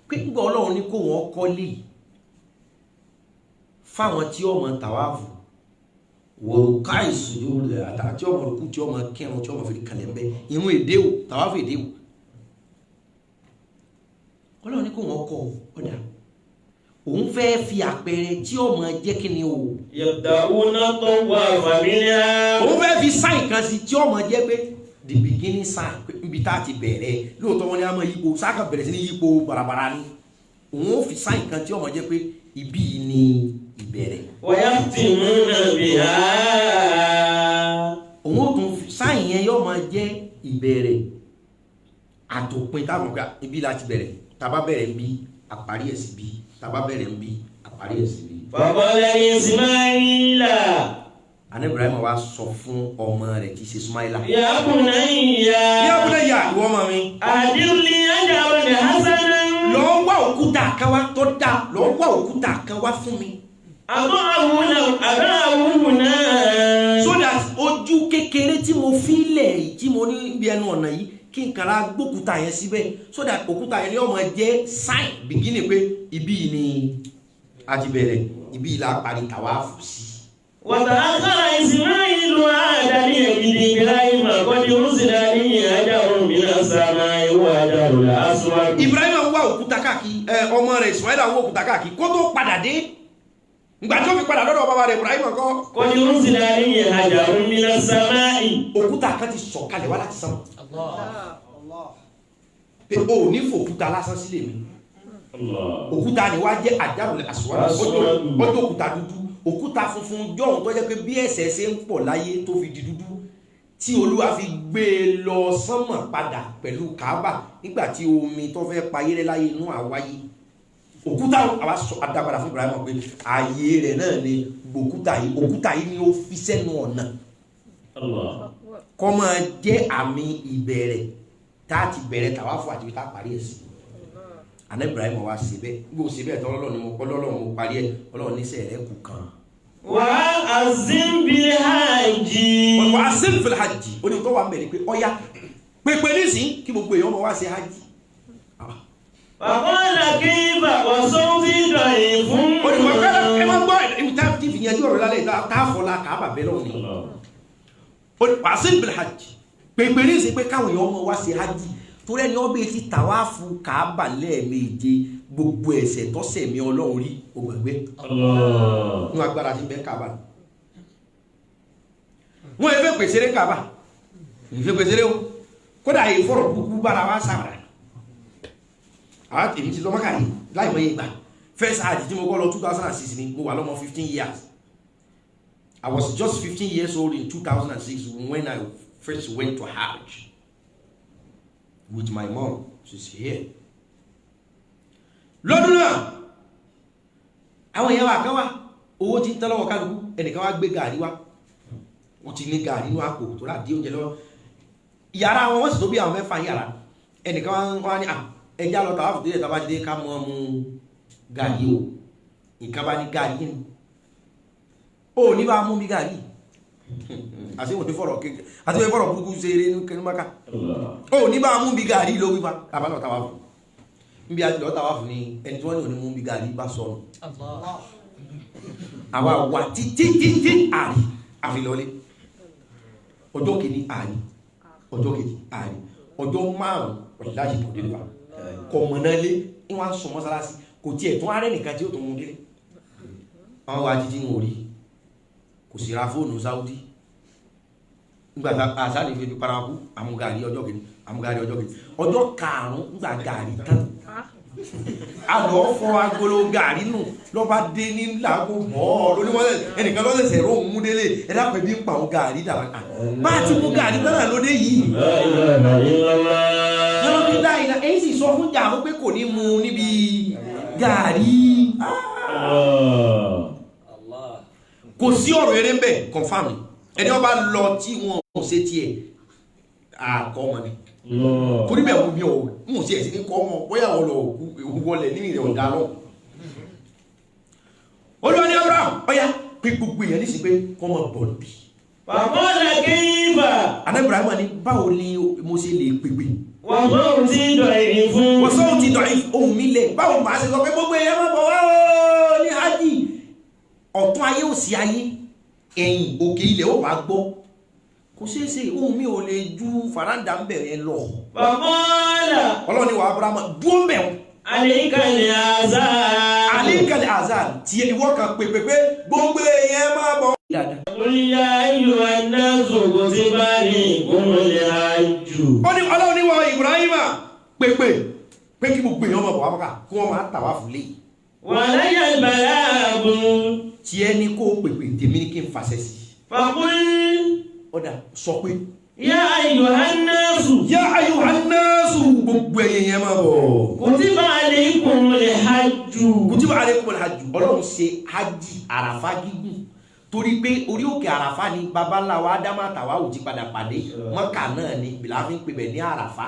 Pé ńgbà Ọlọ́run ní kó wọ́n kọ́lé fáwọn tí ọmọ tàwáàfù wọ̀rùká ìsújú rẹ̀ àtàtí ọmọ rùkú tí ọmọ kẹrùn tí ọmọ fi kalẹ̀ ń bẹ irun èdè o, tàwáàfù èdè o. Ọlọ́run ní kó wọ́n kọ́ ọ̀dà òun fẹ́ fi àpẹẹrẹ tí ọmọ jẹ́ kí ni o. يبدأون الطواف منها. Òun fẹ́ fi sáìn kan sí tí ọmọ jẹ́ pé the beginning sign, pé níbi tá a ti bẹ̀rẹ̀ lóòótọ́ wọn ni a máa yípo sáàkà bẹ̀rẹ̀ sí ní yípo bàràbàrà ni. Òun ó fi sáìn kan tí ọmọ jẹ́ pé ibi yìí ni ìbẹ̀rẹ̀. ويختمون بها. Òun ó tún sáìn yẹn yóò máa jẹ́ ìbẹ̀rẹ̀ àtòpin táwọn ọ̀gá ibi láti bẹ̀rẹ̀, tàbá bẹ̀rẹ̀ ń bí àparí ẹ̀ sí bí, tàbá bẹ̀rẹ̀ ń bí àparí ẹ̀ sí bí. فقال إسماعيل. Àná Ibrahim wa sọ fún ọmọ rẹ̀ tí í ṣe Ismaila. يا بني. Ya bunayya, ìwọ ọmọ mi. أهدر لي أجرا حسنا. Lọ wá òkúta kan wá tó dáa, lọ wá òkúta kan wá fún mi. أضعه هنا. So that ojú kékeré tí mo fi lẹ̀ yìí, tí mo ní ibi ẹnu ọ̀nà yìí, kí n kàrà gbókúta yẹn síbẹ̀, so that òkúta yẹn ni ó máa jẹ́ sign beginning pé ibi yìí ni a ti bẹ̀rẹ̀, ibi yìí la parí tàwáàfù sí. وتأخر إسماعيل عاد ليجد إبراهيم قد أرسل عليه حجر من السماء وحجر الأسود. Ibrahim wá òkúta káàkiri, ọmọ rẹ̀ Ismaila wá òkúta káàkiri kó tó padà dé. Ìgbà tí ó fi padà lọ́dọ̀ bàbá rẹ̀ Ibrahim kọ́. قد أرسل عليه حجر من السماء. Òkúta kan ti sọ̀kalẹ̀ wá láti sánmọ̀. Pé o ò ní fòkúta lásán sílé mi. Òkúta ni wá jẹ́ àjálù àsùnwọ̀n, ọjọ́ òkúta dúdú, òkúta funfun jọ̀hún tó jẹ́ pé bí ẹ̀ṣẹ̀ ṣe ń pọ̀ láyé tó fi di dúdú, tí Olúwa fi gbé e lọ sánmọ̀ padà pẹ̀lú Káàbà nígbà tí omi tó fẹ́ payé rẹ́ láyé inú àwáyé. Òkúta àwa sọ adápadà fún Ibrahim pé ààyè rẹ̀ náà ni òkúta yìí, òkúta yìí ni ó fi sẹ́nu ọ̀nà kó máa jẹ́ àmì ìbẹ̀rẹ̀ tá a ti bẹ̀rẹ̀ tàwáfù àti tá a parí ẹ̀ sí. Àná Ibrahim wa ṣe bẹ́ẹ̀, gbogbo ṣe bẹ́ẹ̀ tọ́ Ọlọ́run ni mo kọ́, Ọlọ́run mo parí ẹ̀, Ọlọ́run níṣẹ́ rẹ̀ kù kan. وأذن بالحج. وأذن في الحج. Ó ní tó wà ń bẹ̀rẹ̀ pé ọya pépé nísìn kí gbogbo èèyàn máa wá ṣe hajj. فقال كيف وصوتي ضعيف. Ó ní wọ́n fẹ́ ẹ máa gbọ́ ibi tá a ti fi yanjú ọ̀rọ̀ lálẹ́ tá a fọ́ la kà á bà bẹ́ẹ̀ lọ́wọ́ ni. Ó ní وأذن في الحج. Pépé nísìn pé káwọn èèyàn máa wá ṣe hajj torí ẹni ọbẹ̀ ti tàwáàfù Káàbà lẹ́ẹ̀méje gbogbo ẹ̀ṣẹ̀ tọ́sẹ̀ mi Ọlọ́run rí o gbàgbé nínú agbára tí ń bẹ Káàbà. Wọ́n ẹ fẹ́ pèsèrè Káàbà, ìfẹ́ pèsèrè o, kódà yìí fọ̀rọ̀ kúkú bára wa sábàrà. Àwọn èmi ti lọ Mákà yìí láì mọ̀ yé gbà. First hajj tí mo kọ́ lọ 2006 ni, mo wà lọ́mọ 15 years. I was just 15 years old in 2006 when I first went to Hajj with my mom. She's here. Lọ́dún náà, àwọn èèyàn wa kan wá, owó tí ń tán lọ́wọ́ kálukú, ẹnìkan wá gbé gàrí wá. Wọ́n ti ní gàrí inú àpò tó rà dí oúnjẹ lọ́wọ́. Yàrá wọn wọ́n sì tó bí àwọn mẹ́fà yàrá. Ẹnìkan wá ní ẹja lọ tàwa fìdílé tàbá dé ká mọ́ mu gàrí o. Nǹkan bá ní gàrí ni. Ó ní bá mú mi gàrí. Àti wọ́n fọ̀rọ̀ kéèké, àti wọ́n fọ̀rọ̀ burúkú ṣe eré ní Maka. Ó ní bá a mú bí gàrí ló wípa àbálọ̀ tàwa fún níbi àti lọ́ọ́ tàwa fún ni ẹni tí wọ́n ní òní mú bí gàrí bá sọnù. Àwa wà títí títí àrí àfilọ́lé. Ọjọ́ kìíní àrí, ọjọ́ kejì àrí, ọjọ́ márùn-ún ọ̀láṣì kò délé fa kọ̀ mọ̀nà lé ní wọ́n á sùn mọ́sálásí, kò tiẹ̀ tún arẹ́ nìkan tí ó tún mú délé. Àwọn wa títí ń orí kò sì ra fóònù Saudi nígbà àṣà lè fi paraku. Àmúgàrí ọjọ́ kìíní, àmúgàrí ọjọ́ kejì, ọjọ́ karùn-ún nígbà gàrí tán, àlọ́ fọ agolo gàrí nù lọ́ba dé ní làágùn bọ́ lóníwọ́n ẹnìkan lọ́sẹ̀sẹ̀ ró òun mú délé. Ẹ dápẹ́ bí ń pa òun gàrí dàbà bá a ti mú gàrí tán náà lóde yìí. La ilaha illallah. Lọ́wọ́ bí láìla èyí sì sọ fún jàmú pé kò ní mu níbi gàrí. Allah. Kò sí ọ̀rọ̀ eré ń bẹ̀, confam ni. Ẹni wọ́n bá lọ tí wọn ò ṣe tiẹ̀ àkọ́ wọn ni. Allah. Torí bẹ́ẹ̀ mi ò mú sí ẹ̀sìn ní kọ́ wọn bóyá wọn lọ òkú wọlé nínú ìrẹ̀ ọ̀dà lọ. Olúwa ní Abraham, ọ̀yá pé gbogbo èèyàn ní sí pé kọ́ mọ̀ bọ̀ níbí. فقال كيف Àná Ibrahim ní báwo ni mo ṣe lè pèpè? وصوتي ضعيف. Wọ́n sọ́hun ti dọ̀yìn ohun mi lẹ̀, báwo màá ṣe sọ pé gbogbo èèyàn máa bọ̀ wá o ní hajj? Ọ̀tún ayé, òsì ayé, ẹ̀yìn òkè ilẹ̀ ó wàá gbọ́. Kò ṣeé ṣe, ohun mi ò lè ju faranda ń bẹ̀rẹ̀ lọ. فقال Ọlọ́run ni wàá Abraham dúró ń bẹ̀ wọ́n. عليك العذاب. Àlékàlẹ̀ azan tí ìwọ kan pèpè pé gbogbo èèyàn máa bọ̀. قل يا أيها الناس كتب عليكم الحج. Ó ní Ọlọ́run ní wọ Ibrahima pèpè pé kí gbogbo èèyàn máa bọ̀ wá Mákà kí wọ́n máa tà wá fún léyìí. وعلي البلاغ. Tí ẹ ní kó pèpè, tèmi ní kí n fàṣẹ sí i. فقل Ọ̀dà sọ pé يا أيها الناس yá ayuhannasu, gbogbo ẹ̀yin yẹn máa bọ̀. كتب عليكم الحج. Kutiba alaykumul hajj. Ọlọ́run ṣe hajj àràfá gígùn torí pé orí òkè àràfá ni baba ńlá wa Ádámù àtàwáwù ti padà pàdé. Mọ́kà náà ni bìlà fi ń pè bẹ̀ ní àràfá,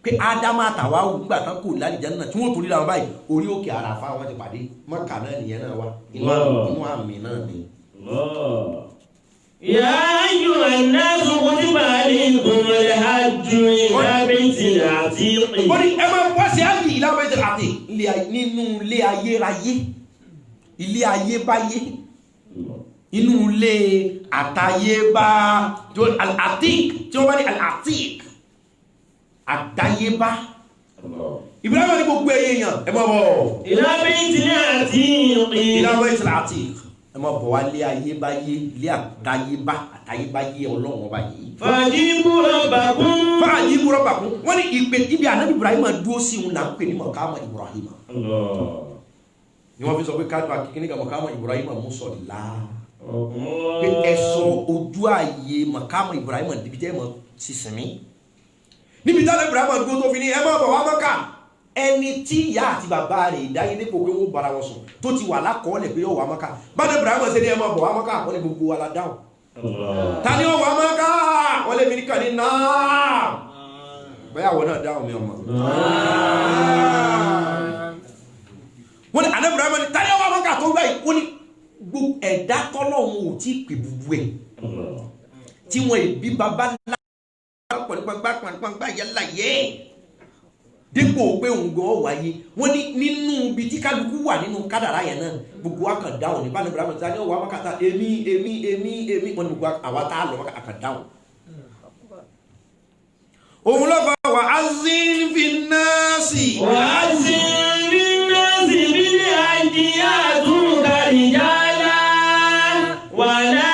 pé Ádámù àtàwáwù nígbà tán kò lálìjẹ́ náà tí wọ́n torí làwọn báyìí, orí òkè àràfá wọn ti pàdé. Mọ́kà náà nìyẹn náà wá inú àmì náà ni. الله. يا أيها الناس كتب عليكم الحج إلى بيت العتيق. Ó ní ẹ máa wá sí ájì ìlànà ìtẹ̀ àti nínú ilé ayérayé, ilé ayé báyé, inú ilé àtayébá al-Atiq, tí wọ́n bá ní al-Atiq, àtayébá. Ibrahim ní gbogbo ẹ̀yin èèyàn, ẹ máa bọ̀. إلى بيت العتيق. Ìlànà ìtẹ̀ àti ẹ máa bọ̀ wá ilé ayébáyé, ilé àtayébá, àtayébáyé Ọlọ́run ọba yìí. فأجيبوا ربكم. Fáàjì rọ́bà kún wọ́n ní ìpè ibi ànábì Ibrahim dúró sí òun là ń pè ní mọ̀kámà Ibrahim. الله. Ni wọ́n fi sọ pé káàtó akíní kan mọ̀kámà Ibrahim mùsọ̀lá, pé ẹ sọ ojú ààyè mọ̀kámà Ibrahim níbi tẹ́ ẹ mọ̀ sísinmi, níbi táwọn Ibrahim dúró tó fi ní ẹ má bọ̀ wá Mákà. Ẹni tí ìyá àti bàbá rẹ̀ ìdáyé nípò pé wọ́n bára wọn sùn tó ti wà lákọọ́lẹ̀ pé yóò wá Mákà, báwọn Ibrahim ṣe ní ẹ má bọ̀ wá Mákà, wọ́n ní gbogbo wa la dáhùn. الله. Ta ni ó wá Mákà? Wọ́n lé mi ní kàn ní náà bẹ́ẹ̀ àwọn náà dáhùn mi ọmọ. Wọ́n ní àná Ibrahim ní ta ni ó wá Mákà tó báyìí? Wọ́n ní gbogbo ẹ̀dá tọ́lọ́hun ò tí ì pè gbogbo ẹ̀ الله. tí wọ́n ìbí baba ńlá pọ̀npọ̀npá pọ̀npọ̀npá yálà yẹ́ dípò pé òun gan wáyé. Wọ́n ní nínú ibi tí kálukú wà nínú kádàrá yẹn náà, gbogbo wa kàn dáhùn ní báni Ibrahim ta ni ó wá Mákà èmi èmi èmi èmi. Wọ́n ní gbogbo àwa tá a lọ Mákà kàn dáhùn. Òun ló fà wà azin fi nasi. وأذن بالناس بالحج يأتوك رجالا وعلى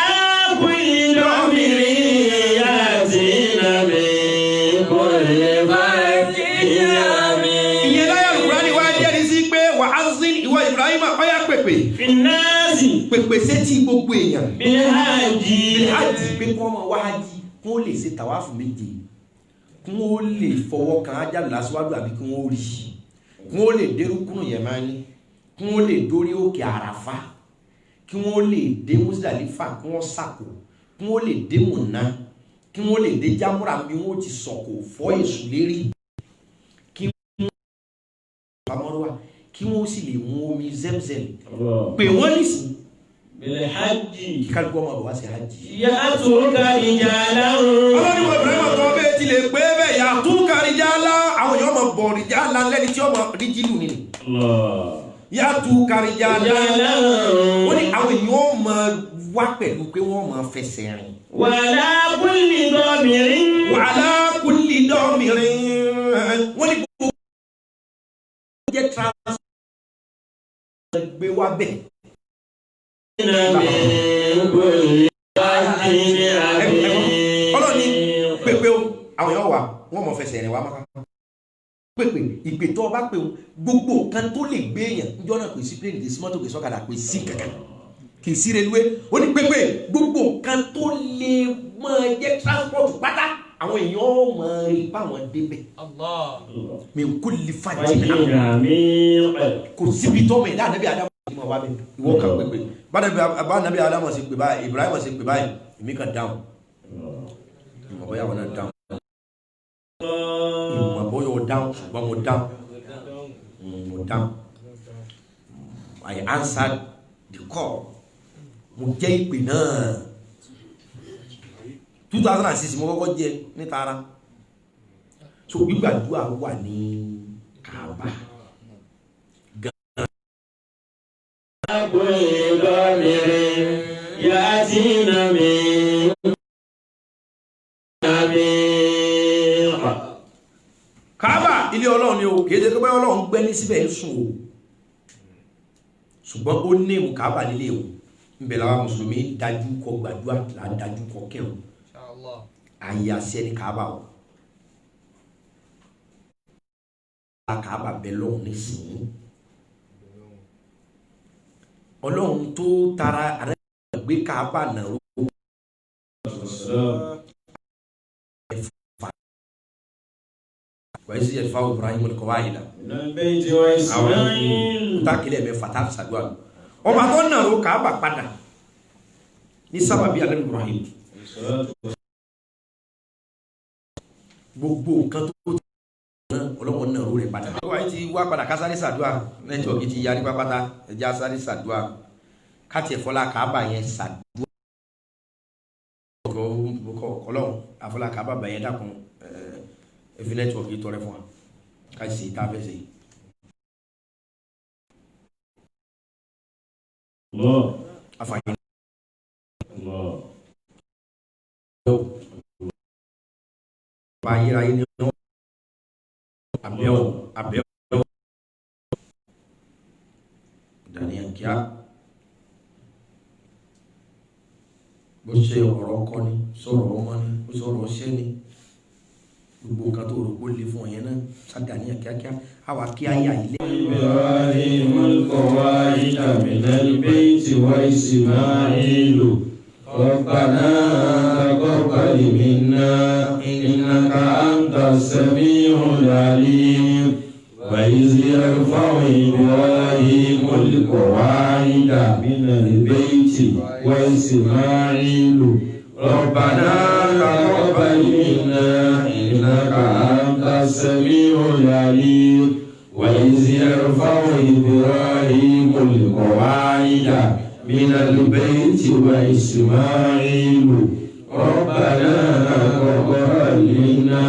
كل ضامر يأتين من كل فج عميق. Ìyẹn láyà Al-Qur'ani wá jẹ́rìí sí pé wà azin, ìwọ Ibrahim, ọ̀yà pèpè في الناس pèpè sétí gbogbo èèyàn بالحج. Hajj, pé kí wọ́n máa wá hajj, kí wọ́n lè ṣe tàwáfù méje, kí wọ́n lè fọwọ́ kan ájálù lásìwájú àbí kí wọ́n rí, kí wọ́n lè dérúkúrú Yẹmánì, kí wọ́n lè dórí òkè Àràfá, kí wọ́n lè dé Musdalifa, kí wọ́n sàkó, kí wọ́n lè dé Mùnà, kí wọ́n lè dé Jámúrà bí wọ́n ti sọ̀kò fọ́ èṣù lérí, kí wọ́n pamọ́rọ́wà, kí wọ́n sì lè mú omi Zemzem. الله. Pè wọ́n nísìn. بالحج Kálukú ọmọ bọ̀ wá sí hajj. يأتوك رجالا. Ọlọ́ni wọ Ibrahim tó bẹ́ẹ̀ ti lè pé bẹ́ẹ̀ ya'tuka rijala, àwọn èèyàn máa bọ̀ rijala lẹ́ni tí ọmọ ríjìlù nínú. الله. Ya'tuka rijala. رجالا. Ó ní àwọn èèyàn máa wá pẹ̀lú pé wọ́n máa fẹsẹ̀ rìn. وعلى كل ضامر. Wa ala kulli damirin. Wọ́n ní gbogbo jẹ́ trans gbé wá bẹ̀. من كل فج عميق. Ọlọ́ni pépé o, àwọn èèyàn wà wọ́n mọ̀ fẹsẹ̀ rìn wá mọ́ká. Pépè ìpè tó o bá pè o, gbogbo nǹkan tó lè gbé èèyàn níjọ́ náà, kò sí plane, kò sí mọ́tò, kò sí ọ̀kadà, kò sí kankan, kì í sí reluwé. Ó ní pépè gbogbo nǹkan tó lè máa jẹ́ transport pátá, àwọn èèyàn ó máa rí báwọn débẹ̀. Allah. Min kulli fajjin فج عميق. Kò síbi tọ́mọ ẹ̀dá ànábì Ádámù ti máa wá bẹ́ẹ̀. Ìwọ kan pépè bá ànábì Ádámù ṣe pè báyìí, Ibrahim ṣe pè báyìí, èmi kan dáhùn, ìmọ̀ bóyá wọn náà dáhùn, ìmọ̀ bóyá o dáhùn, ṣùgbọ́n mo dáhùn. Mo dáhùn. I answered the call. Mo jẹ́ ìpè náà. 2006 mo kọ́kọ́ jẹ ní tara. So gbígbàdúrà wà ní Kaaba. كل ضامر يأتين من عميق. Kaaba ilé Ọlọ́run ni o. Kìí ṣe pé Ọlọ́run gbẹ́ ní síbẹ̀ ń sùn o, ṣùgbọ́n ó ní ìmù Kaaba nílé o. Ńbẹ̀ làwọn mùsùlùmí dájú kọ gbàdúrà, là ń dájú kọ kírun. Inshallah. Àyè àṣẹ ní Kaaba o. Kaaba bẹ lọ́hùn nísìnyí. Ọlọ́run tó tara àrẹ gbé Kaaba náà ró wàá sí ẹ̀fà Ibrahim kọ́wáyìí من البيت وإسماعيل. Tákìlẹ̀ mẹ́fà tá a fi ṣàdúrà lọ. Ọba tó nàró Kaaba padà ní sábàbí alẹ́ Ibrahim, gbogbo nǹkan tó ti náà ọlọ́wọ́n nàró rẹ̀ padà. Wọ́n ti wá padà kásáré ṣàdúrà, nẹ́tíwọ̀kì ti yarí pápátá. Ẹja sáré ṣàdúrà káti ẹ̀fọ́lá Kaaba yẹn ṣàdúrà. Ọlọ́run àfọlá Kaaba bàyẹn dákun, ẹ̀ẹ́dì nẹ́tíwọ̀kì tọrẹ fún wa ká sì tá a fẹ́ ṣe. الله. Àfààní. الله. Ọba ayérayé ni wọn abẹ́wò abẹ́wò daniel kíá. Bó ṣe ọ̀rọ̀ ọkọ ni, sọ̀rọ̀ ọmọ ni, ó sọ̀rọ̀ ọṣẹ́ ni, gbogbo nǹkan tó rò pé ó le fún ọ yẹn náà sá daniel kíákíá àwa kí á yà ilé. إبراهيم القواعد من البيت وإسماعيل ربنا تقبل منا إنك أنت السميع العليم. وإذ يرفع إبراهيم القواعد من البيت وإسماعيل ربنا تقبل منا إنك أنت السميع العليم. وإذ يرفع إبراهيم القواعد من البيت وإسماعيل ربنا تقبل منا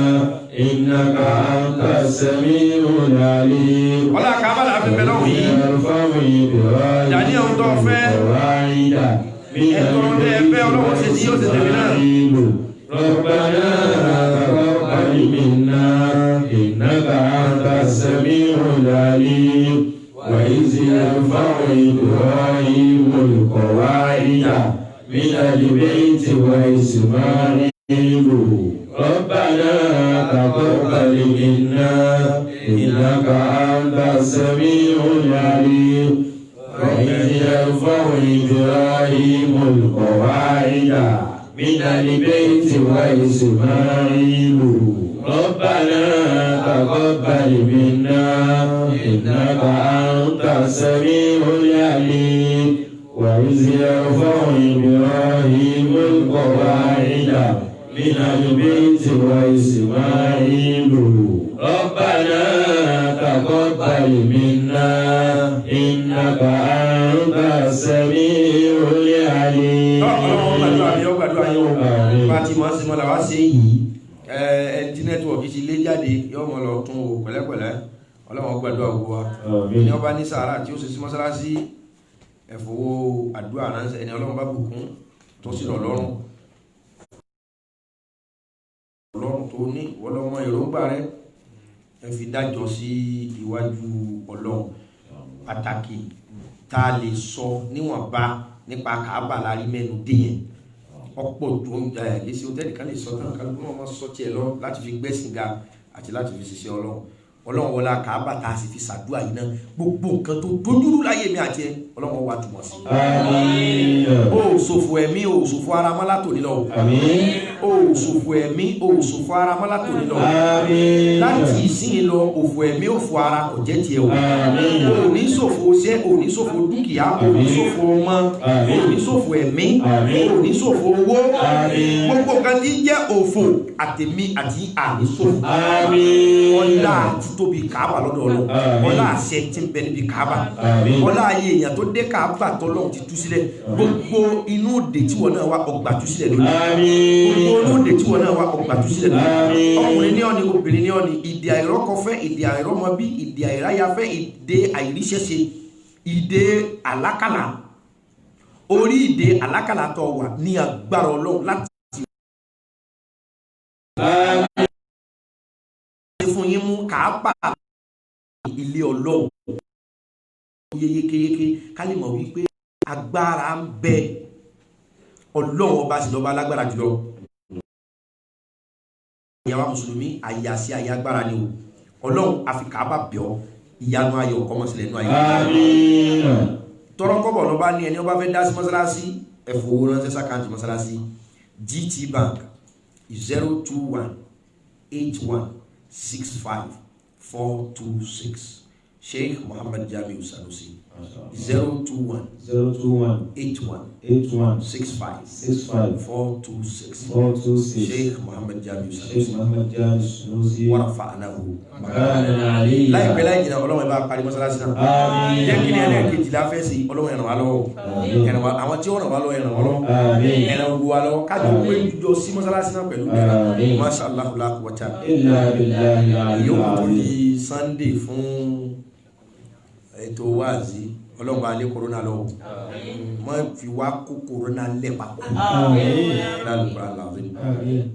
إنك أنت السميع العليم. Ọlá Kaaba là fi bẹ lọ́hùn yìí. يرفع إبراهيم Daniel tó fẹ́. القواعد من Ẹ̀tọ́ tẹ́ ẹ fẹ́ Ọlọ́run ṣe tí yóò ṣe tèmi náà. ربنا تقبل منا إنك أنت السميع العليم. وإذ يرفع إبراهيم القواعد من البيت وإسماعيل ربنا تقبل منا إنك أنت السميع العليم. وإذ يرفع إبراهيم القواعد من البيت وإسماعيل ربنا تقبل منا إنك أنت السميع العليم. وإذ يرفع إبراهيم القواعد من البيت وإسماعيل ربنا تقبل منا إنك أنت السميع العليم. Ọlọ́run gbàdúrà mi, ó gbàdúrà yín o. Bá ti mọ̀ sí mọ́ làwa ṣe yìí. Ẹ tí nẹ́tíwọ̀kì ti lé jáde yóò mọ̀ lọ tún o pẹ̀lẹ́pẹ̀lẹ́. Ọlọ́run gbàdúrà gbogbo wa. Ẹni ọba ní sàárà tí ó ṣe sí mọ́sálásí ẹ̀fọ́wọ́ àdúrà ránṣẹ́ ẹni Ọlọ́run bá bùkún tó sì rọ̀ lọ́rùn. Ọlọ́run tó ní ìwọlọ́mọ èròǹgbà rẹ ẹ fi dájọ́ sí iwájú Ọlọ́run. Pàtàkì tá a lè sọ níwọ̀nba nípa Kàábà lárí mẹ́nu dé yẹn ọ̀pọ̀ tó ń lè ṣe hòtẹ́ẹ̀lì kan lè sọ tán kálukú náà máa sọ tiẹ̀ lọ láti fi gbẹ́sìn ga àti láti fi ṣiṣẹ́ Ọlọ́run. Ọlọ́run wọlá Kàábà tá a sì fi ṣàdúrà yìí náà gbogbo nǹkan tó dojúrú láyé mi àti ẹ Ọlọ́run wà túmọ̀ sí. O ò ṣòfò ẹ̀mí, o ò ṣòfò ara mọ́ látòní lọ. O ò ṣòfò ẹ̀mí, o ò ṣòfò ara mọ́ látòní lọ. Láti ìsìn lọ òfò ẹ̀mí òfò ara kò jẹ́ tiẹ̀ o. O ò ní ṣòfò iṣẹ́, o ò ní ṣòfò dúkìá, o ò ní ṣòfò ọmọ, o ò ní ṣòfò ẹ̀mí, o ò ní ṣòfò owó. Gbogbo nǹkan tí ń jẹ́ òfò àtẹ̀mí àti àní ṣòfò. Ọlá títóbi Kàábà lọ́dọ̀ Ọlọ́run, ọlá àṣẹ tí ń bẹ níbi Kàábà, ọlá ayé èèyàn tó dé Kàábà tọ́lọ́run ti tú sílẹ̀. Gbogbo inú òde tí wọn náà wá ọgbà tú sílẹ̀ lónìí. Gbogbo inú òde tí wọn náà wá ọgbà tú sílẹ̀ lónìí. Ọkùnrin ní ọ̀ni, obìnrin ní ọ̀ni, ìdè àìrọ́kọfẹ́, ìdè àìrọ́mọbí, ìdè àìráyafẹ́, ìdè àìríṣẹ́ṣe, ìdè àlákàlà. Orí ìdè àlákàlà tó wà ní agbára Ọlọ́run láti fún yín mú Kàábà ilé Ọlọ́run yékéyéké ká lè mọ̀ wípé agbára ń bẹ. Ọlọ́run ọba sì lọ́ba alágbára jùlọ. Ìyàwó mùsùlùmí àyà sí àyà agbára ni o. Ọlọ́run àfi Kàábà bẹ̀ ọ́, ìyanu ayọ̀ kọ́mọ̀sílẹ̀ nú ayé. Tọrọ kọ́bọ̀ lọ́ba ní ẹni ọba fẹ́ dá sí mọ́sálásí ẹ fowó ránṣẹ́ sàkáǹtì mọ́sálásí GT Bank 021 81 65 426. Sheikh Muhammad Jamiu Sanusi. 021 021 81 81 65 65 426. 426. Sheikh Muhammad Jamiu Sheikh Sanusi. Muhammad Jamiu Sanusi. Warafa'nahu makanan aliyya. Láìpẹ́ láì jìnnà Ọlọ́run ẹ bá parí mọ́sálásí náà. Àmín. Jẹ́ kí ni ẹlẹ́ẹ̀kejì la fẹ́ sí Ọlọ́run ẹ ràn wá lọ́wọ́. Àwọn tí ó ràn wá lọ́wọ́ ẹ ràn wá lọ́wọ́. Àmín. Ẹ ràn gbogbo wa lọ́wọ́ kájọ pé jọ sí mọ́sálásí náà pẹ̀lú Àmín. Masha Allah la quwwata. Illa billahi al-aliyyil Yóò tó azim. di Sunday fún ètò wáàzí. Ọlọ́run bá lé kòrónà lọ́wọ́. Má fi wá kó kòrónà lẹ̀ papọ̀. Lálùbọ̀ àlàáfíà.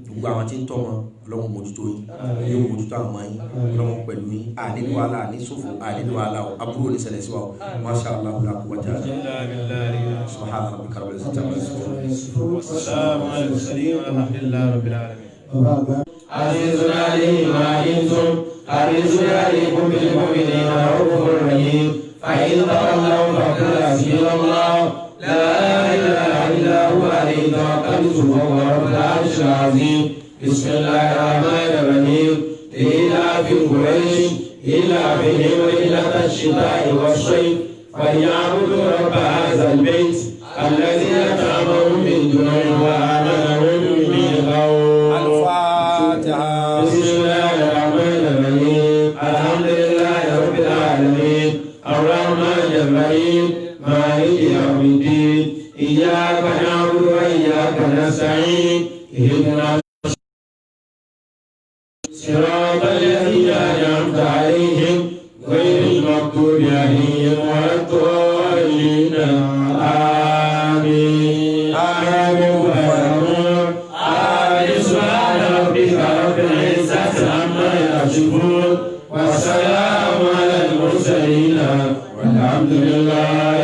Gbogbo àwọn tí ń tọ́ wọn, Ọlọ́run mójútó yín, yóò mójútó àwọn ọmọ yín, Ọlọ́run pẹ̀lú yín. Àní wàhálà, àní ṣòfò, àní wàhálà o. Aburú ò ní ṣẹlẹ̀ sí wa o. Masha Allah la quwwata. Subhana rabbika rabbil izzati amma yasifun. Wassalamu ala al-mursalin walhamdulillahi rabbil alamin. عزيز عليه ما عنتم حريص عليكم بالمؤمنين رؤوف رحيم فإن تولوا فقل حسبي الله لا إله إلا هو عليه توكلت وهو رب العرش العظيم. بسم الله الرحمن الرحيم. إيلاف قريش إيلافهم رحلة الشتاء والصيف فليعبدوا رب هذا البيت الذي أطعمهم من جوع وآمنهم من خوف. Al-Fatiha. بسم الله الرحمن الرحيم. الحمد لله رب العالمين الرحمن الرحيم مالك يوم الدين إياك نعبد وإياك نستعين اهدنا صراط الذين أنعمت عليهم غير المغضوب عليهم ولا الضالين. آمين. آمين. آمين. سبحان ربك رب العزة عما يصفون والسلام على المرسلين والحمد لله